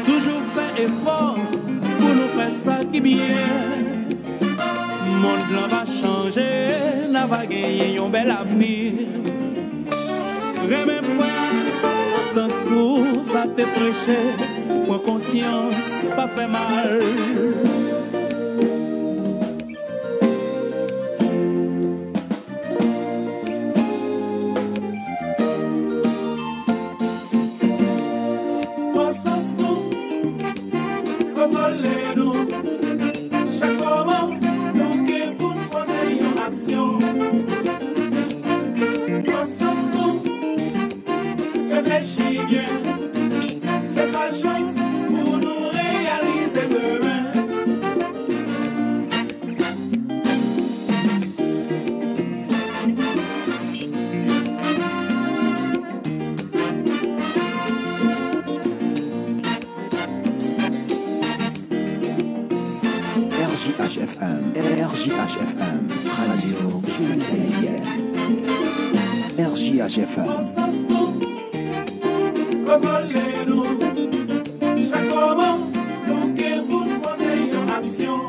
Toujou fè efò pou nou fè sa ki byen. Mond lan va chanje, n a va genyen yon bèl avni. Renmen frè ak sè tankou sa te preche, pran konsyans, pa fè mal. Konsyans nou, kontwole nou. Chak moman, nou gen pou n poze yon aksyon. Konsyans nou, reflechi byen. Se sèl chans pou nou reyalize demen. R J H F M, R J H F M, Radio Jeunesse Haïtienne. R J H F M. Konsyans nou, kontwole nou. Chak moman, nou gen pou n poze yon aksyon.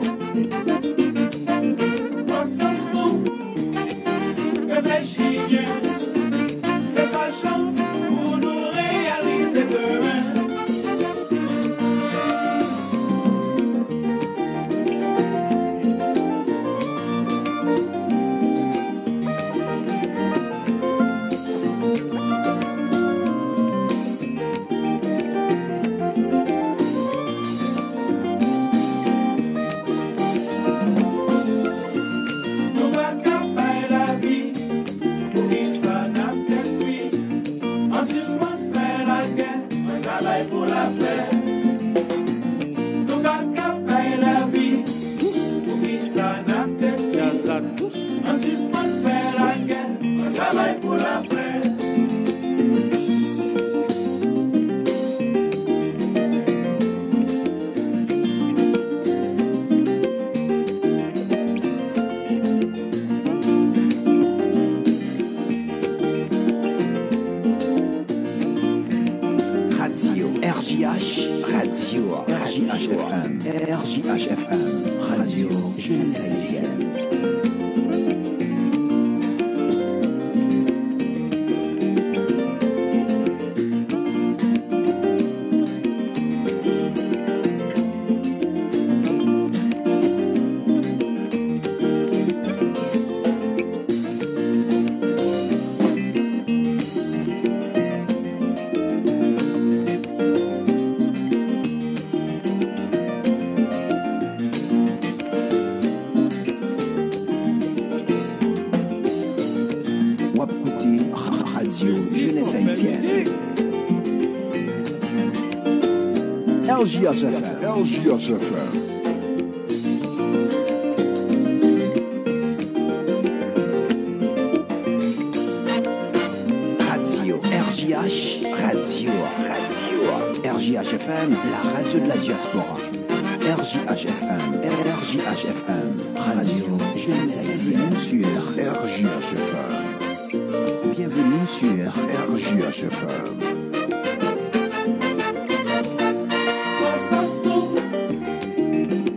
Konsyans nou, reflechi byen. Se sèl chans pou nou reyalize demen. Nou pa ka bay lavi, poukisa n ap detwi? Ann sispann fè lagè, ann travay pou lapè. Nou pa ka bay lavi, poukisa n ap detwi? Ann sispann fè lagè, ann travay pou lapè. Radio R J H F M, R J H F M, Radio Jeunesse Haïtienne. W ap koute Radio Jeunesse Haïtienne. R J H F M. R J H F M. Radio R J H, Radio, Radio R J H F M, la radio de la diaspora. R J H F M, R J H F M, Radio Jeunesse Haïtienne sur R J H F M. Bienvenue sur R J H F M. Konsyans nou,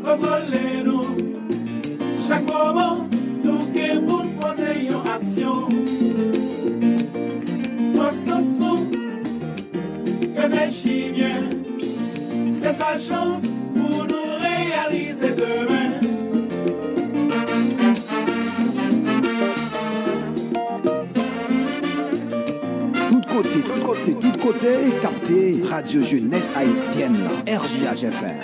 kontwole nou. Chak moman, nou gen pou n poze yon aksyon. Konsyans nou, reflechi byen. Se sèl chans pou nou reyalize demen. Tout kote, tout kote, tout kote, kapte Radio Jeunesse Haïtienne, R J H F M.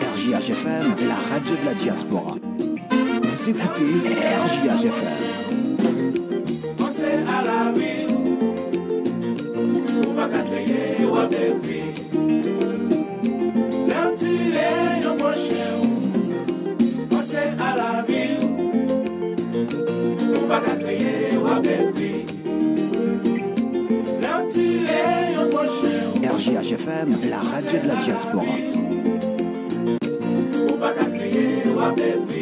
R J H F M, la radio de la diaspora. Vous écoutez R J H F M. Panse a lavi w, ou pa ka kreye, w ap detwi. Lè w tiye yon pwochen w, panse a lavi w, ou pa ka kreye, w ap detwi. Lè w tiye yon pwochen w. R J H F M, la radio de la diaspora. Ou pa ka kreye, w ap detwi.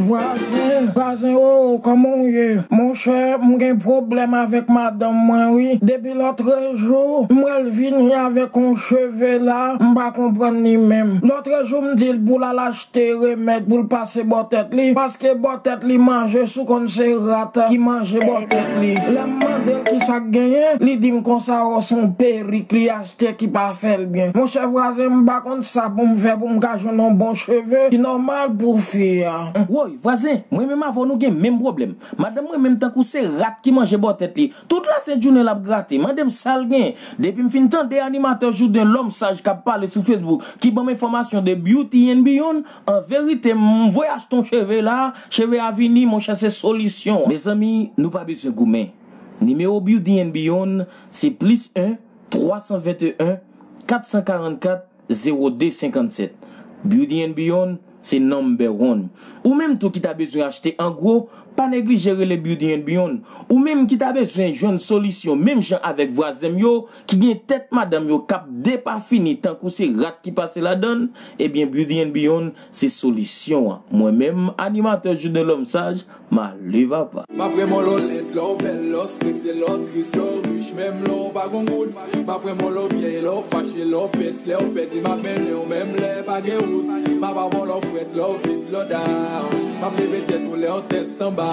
Vwazen, vwazen, o, kòman w ye? Monchè, m gen pwoblèm avèk madanm mwen, wi. Depi lòtrejou, m wè l vini avèk yon cheve la, m pa konprann li menm. Lòtrejou, m di l pou l al achte remèd pou l pase bò tèt li, paske bò tèt li manje, si w konn se rat ki manje bò tèt li. Lè m mande l kisa k genyen, li di m konsa, o, se yon perik li achte ki pa fè l byen. Monchè vwazen, m pa konn sa pou m fè pou m ka jwenn yon bon cheve ki nòmal pou fi a. Woy, vwazen, mwen menm avè w nou gen menm pwoblèm. Madanm mwen menm tankou se rat ki manje bò tèt li. Tout lasent jounen l ap grate, mande m sa l genyen. Depi m fin tande animatè Jouden Lòm Saj k ap pale sou Facebook, ki ban m enfòmasyon de Beauty and Beyond, an verite, m voye achte yon cheve la, cheve a vini, monchè, se solisyon an. Mezanmi, nou pa bezwen goumen. Nimewo Beauty and Beyond, se plis en, twa san venteyen, kat san karannkat, zewo de senkannsèt. Beauty and Beyond, se number one. Ou menm tou ki ta bezwen achte an gwo, pa neglije rele Beauty and Beyond. Ou menm ki ta bezwen jwenn solisyon menm jan avèk vwazen m yo, ki gen tèt madanm yo k ap depafini tankou se rat ki pase ladan l, ebyen Beauty and Beyond se solisyon an. Mwen menm, animatè Jouden Lòm Saj, Male papa. M ap renmen w lè w lèd, lè w bèl, lè w strese, lè w tris, lè w rich, menm lè w pa gon goud. M ap renmen w lè w vyèy, lè w fache, lè w pès, lè w pèdi, m ap mennen w menm lè pa gen wout. M ap avè w lè w frèt, lè w vid, lè w down. M ap leve tèt ou lè w tèt anba.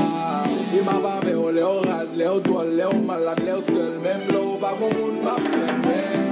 E m ap avè w lè w raz, lè w dwòl, lè w malad, lè w sèl, menm lè w pa gon moun, m ap renmen.